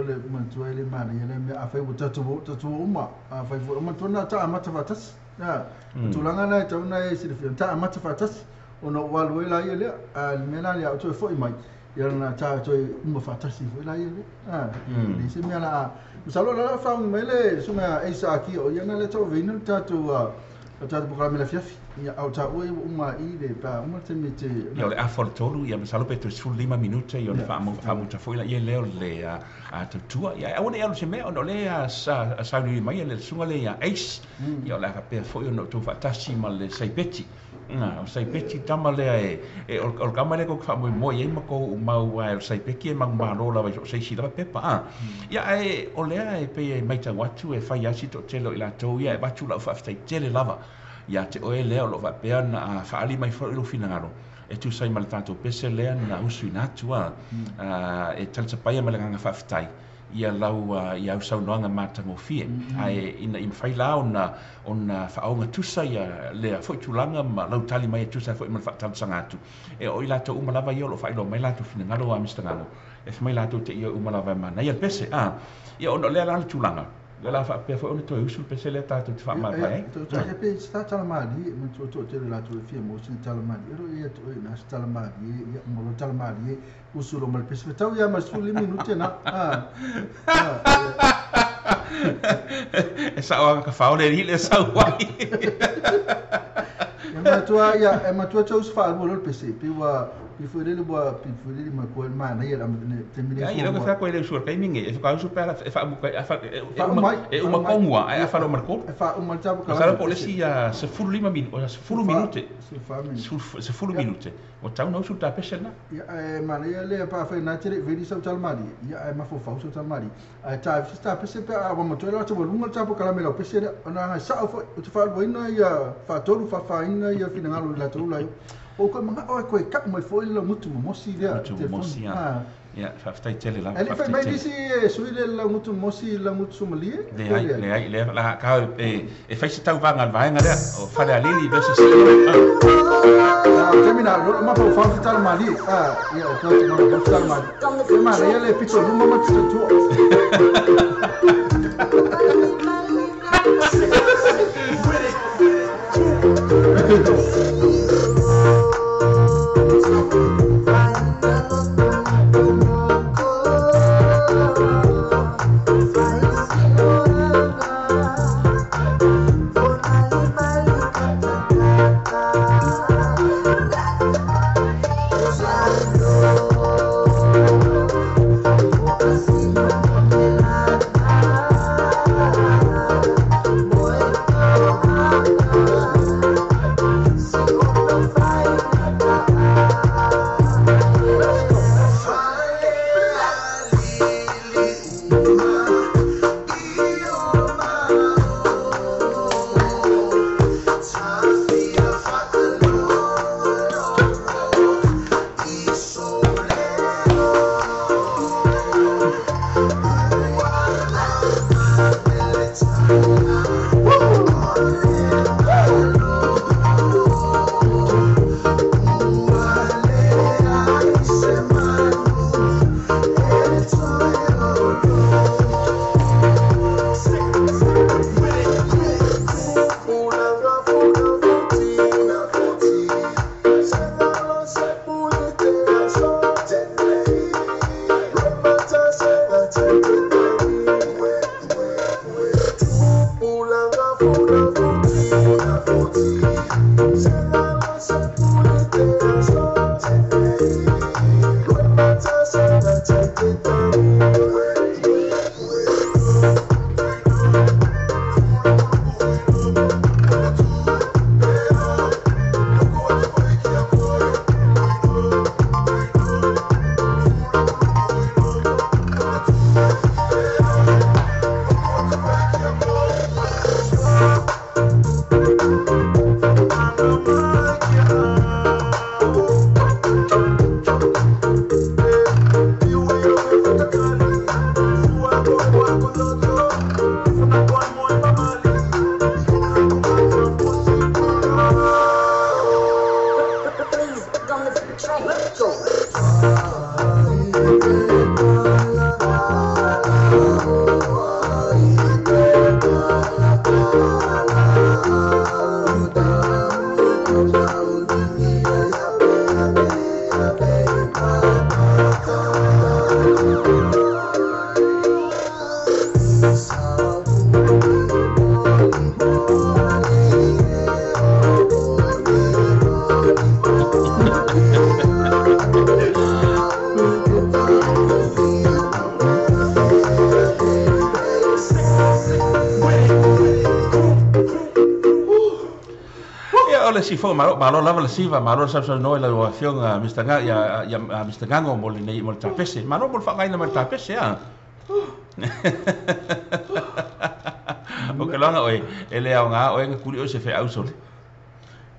le mantua ele mana ia le mea a whai ua tatu uma a whai fo uma tona tā amata whatasi. Tūlanga nai tau nai e sirifia tā amata whatasi o no walu e la ia lea a le mea la lea o toe foi mai. Ia na tā toe uma whatasi foi la ia lea. Le se mea la masalo la whaungi mai le sunga eisa aki o ia na le tau veina le tātou tātou pokalame la fiafi. Ia au tā ue uma i le pā uma te me te Ia o le afa o le tolu ia masalo pe toe 15 minute ia ona faamuta foi la ia lea o le tautua. Ia aua ne alu se mea ona o lea sa saunui mai le susuga le ia Ace. Ia o le a faapea foi ona outou faatasi ma le Saipeti. O Saipeti tama lea e o le kama lea kou te faamoemoe ai ma kou umau ai o le Saipeti e magumalo lava i so o se isi lava pepa. Ia ae o lea e pei e maitau atu e fai asi toatele o i latou ia e avatu lau faafetai tele lava. Ia te oe lea o loo faapea na faali mai foi lou finagalo e tusa ai ma le tatou pese lea na usuina atu e talitapaia ma le agaga faafetai ia lau ia au saunoaga matagofie ae ina i mafai la ona faaoga tusa ia lea foi tulaga ma lau tali mai e tusa foi ma le faatalosaga atu e o i latou uma lava ia o loo faailoa mai latou finagalo a Mr. Ngango e fai mai latou te ia uma lava e manaia le pese ia ona o lea la le tulaga le la faapea foi ona toe usu le pese lea tatou te faamavae ai. E pe se tā talamali, ma tua tele latou e fia mo se talamali. Ero ia tu e na se talamali, ia mo lo talamali, usu lo ma le pese. Tau ia ma 15 minute na. E sao anga ka whao le ri le sau ai. E matua ia, e matua tau se whaalua lo le pese. Pe ua pifuelele ua pifuelele ma koe mana ia la te mine Ia ia ka koe le usua kai minge e whakausu pe ala e whaamuka e uma kongua ai a whalo marko. E wha uma tapu ka. Sala po le si 15 minute 10 minute. 10 minute. O tau na usu ta pese na. Ia e mana ia le pa whai na tere veri sau talmari. Ia e mafofau sau talmari. Ai ta ta pese pe a wa matua la te walunga tapu kala me la pese ona ha sa o te whaaluaina ia whaatolu whawhaina ia finangalo i la tolu lai. O koe mga oe koe kap mai foi la ngutu momosi lea. Ngutu momosi ia. Ia, faafetai tele lava. Ale fai mai nisi e sui le la ngutu momosi la ngutu somalie? Leai, leai, la ka e fai se tauvaga le vaega lea o Falealili versus Termina, ma pau fau se tala mali. Ia, o koe te mana pau tala mali. E mana ia le pito luma ma te tua. Sifo malo malo lava le siva malo sa sa no la afioga Mr. Nga ia ia Mr. Gango mo le nei mo le tapese malo mo le faagaina ma le tapese a o ke loga oe e le aoga oe ga kuli o se feau sole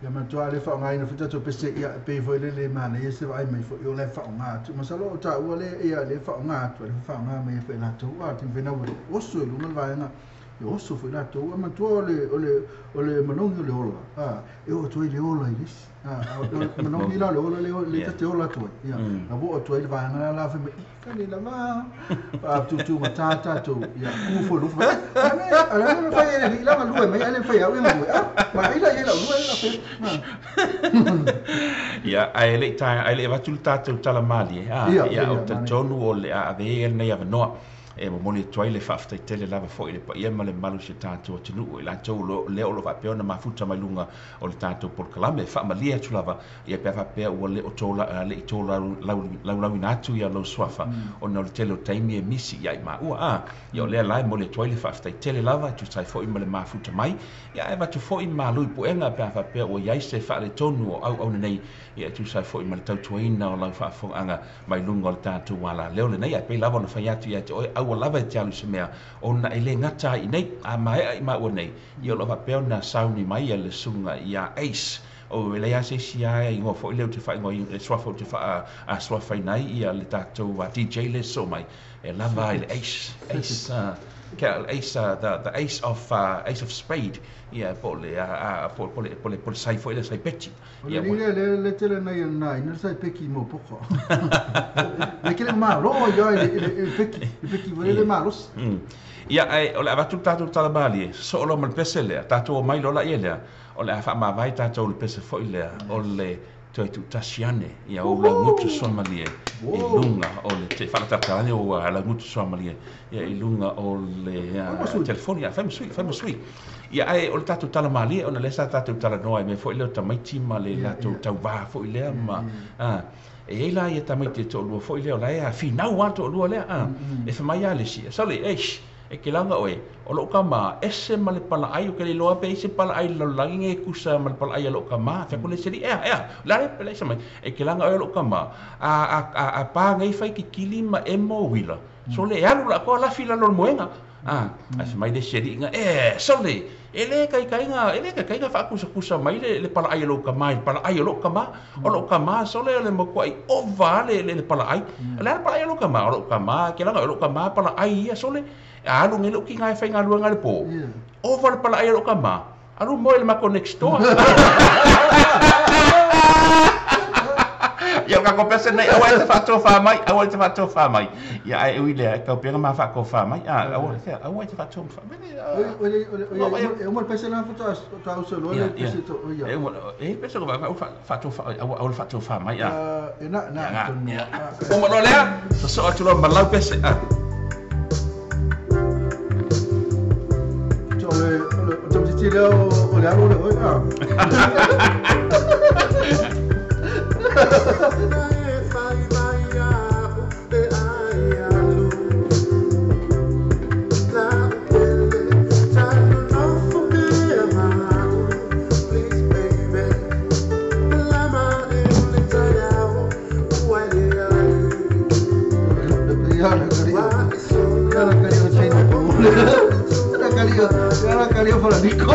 ia matua le faaaogaina foi tatou pese ia pei foi le lē manaia se vaai mai foi o lae faaaoga atu masalo o taua le ia le faaaoga atu le faaaoga mai foi latou a timfena ua oso i luga le vaega e oso foi latou a matua o le manogi o le ola a e oo atu ai le ola i le isi a o le manogi la o le ola le tate ola atu ai ia na oo atu ai le vaega la la fai mai ka le lava faatutūgatā tatou ia ku foi lufa ale ale fai e le la galue mai ale fai au e galue a ma ai la ia lau lue la fai ia ae leʻi ta ae leʻi avatu le tatou talamali e a ia o talitonu o le a ave ai lenei avanoa e momoli atu ai le faafetaitele lava foʻi le paia ma le mamalu o se tatou atunuu i latou lea o lo faapea ona mafuta mai luga o le tatou polokalame faamalie atu lava ia pe a faapea ua le o leʻi tolaulauina atu ia lou suafa ona o le tele o taimi e misi ia i maua a ia o lea la e momoli atu ai le faafetaitele lava e tusa ai foʻi ma le mafuta mai ia ae avatu foʻi malu i puega pe a faapea ua iai se faaletonu o auauna nei ia e tusa ai foʻi ma le tautuaina o lau faafofogaaga mai luga o le tatou alaleo lenei ae pei lava ona fai atu ia te oe aua lava e te alu i se mea ona e lē gata ai i nei a maea i maua nei ia o loo faapea ona sauni mai ia le susuga ia Ace o e leai lava se isi a igoa foʻi lea ou te faaigoaina le suafa ou te faasuafaina ai ia le tatou DJ le soo mai e lava ai le Ace Ace Ace the Ace of Ace of Spade ia po o le po le po le po le sai foʻi le sai peti. O le alii lea lea le tele nei na ina sai peki mo poko. Le kele malo ia i le peki, le peki vele le malosi. Ia ae o le avatu le tatou talamalie, sosoo loa ma le pese lea, tatou omai loa laia lea, o le a faamavae tatou le pese foʻi lea o le toe tuutasi ane ia ou laugutu suamalie i luga o le te faalatalata ane ou laugutu suamalie ia i luga o le telefoni ia fai ma sui fai ma sui ia ae o le tatou talamalie ona lea sa tatou talanoa ai mea foʻi lea o tamaiti ma le latou tauvā foʻi lea ma e iai la ia tamaiti e toalua foʻi lea o la e finau lava le toalua lea e fai mai lava le isi sole eish e ke lauga oe o lou kamā ese ma le palaai o ke le iloa pe ai se palaai i le lalolagi ge kusa ma le palaai a lou kamā fai atu le isi alii ea ea o le a le isa mai e ke lauga oe o lou kamā a a a a pa nei fai kikili ma emo uila sole e alu laʻatoa lafi i lalo o le moega a ae fai mai le isi alii ga e sole e lē kaikaiga e lē kaikaiga faakusakusa mai le palaai a lou kamā i le palaai o lou kamā o lou kamā sole o le matuaʻi ova le le palaai o le a le palaai a lou kamā o lou kamā ke lauga o lou kamā palaai ia sole a alu nei lou kiga e faigaluega le pō ova le palaai a lou kamā alu moe i le mako next door ia o le tatou pese nei aua e te faatofā mai aua e te faatofā mai ia ae ui lea e tau pea ma faatofā mai a aua aua e te faatofā mai E uma le pese la faatoa uso loa le pese to ia. E uma e pese ko faatofā aua aua le faatofā mai a E na na tonu. Uma loa lea sosoo atu loa ma lau pese a O le o le o tamaitiiti lea o le alo le oe a. Ia na kali ia na kali o China ko. Na kali ia na kali o Fala Nico.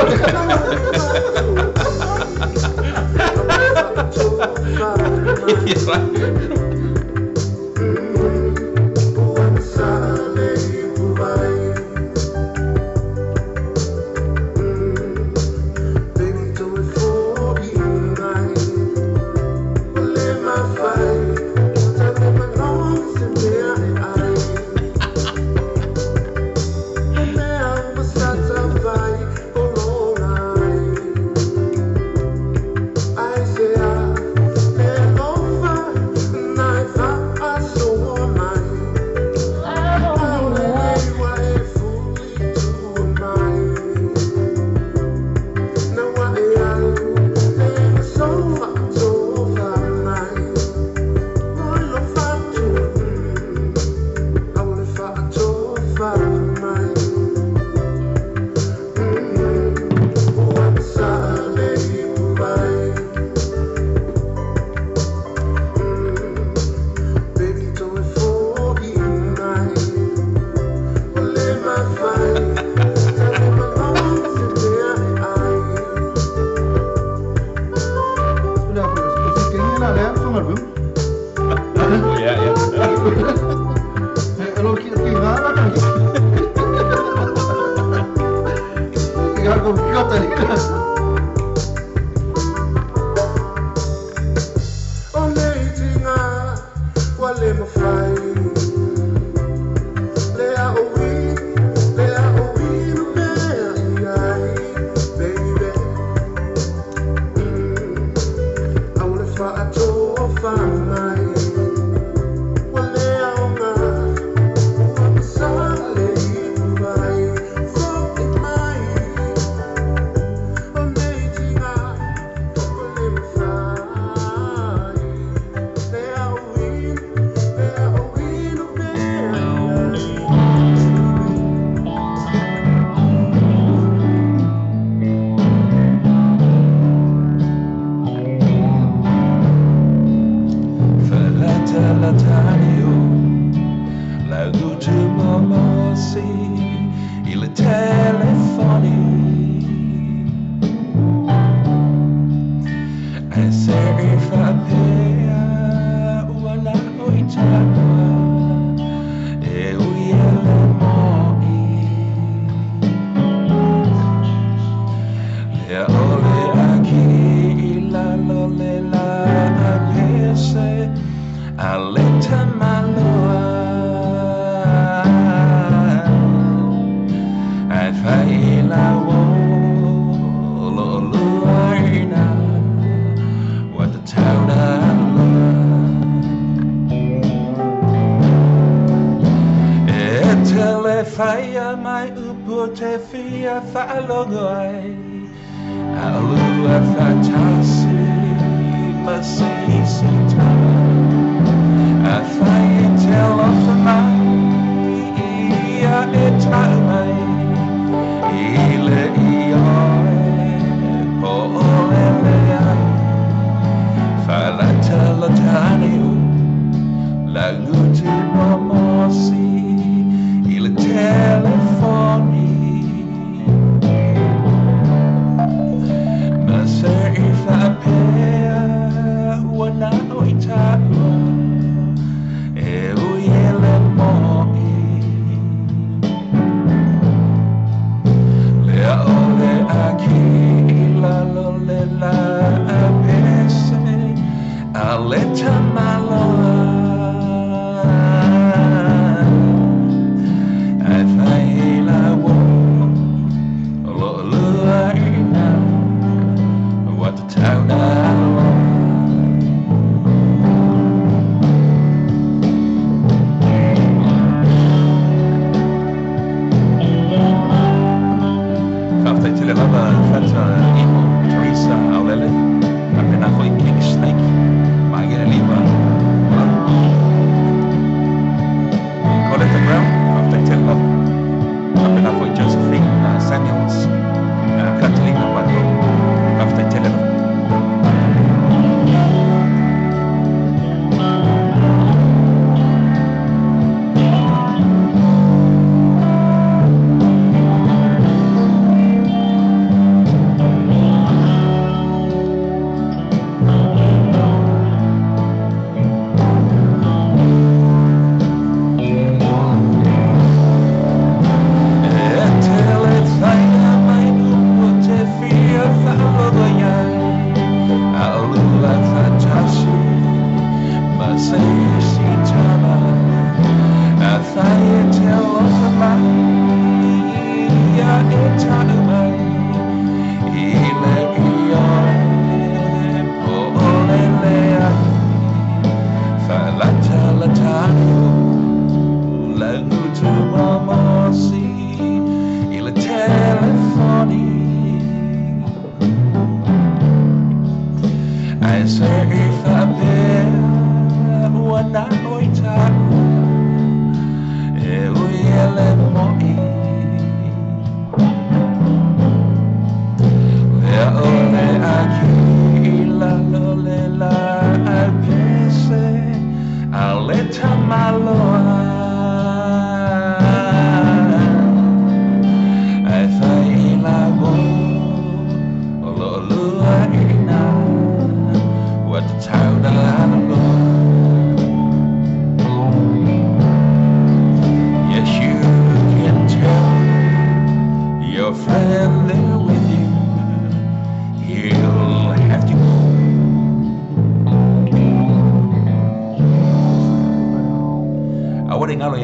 Your friend there.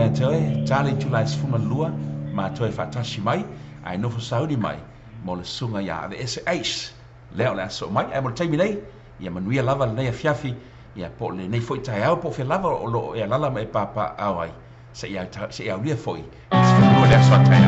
ia te oe, ta le itula e 12, ma toe faatasi mai, ae nofo sauni mai mo le susuga ia Aveese Ace, lea o le a soo mai. Ae mo le taimi nei, ia manuia lava lenei afiafi, ia po o lenei foi taeao, po o fea lava o lo o e alaala ma e papaaao ai, seia aulia foi le 12 i le aso a taeao.